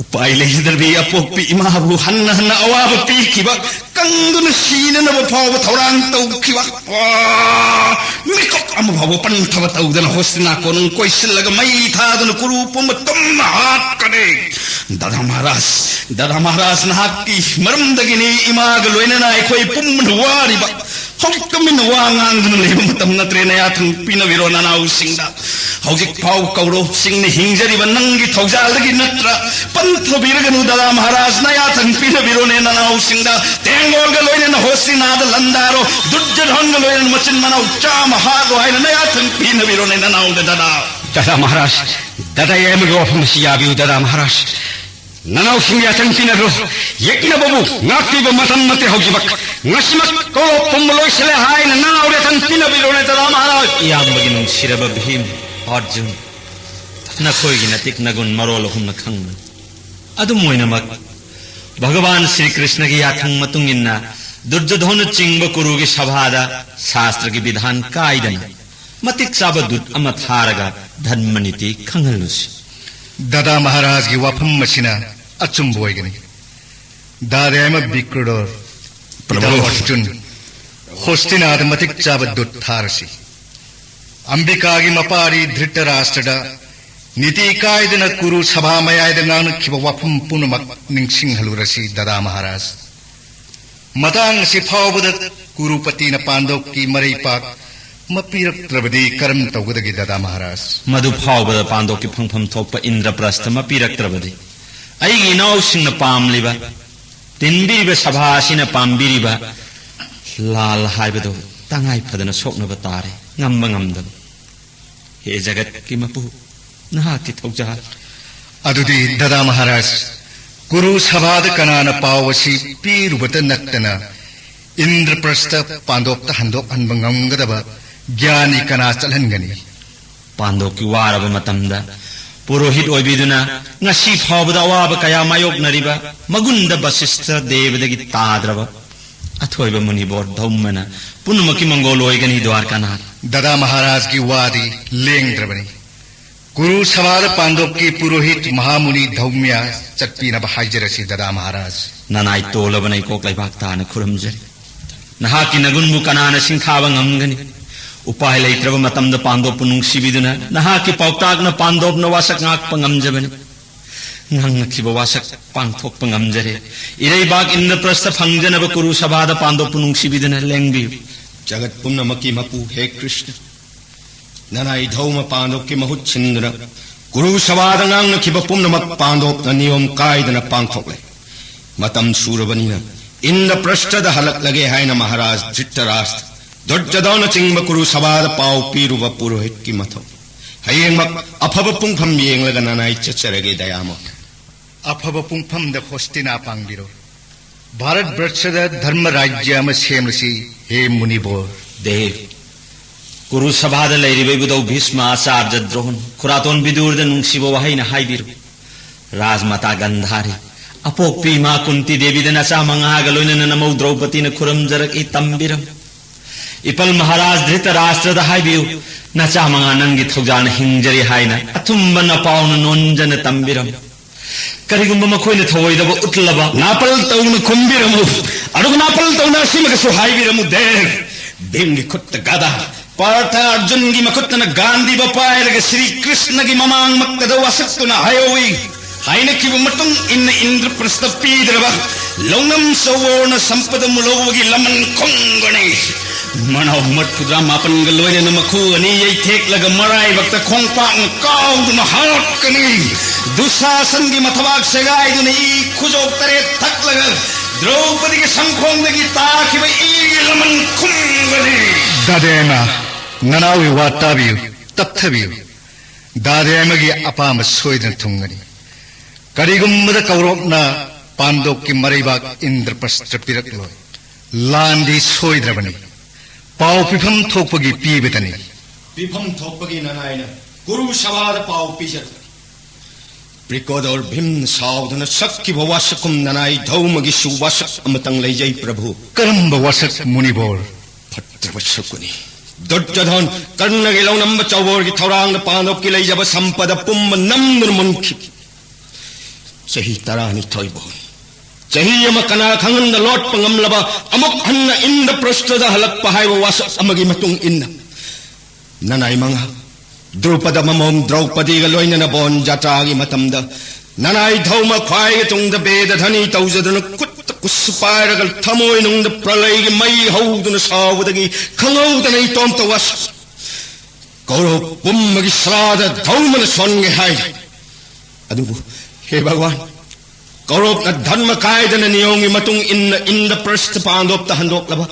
ꯎꯄꯥꯏ ꯂꯩꯖꯗ꯭ꯔꯕꯤ ꯑꯄꯣꯛꯄꯤ ꯏꯃꯥꯕꯨ ꯍꯟꯅ ꯍꯟꯅ ꯑꯋꯥꯕ ꯄꯤꯈꯤꯕ, ꯀꯪꯗꯨꯅ ꯁꯤꯅꯅꯕ ꯐꯥꯎꯕ ꯊꯧꯔꯥꯡ ꯇꯧꯈꯤꯕ꯫ ꯑꯥ! ꯃꯤꯀꯨꯞ ꯑꯃ ꯐꯥꯎꯕ ꯄꯟꯊꯕ ꯇꯧꯗꯅ ꯍꯣꯁꯇꯤꯅꯥ ꯀꯣꯅꯨꯡ ꯀꯣꯏꯁꯤꯜꯂꯒ ꯃꯩ ꯊꯥꯗꯨꯅ ꯀꯨꯔꯨ ꯄꯨꯝꯕ ꯇꯨꯝꯅ ꯍꯥꯠꯀꯅꯤ꯫ ꯗꯥꯗꯥ ꯃꯍꯥꯔꯥꯖ, ꯗꯥꯗꯥ ꯃꯍꯥꯔꯥꯖ, ꯅꯍꯥꯛꯀꯤ ꯃꯔꯝꯗꯒꯤꯅꯤ ꯏꯃꯥꯒ ꯂꯣꯏꯅꯅ ꯑꯩꯈꯣꯏ ꯄꯨꯝꯕꯅ ꯋꯥꯔꯤꯕ꯫ ꯍꯧꯖꯤꯛ ꯇꯨꯃꯤꯟꯅ ꯋꯥ ꯉꯥꯡꯗꯨꯅ ꯂꯩꯕ ꯃꯇꯝ ꯅꯠꯇ꯭ꯔꯦ꯫ ꯅꯌꯥꯊꯪ ꯄꯤꯅꯕꯤꯔꯣ ꯅꯅꯥꯎꯁꯤꯡꯗ꯫ ꯍꯧꯖꯤꯛ ꯐꯥꯎ ꯀꯧꯔꯧꯁꯤꯡꯅ ꯍꯤꯡꯖꯔꯤꯕ ꯅꯪꯒꯤ ꯊꯧꯖꯥꯜꯗꯒꯤ ꯅꯠꯇ꯭ꯔ? ꯄꯟꯊꯕꯤꯔꯒꯅꯨ ꯗꯥꯗꯥ ꯃꯍꯥꯔꯥꯖ, ꯅꯌꯥꯊꯪ ꯄꯤꯅꯕꯤꯔꯣꯅꯦ ꯅꯅꯥꯎꯁꯤꯡꯗ꯫ ꯇꯦꯡꯒꯣꯜꯒ ꯂꯣꯏꯅꯅ ꯍꯣꯁꯇꯤꯅꯥꯗ ꯂꯥꯟꯗꯥꯔꯣ, ꯗꯨꯔꯖꯣꯙꯟꯒ ꯂꯣꯏꯅꯅ ꯃꯆꯤꯟ ꯃꯅꯥꯎ ꯆꯥꯝꯃ ꯍꯥꯠꯂꯣ ꯍꯥꯏꯅ ꯅꯌꯥꯊꯪ ꯄꯤꯅꯕꯤꯔꯣꯅꯦ ꯅꯅꯥꯎꯗ ꯗꯥꯗꯥ꯫ ꯗꯥꯗꯥ ꯃꯍꯥꯔꯥꯖ, ꯗꯥꯗꯥ ꯌꯥꯏꯃꯒꯤ ꯋꯥꯐꯝ ꯑꯁꯤ ꯌꯥꯕꯤꯌꯨ ꯗꯥꯗꯥ ꯃꯍꯥꯔꯥꯖ꯫ ꯅꯅꯥꯎꯁꯤꯡ ꯌꯥꯊꯪ ꯄꯤꯅꯔꯣ꯫ ꯌꯦꯛꯅꯕꯕꯨ ꯉꯥꯛꯄꯤꯕ ꯃꯇꯝ ꯅꯠꯇꯦ ꯍꯧꯖꯤꯛꯃꯛ꯫ ꯉꯁꯤꯃꯛ ꯀꯧꯔꯣ ꯄꯨꯝꯕ ꯂꯣꯏꯁꯤꯜꯂꯦ ꯍꯥꯏꯅ ꯅꯅꯥꯎ ꯌꯥꯊꯪ ꯄꯤꯅꯕꯤꯔꯣꯅꯦ ꯗꯥꯗꯥ ꯃꯍꯥꯔꯥꯖ꯫ ꯏꯌꯥꯝꯕꯒꯤ ꯅꯨꯡꯁꯤꯔꯕ ꯚꯤꯝ, ꯑꯔꯖꯨꯟ, ꯅꯈꯣꯏꯒꯤ ꯅꯇꯤꯛ ꯅꯒꯨꯟ ꯃꯔꯣꯜ ꯑꯍꯨꯝꯅ ꯈꯪꯕꯅꯤ꯫ ꯑꯗꯨꯝ ꯑꯣꯏꯅꯃꯛ, ꯚꯒꯋꯥꯟ ꯁ꯭ꯔꯤ ꯀ꯭ꯔꯤꯁꯅꯒꯤ ꯌꯥꯊꯪ ꯃꯇꯨꯡ ꯏꯟꯅ ꯗꯨꯔꯖꯣꯙꯅꯆꯤꯡꯕ ꯀꯨꯔꯨꯒꯤ ꯁꯚꯥꯗ ꯁꯥꯁꯇ꯭ꯔꯒꯤ ꯕꯤꯙꯥꯟ ꯀꯥꯏꯗꯅ ꯃꯇꯤꯛ ꯆꯥꯕ ꯗꯨꯠ ꯑꯃ ꯊꯥꯔꯒ ꯙꯔꯃ ꯅꯤꯇꯤ ꯈꯪꯍꯜꯂꯨꯁꯤ꯫ ꯗꯥꯗꯥ ꯃꯍꯥꯔꯥꯖꯒꯤ ꯋꯥꯐꯝ ꯑꯁꯤꯅ ꯑꯆꯨꯝꯕ ꯑꯣꯏꯒꯅꯤ꯫ ꯗꯥꯗꯥ ꯌꯥꯏꯃ ꯕꯤꯀ꯭ꯔꯗꯣꯔ, ꯄ꯭ꯔꯚꯨ꯫ ꯏꯇꯥꯎ ꯑꯔꯖꯨꯟ, ꯍꯣꯁꯇꯤꯅꯥꯗ ꯃꯇꯤꯛ ꯆꯥꯕ ꯗꯨꯠ ꯊꯥꯔꯁꯤ꯫ ꯑꯝꯕꯤꯀꯥꯒꯤ ꯃꯄꯥꯔꯤ ꯙ꯭ꯔꯤꯇꯔꯥꯁꯇ꯭ꯔꯗ ꯅꯤꯇꯤ ꯀꯥꯏꯗꯅ ꯀꯨꯔꯨ ꯁꯚꯥ ꯃꯌꯥꯏꯗ ꯉꯥꯡꯅꯈꯤꯕ ꯋꯥꯐꯝ ꯄꯨꯝꯅꯃꯛ ꯅꯤꯡꯁꯤꯡꯍꯜꯂꯨꯔꯁꯤ ꯗꯥꯗꯥ ꯃꯍꯥꯔꯥꯖ꯫ ꯃꯇꯥꯡ ꯑꯁꯤ ꯐꯥꯎꯕꯗ ꯀꯨꯔꯨꯄꯇꯤꯅ ꯄꯥꯟꯗꯣꯞꯀꯤ ꯃꯔꯩꯄꯥꯛ ꯃꯄꯤꯔꯛꯇ꯭ꯔꯕꯗꯤ ꯀꯔꯝ ꯇꯧꯒꯗꯒꯦ ꯗꯥꯗꯥ ꯃꯍꯥꯔꯥꯖ? ꯃꯗꯨ ꯐꯥꯎꯕꯗ ꯄꯥꯟꯗꯣꯞꯀꯤ ꯐꯪꯐꯝ ꯊꯣꯛꯄ ꯏꯟꯗ꯭ꯔꯄ꯭ꯔꯁꯊ ꯃꯄꯤꯔꯛꯇ꯭ꯔꯕꯗꯤ ꯑꯩꯒꯤ ꯏꯅꯥꯎꯁꯤꯡꯅ ꯄꯥꯝꯂꯤꯕ, ꯇꯤꯟꯕꯤꯔꯤꯕ ꯁꯚꯥ ꯑꯁꯤꯅ ꯄꯥꯝꯕꯤꯔꯤꯕ ꯂꯥꯜ ꯍꯥꯏꯕꯗꯨ ꯇꯉꯥꯏ ꯐꯗꯅ ꯁꯣꯛꯅꯕ ꯇꯥꯔꯦ, ꯉꯝꯕ ꯉꯝꯗꯕ꯫ ꯍꯦ ꯖꯒꯠꯀꯤ ꯃꯄꯨ, ꯅꯍꯥꯛꯀꯤ ꯊꯧꯖꯥꯜ꯫ ꯑꯗꯨꯗꯤ ꯗꯥꯗꯥ ꯃꯍꯥꯔꯥꯖ, ꯀꯨꯔꯨ ꯁꯚꯥꯗ ꯀꯅꯥꯅ ꯄꯥꯎ ꯑꯁꯤ ꯄꯤꯔꯨꯕꯇ ꯅꯠꯇꯅ ꯏꯟꯗ꯭ꯔꯄ꯭ꯔꯁꯊ ꯄꯥꯟꯗꯣꯞꯇ ꯍꯟꯗꯣꯛꯍꯟꯕ ꯉꯝꯒꯗꯕ ꯒ꯭ꯌꯥꯅꯤ ꯀꯅꯥ ꯆꯠꯍꯟꯒꯅꯤ? ꯄꯥꯟꯗꯣꯞꯀꯤ ꯋꯥꯔꯕ ꯃꯇꯝꯗ ꯄꯨꯔꯣꯍꯤꯠ ꯑꯣꯏꯕꯤꯗꯨꯅ ꯉꯁꯤ ꯐꯥꯎꯕꯗ ꯑꯋꯥꯕ ꯀꯌꯥ ꯃꯥꯌꯣꯛꯅꯔꯤꯕ ꯃꯒꯨꯟꯗ ꯕꯁꯤꯁꯊ ꯗꯦꯕꯗꯒꯤ ꯇꯥꯗ꯭ꯔꯕ ꯑꯊꯣꯏꯕ ꯃꯨꯅꯤꯕꯣꯔ ꯙꯧꯃꯅ ꯄꯨꯝꯅꯃꯛꯀꯤ ꯃꯪꯒꯣꯜ ꯑꯣꯏꯒꯅꯤ ꯗ꯭ꯋꯥꯔꯀꯥꯅꯥꯊ꯫ ꯗꯗꯥ ꯃꯍꯥꯔꯥꯖꯒꯤ ꯋꯥꯗꯤ ꯂꯦꯡꯗ꯭ꯔꯕꯅꯤ꯫ ꯀꯨꯔꯨ ꯁꯚꯥꯗ ꯄꯥꯟꯗꯣꯞꯀꯤ ꯄꯨꯔꯣꯍꯤꯠ ꯃꯍꯥꯃꯨꯅꯤ ꯙꯧꯃ꯭ꯌ ꯆꯠꯄꯤꯅꯕ ꯍꯥꯏꯖꯔꯁꯤ ꯗꯗꯥ ꯃꯍꯥꯔꯥꯖ꯫ ꯅꯅꯥꯏ ꯇꯣꯜꯂꯕꯅ ꯏꯀꯣꯛ ꯂꯩꯕꯥꯛ ꯇꯥꯅ ꯈꯨꯔꯨꯝꯖꯔꯤ꯫ ꯅꯍꯥꯛꯀꯤ ꯅꯒꯨꯟꯕꯨ ꯀꯅꯥꯅ ꯁꯤꯡꯊꯥꯕ ꯉꯝꯒꯅꯤ? ꯎꯄꯥꯏ ꯂꯩꯇ꯭ꯔꯕ ꯃꯇꯝꯗ ꯄꯥꯟꯗꯣꯞꯄꯨ ꯅꯨꯡꯁꯤꯕꯤꯗꯨꯅ ꯅꯍꯥꯛꯀꯤ ꯄꯥꯎꯇꯥꯛꯅ ꯄꯥꯟꯗꯣꯞꯅ ꯋꯥꯁꯛ ꯉꯥꯛꯄ ꯉꯝꯖꯕꯅꯤ꯫ ꯉꯥꯡꯅꯈꯤꯕ ꯋꯥꯁꯛ ꯄꯥꯡꯊꯣꯛꯄ ꯉꯝꯖꯔꯦ꯫ ꯏꯔꯩꯕꯥꯛ ꯏꯟꯗ꯭ꯔꯄ꯭ꯔꯁꯊ ꯐꯪꯖꯅꯕ ꯀꯨꯔꯨ ꯁꯚꯥꯗ ꯄꯥꯟꯗꯣꯞꯄꯨ ꯅꯨꯡꯁꯤꯕꯤꯗꯨꯅ ꯂꯦꯡꯕꯤꯌꯨ꯫ ꯖꯒꯠ ꯄꯨꯝꯅꯃꯛꯀꯤ ꯃꯄꯨ ꯍꯦ ꯀ꯭ꯔꯤꯁꯅ, ꯅꯅꯥꯏ ꯙꯧꯃ ꯄꯥꯟꯗꯣꯞꯀꯤ ꯃꯍꯨꯠ ꯁꯤꯟꯗꯨꯅ ꯀꯨꯔꯨ ꯁꯚꯥꯗ ꯉꯥꯡꯅꯈꯤꯕ ꯄꯨꯝꯅꯃꯛ ꯄꯥꯟꯗꯣꯞꯅ ꯅꯤꯌꯣꯝ ꯀꯥꯏꯗꯅ ꯄꯥꯡꯊꯣꯛꯂꯦ꯫ ꯃꯇꯝ ꯁꯨꯔꯕꯅꯤꯅ ꯏꯟꯗ꯭ꯔꯄ꯭ꯔꯁꯊꯗ ꯍꯜꯂꯛꯂꯒꯦ ꯍꯥꯏꯅ ꯃꯍꯥꯔꯥꯖ ꯙ꯭ꯔꯤꯇꯔꯥꯁꯇ꯭ꯔ, ꯗꯨꯔꯖꯣꯙꯅꯆꯤꯡꯕ ꯀꯨꯔꯨ ꯁꯚꯥꯗ ꯄꯥꯎ ꯄꯤꯔꯨꯕ ꯄꯨꯔꯣꯍꯤꯠꯀꯤ ꯃꯊꯧ꯫ ꯍꯌꯦꯡꯃꯛ ꯑꯐꯕ ꯄꯨꯡꯐꯝ ꯌꯦꯡꯂꯒ ꯅꯅꯥꯏ ꯆꯠꯆꯔꯒꯦ ꯗꯌꯥꯃꯣ꯫ ꯑꯐꯕ ꯄꯨꯡꯐꯝꯗ ꯍꯣꯁꯇꯤꯅꯥ ꯄꯥꯡꯕꯤꯔꯣ꯫ ꯚꯥꯔꯠ ꯕꯔꯁꯗ ꯙꯔꯃ ꯔꯥꯖ꯭ꯌ ꯑꯃ ꯁꯦꯝꯂꯁꯤ ꯍꯦ ꯃꯨꯅꯤꯕꯣꯔ꯫ ꯗꯦꯕ, ꯀꯨꯔꯨ ꯁꯚꯥꯗ ꯂꯩꯔꯤꯕ ꯏꯕꯨꯙꯧ ꯚꯤꯁꯃ, ꯑꯆꯥꯔꯖ ꯗ꯭ꯔꯣꯍꯟ, ꯈꯨꯔꯥꯇꯣꯟ ꯕꯤꯗꯨꯔꯗ ꯅꯨꯡꯁꯤꯕ ꯋꯥꯍꯩꯅ ꯍꯥꯏꯕꯤꯔꯨ꯫ ꯔꯥꯖꯃꯥꯇꯥ ꯒꯟꯙꯥꯔꯤ, ꯑꯄꯣꯛꯄꯤ ꯏꯃꯥ ꯀꯨꯟꯇꯤ ꯗꯦꯕꯤꯗ ꯅꯆꯥ ꯃꯉꯥꯒ ꯂꯣꯏꯅꯅ ꯅꯃꯧ ꯗ꯭ꯔꯧꯄꯗꯤꯅ ꯈꯨꯔꯨꯝꯖꯔꯛꯏ, ꯇꯝꯕꯤꯔꯝ꯫ ꯏꯄꯜ ꯃꯍꯥꯔꯥꯖ ꯙ꯭ꯔꯤꯇꯔꯥꯁꯇ꯭ꯔꯗ ꯍꯥꯏꯕꯤꯌꯨ, ꯅꯆꯥ ꯃꯉꯥ ꯅꯪꯒꯤ ꯊꯧꯖꯥꯜꯅ ꯍꯤꯡꯖꯔꯤ ꯍꯥꯏꯅ ꯑꯊꯨꯝꯕ ꯅꯄꯥꯎꯅ ꯅꯣꯟꯖꯅ ꯇꯝꯕꯤꯔꯝ꯫ ꯀꯔꯤꯒꯨꯝꯕ ꯃꯈꯣꯏꯅ ꯊꯧꯑꯣꯏꯗꯕ ꯎꯠꯂꯕ, ꯅꯥꯄꯜ ꯇꯧꯅ ꯈꯨꯝꯕꯤꯔꯝꯃꯨ, ꯑꯗꯨꯒ ꯅꯥꯄꯜ ꯇꯧꯅ ꯑꯁꯤꯃꯒꯁꯨ ꯍꯥꯏꯕꯤꯔꯝꯃꯨ, ꯗꯦꯕ, ꯚꯤꯝꯒꯤ ꯈꯨꯠꯇ ꯒꯗꯥ, ꯄꯥꯔꯊ ꯑꯔꯖꯨꯟꯒꯤ ꯃꯈꯨꯠꯇꯅ ꯒꯥꯟꯙꯤꯕ ꯄꯥꯏꯔꯒ ꯁ꯭ꯔꯤ ꯀ꯭ꯔꯤꯁꯅꯒꯤ ꯃꯃꯥꯡꯃꯛꯇꯗ ꯋꯥꯁꯛꯇꯨꯅ ꯍꯥꯏꯍꯧꯏ꯫ ꯍꯥꯏꯅꯈꯤꯕ ꯃꯇꯨꯡ ꯏꯟꯅ ꯏꯟꯗ꯭ꯔꯄ꯭ꯔꯁꯊ ꯄꯤꯗ꯭ꯔꯕ ꯂꯧꯅꯝ ꯆꯧꯋꯣꯔꯅ ꯁꯝꯄꯗꯃꯨ ꯂꯧꯕꯒꯤ ꯂꯃꯟ ꯈꯨꯝꯒꯅꯤ꯫ ꯃꯅꯥꯎ ꯃꯔꯐꯨꯇꯔꯥ ꯃꯥꯄꯟꯒ ꯂꯣꯏꯅꯅ ꯃꯈꯨ ꯑꯅꯤ ꯌꯩꯊꯦꯛꯂꯒ ꯃꯔꯥꯏꯕꯛꯇ ꯈꯣꯡꯄꯥꯛꯅ ꯀꯥꯎꯗꯨꯅ ꯍꯥꯠꯀꯅꯤ꯫ ꯗꯨꯁꯥꯁꯟꯒꯤ ꯃꯊꯕꯥꯛ ꯁꯦꯒꯥꯏꯗꯨꯅ ꯏ ꯈꯨꯖꯣꯛ ꯇꯔꯦꯠ ꯊꯛꯂꯒ ꯗ꯭ꯔꯧꯄꯗꯤꯒꯤ ꯁꯪꯈꯣꯡꯗꯒꯤ ꯇꯥꯈꯤꯕ ꯏꯒꯤ ꯂꯃꯟ ꯈꯨꯝꯒꯅꯤ꯫ ꯗꯥꯗꯦꯃ, ꯅꯅꯥꯎꯒꯤ ꯋꯥ ꯇꯥꯕꯤꯌꯨ, ꯇꯞꯊꯕꯤꯌꯨ꯫ ꯗꯥꯗꯦꯃꯒꯤ ꯑꯄꯥꯝꯕ ꯁꯣꯏꯗꯅ ꯊꯨꯡꯒꯅꯤ꯫ ꯀꯔꯤꯒꯨꯝꯕꯗ ꯀꯧꯔꯣꯞꯅ ꯄꯥꯟꯗꯣꯞꯀꯤ ꯃꯔꯩꯕꯥꯛ ꯏꯟꯗ꯭ꯔꯄ꯭ꯔꯁꯊ ꯄꯤꯔꯛꯂꯣꯏ꯫ ꯂꯥꯟꯗꯤ ꯁꯣꯏꯗ꯭ꯔꯕꯅꯤ꯫ ꯄꯥꯎ ꯄꯤꯐꯝ ꯊꯣꯛꯄꯒꯤ ꯄꯤꯕꯗꯅꯤ꯫ ꯄꯤꯐꯝ ꯊꯣꯛꯄꯒꯤ ꯅꯅꯥꯏꯅ ꯀꯨꯔꯨ ꯁꯚꯥꯗ ꯄꯥꯎ ꯄꯤꯖꯔꯛꯏ꯫ ꯔꯤꯀꯣꯗꯣꯔ ꯚꯤꯝꯅ ꯁꯥꯎꯗꯨꯅ ꯁꯛꯈꯤꯕ ꯋꯥꯁꯛꯀꯨꯝ ꯅꯅꯥꯏ ꯙꯧꯃꯒꯤꯁꯨ ꯋꯥꯁꯛ ꯑꯃꯇꯪ ꯂꯩꯖꯩ, ꯄ꯭ꯔꯚꯨ꯫ ꯀꯔꯝꯕ ꯋꯥꯁꯛ, ꯃꯨꯅꯤꯕꯣꯔ? ꯐꯠꯇ꯭ꯔꯕ ꯁꯛꯄꯅꯤ꯫ ꯗꯨꯔꯖꯣꯙꯟ ꯀꯔꯅꯒꯤ ꯂꯧꯅꯝꯕ ꯆꯧꯕꯣꯔꯒꯤ ꯊꯧꯔꯥꯡꯗ ꯄꯥꯟꯗꯣꯞꯀꯤ ꯂꯩꯖꯕ ꯁꯝꯄꯗ ꯄꯨꯝꯕ ꯅꯝꯗꯨꯅ ꯃꯨꯟꯈꯤ꯫ ꯆꯍꯤ ꯇꯔꯥꯅꯤꯊꯣꯏꯕꯨ, ꯆꯍꯤ ꯑꯃ ꯀꯅꯥ ꯈꯪꯍꯟꯗ ꯂꯣꯠꯄ ꯉꯝꯂꯕ, ꯑꯃꯨꯛ ꯍꯟꯅ ꯏꯟꯗ꯭ꯔꯄ꯭ꯔꯁꯊꯗ ꯍꯜꯂꯛꯄ ꯍꯥꯏꯕ ꯋꯥꯁꯛ ꯑꯃꯒꯤ ꯃꯇꯨꯡ ꯏꯟꯅ, ꯅꯅꯥꯏ ꯃꯉꯥ, ꯗ꯭ꯔꯧꯄꯗ ꯃꯃꯣꯝ ꯗ꯭ꯔꯧꯄꯗꯤꯒ ꯂꯣꯏꯅꯅ ꯕꯣꯟ ꯖꯥꯇ꯭ꯔꯥꯒꯤ ꯃꯇꯝꯗ ꯅꯅꯥꯏ ꯙꯧꯃ ꯈ꯭ꯋꯥꯏꯒꯤ ꯇꯨꯡꯗ ꯕꯦꯗ ꯙꯅꯤ ꯇꯧꯖꯗꯨꯅ, ꯈꯨꯠꯇ ꯀꯨꯠꯁꯨ ꯄꯥꯏꯔꯒ, ꯊꯃꯣꯏ ꯅꯨꯡꯗ ꯄ꯭ꯔꯂꯩꯒꯤ ꯃꯩ ꯍꯧꯗꯨꯅ ꯁꯥꯎꯕꯗꯒꯤ ꯈꯪꯍꯧꯗꯅ ꯏꯇꯣꯝꯇ ꯋꯥꯁꯛ ꯀꯧꯔꯕ ꯄꯨꯝꯕꯒꯤ ꯁ꯭ꯔꯥꯗ ꯙꯧꯃꯅ ꯁꯣꯟꯒꯦ ꯍꯥꯏꯔꯤ꯫ ꯑꯗꯨꯕꯨ ꯍꯦ ꯚꯒꯋꯥꯟ, ꯀꯧꯔꯕꯅ ꯙꯔꯃ ꯀꯥꯏꯗꯅ ꯅꯤꯌꯣꯝꯒꯤ ꯃꯇꯨꯡ ꯏꯟꯅ ꯏꯟꯗ꯭ꯔꯄ꯭ꯔꯁꯊ ꯄꯥꯟꯗꯣꯞꯇ ꯍꯟꯗꯣꯛꯂꯕ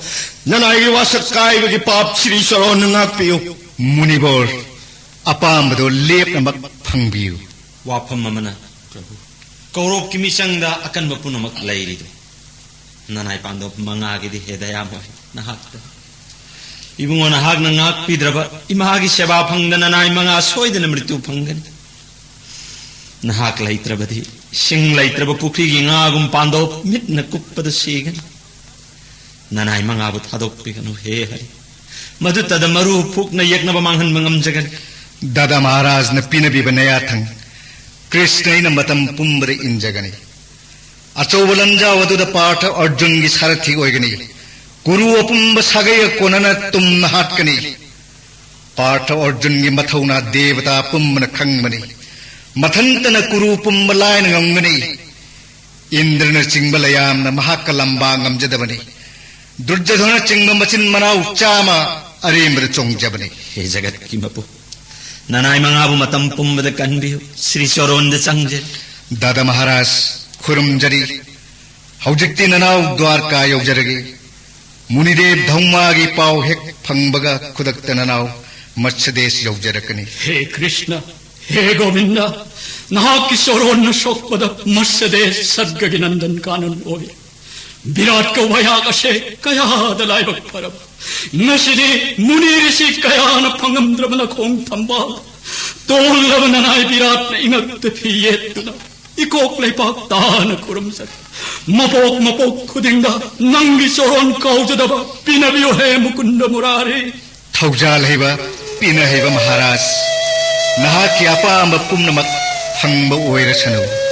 ꯅꯅꯥꯏꯒꯤ ꯋꯥꯁꯛ ꯀꯥꯏꯕꯒꯤ ꯄꯥꯞ ꯁ꯭ꯔꯤ ꯆꯔꯣꯟꯅ ꯉꯥꯛꯄꯤꯌꯨ꯫ ꯃꯨꯅꯤꯕꯣꯔ, ꯑꯄꯥꯝꯕꯗꯣ ꯂꯦꯞꯅꯃꯛ ꯐꯪꯕꯤꯌꯨ꯫ ꯋꯥꯐꯝ ꯑꯃꯅ, ꯄ꯭ꯔꯚꯨ, ꯀꯧꯔꯕꯀꯤ ꯃꯤꯆꯪꯗ ꯑꯀꯟꯕ ꯄꯨꯝꯅꯃꯛ ꯂꯩꯔꯤꯗꯨ ꯅꯅꯥꯏ ꯄꯥꯟꯗꯣꯞ ꯃꯉꯥꯒꯤꯗꯤ ꯍꯦ ꯗꯌꯥꯃꯣꯏ ꯅꯍꯥꯛꯇ꯫ ꯏꯕꯨꯡꯉꯣ, ꯅꯍꯥꯛꯅ ꯉꯥꯛꯄꯤꯗ꯭ꯔꯕ ꯏꯃꯥꯒꯤ ꯁꯦꯕꯥ ꯐꯪꯗꯅ ꯅꯅꯥꯏ ꯃꯉꯥ ꯁꯣꯏꯗꯅ ꯃ꯭ꯔꯤꯇꯨ ꯐꯪꯒꯅꯤ꯫ ꯅꯍꯥꯛ ꯂꯩꯇ꯭ꯔꯕꯗꯤ ꯏꯁꯤꯡ ꯂꯩꯇ꯭ꯔꯕ ꯄꯨꯈ꯭ꯔꯤꯒꯤ ꯉꯥꯒꯨꯝ ꯄꯥꯟꯗꯣꯞ ꯃꯤꯠꯅ ꯀꯨꯞꯄꯗ ꯁꯤꯒꯅꯤ꯫ ꯅꯅꯥꯏ ꯃꯉꯥꯕꯨ ꯊꯥꯗꯣꯛꯄꯤꯒꯅꯨ ꯍꯦ ꯍꯔꯤ꯫ ꯃꯗꯨꯇꯗ ꯃꯔꯨ ꯄꯨꯛꯅ ꯌꯦꯛꯅꯕ ꯃꯥꯡꯍꯟꯕ ꯉꯝꯖꯒꯅꯤ꯫ ꯗꯥꯗꯥ ꯃꯍꯥꯔꯥꯖꯅ ꯄꯤꯅꯕꯤꯕ ꯅꯌꯥꯊꯪ ꯀ꯭ꯔꯤꯁꯅ ꯑꯩꯅ ꯃꯇꯝ ꯄꯨꯝꯕꯗ ꯏꯟꯖꯒꯅꯤ꯫ ꯑꯆꯧꯕ ꯂꯥꯟꯖꯥꯎ ꯑꯗꯨꯗ ꯄꯥꯔꯊ ꯑꯔꯖꯨꯟꯒꯤ ꯁꯥꯔꯊꯤ ꯑꯣꯏꯒꯅꯤ꯫ ꯀꯨꯔꯨ ꯑꯄꯨꯝꯕ ꯁꯥꯒꯩꯒ ꯀꯣꯟꯅꯅ ꯇꯨꯝꯅ ꯍꯥꯠꯀꯅꯤ꯫ ꯄꯥꯔꯊ ꯑꯔꯖꯨꯟꯒꯤ ꯃꯊꯧꯅꯥ ꯗꯦꯕꯇꯥ ꯄꯨꯝꯕꯅ ꯈꯪꯕꯅꯤ꯫ ꯃꯊꯟꯇꯅ ꯀꯨꯔꯨ ꯄꯨꯝꯕ ꯂꯥꯏꯅ ꯉꯝꯒꯅꯤ꯫ ꯏꯟꯗ꯭ꯔꯅꯆꯤꯡꯕ ꯂꯌꯥꯝꯅ ꯃꯍꯥꯛꯀ ꯂꯝꯕꯥ ꯉꯝꯖꯗꯕꯅꯤ꯫ ꯗꯨꯔꯖꯣꯙꯅꯆꯤꯡꯕ ꯃꯆꯤꯟ ꯃꯅꯥꯎ ꯆꯥꯝꯃ ꯑꯔꯦꯝꯕꯗ ꯆꯣꯡꯖꯕꯅꯤ꯫ ꯍꯦ ꯖꯒꯠꯀꯤ ꯃꯄꯨ, ꯅꯅꯥꯏ ꯃꯉꯥꯕꯨ ꯃꯇꯝ ꯄꯨꯝꯕꯗ ꯀꯟꯕꯤꯌꯨ꯫ ꯁ꯭ꯔꯤ ꯆꯔꯣꯟꯗ ꯆꯪꯖꯔꯤ꯫ ꯗꯥꯗꯥ ꯃꯍꯥꯔꯥꯖ, ꯈꯨꯔꯨꯝꯖꯔꯤ꯫ ꯍꯧꯖꯤꯛꯇꯤ ꯅꯅꯥꯎ ꯗ꯭ꯋꯥꯔꯀꯥ ꯌꯧꯖꯔꯒꯦ꯫ ꯃꯨꯅꯤꯗꯦꯕ ꯙꯧꯃꯒꯤ ꯄꯥꯎ ꯍꯦꯛ ꯐꯪꯕꯒ ꯈꯨꯗꯛꯇ ꯅꯅꯥꯎ ꯃꯠꯁꯗꯦꯁ ꯌꯧꯖꯔꯛꯀꯅꯤ꯫ ꯍꯦ ꯀ꯭ꯔꯤꯁꯅ, ꯍꯦ ꯒꯣꯕꯤꯟꯗ, ꯅꯍꯥꯛꯀꯤ ꯆꯔꯣꯟꯅ ꯁꯣꯛꯄꯗ ꯃꯠꯁꯗꯦꯁ ꯁꯠꯒꯒꯤ ꯅꯟꯗꯟ ꯀꯥꯅꯟ ꯑꯣꯏ꯫ ꯕꯤꯔꯥꯠ ꯀꯧꯕ ꯑꯩꯍꯥꯛ ꯑꯁꯦ ꯀꯌꯥꯗ ꯂꯥꯏꯕꯛ ꯐꯔꯕ꯫ ꯉꯁꯤꯗꯤ ꯃꯨꯅꯤ ꯔꯤꯁꯤ ꯀꯌꯥꯅ ꯐꯪꯉꯝꯗ꯭ꯔꯕ ꯅꯈꯣꯡ ꯊꯝꯕꯥꯜ ꯀꯣꯜꯂꯕ ꯅꯅꯥꯏ ꯕꯤꯔꯥꯠꯅ ꯏꯉꯛꯇ ꯐꯤ ꯌꯦꯠꯇꯨꯅ ꯏꯀꯣꯛ ꯂꯩꯄꯥꯛ ꯇꯥꯅ ꯈꯨꯔꯨꯝꯖꯔꯤ꯫ ꯃꯄꯣꯛ ꯃꯄꯣꯛ ꯈꯨꯗꯤꯡꯗ ꯅꯪꯒꯤ ꯆꯣꯔꯣꯟ ꯀꯥꯎꯖꯗꯕ ꯄꯤꯅꯕꯤꯌꯨ ꯍꯦ ꯃꯨꯀꯨꯟꯗ ꯃꯨꯔꯥꯔꯤ꯫ ꯊꯧꯖꯥꯜ ꯍꯩꯕ, ꯄꯤꯅ ꯍꯩꯕ ꯃꯍꯥꯔꯥꯖ, ꯅꯍꯥꯛꯀꯤ ꯑꯄꯥꯝꯕ ꯄꯨꯝꯅꯃꯛ ꯐꯪꯕ ꯑꯣꯏꯔꯁꯅꯨ꯫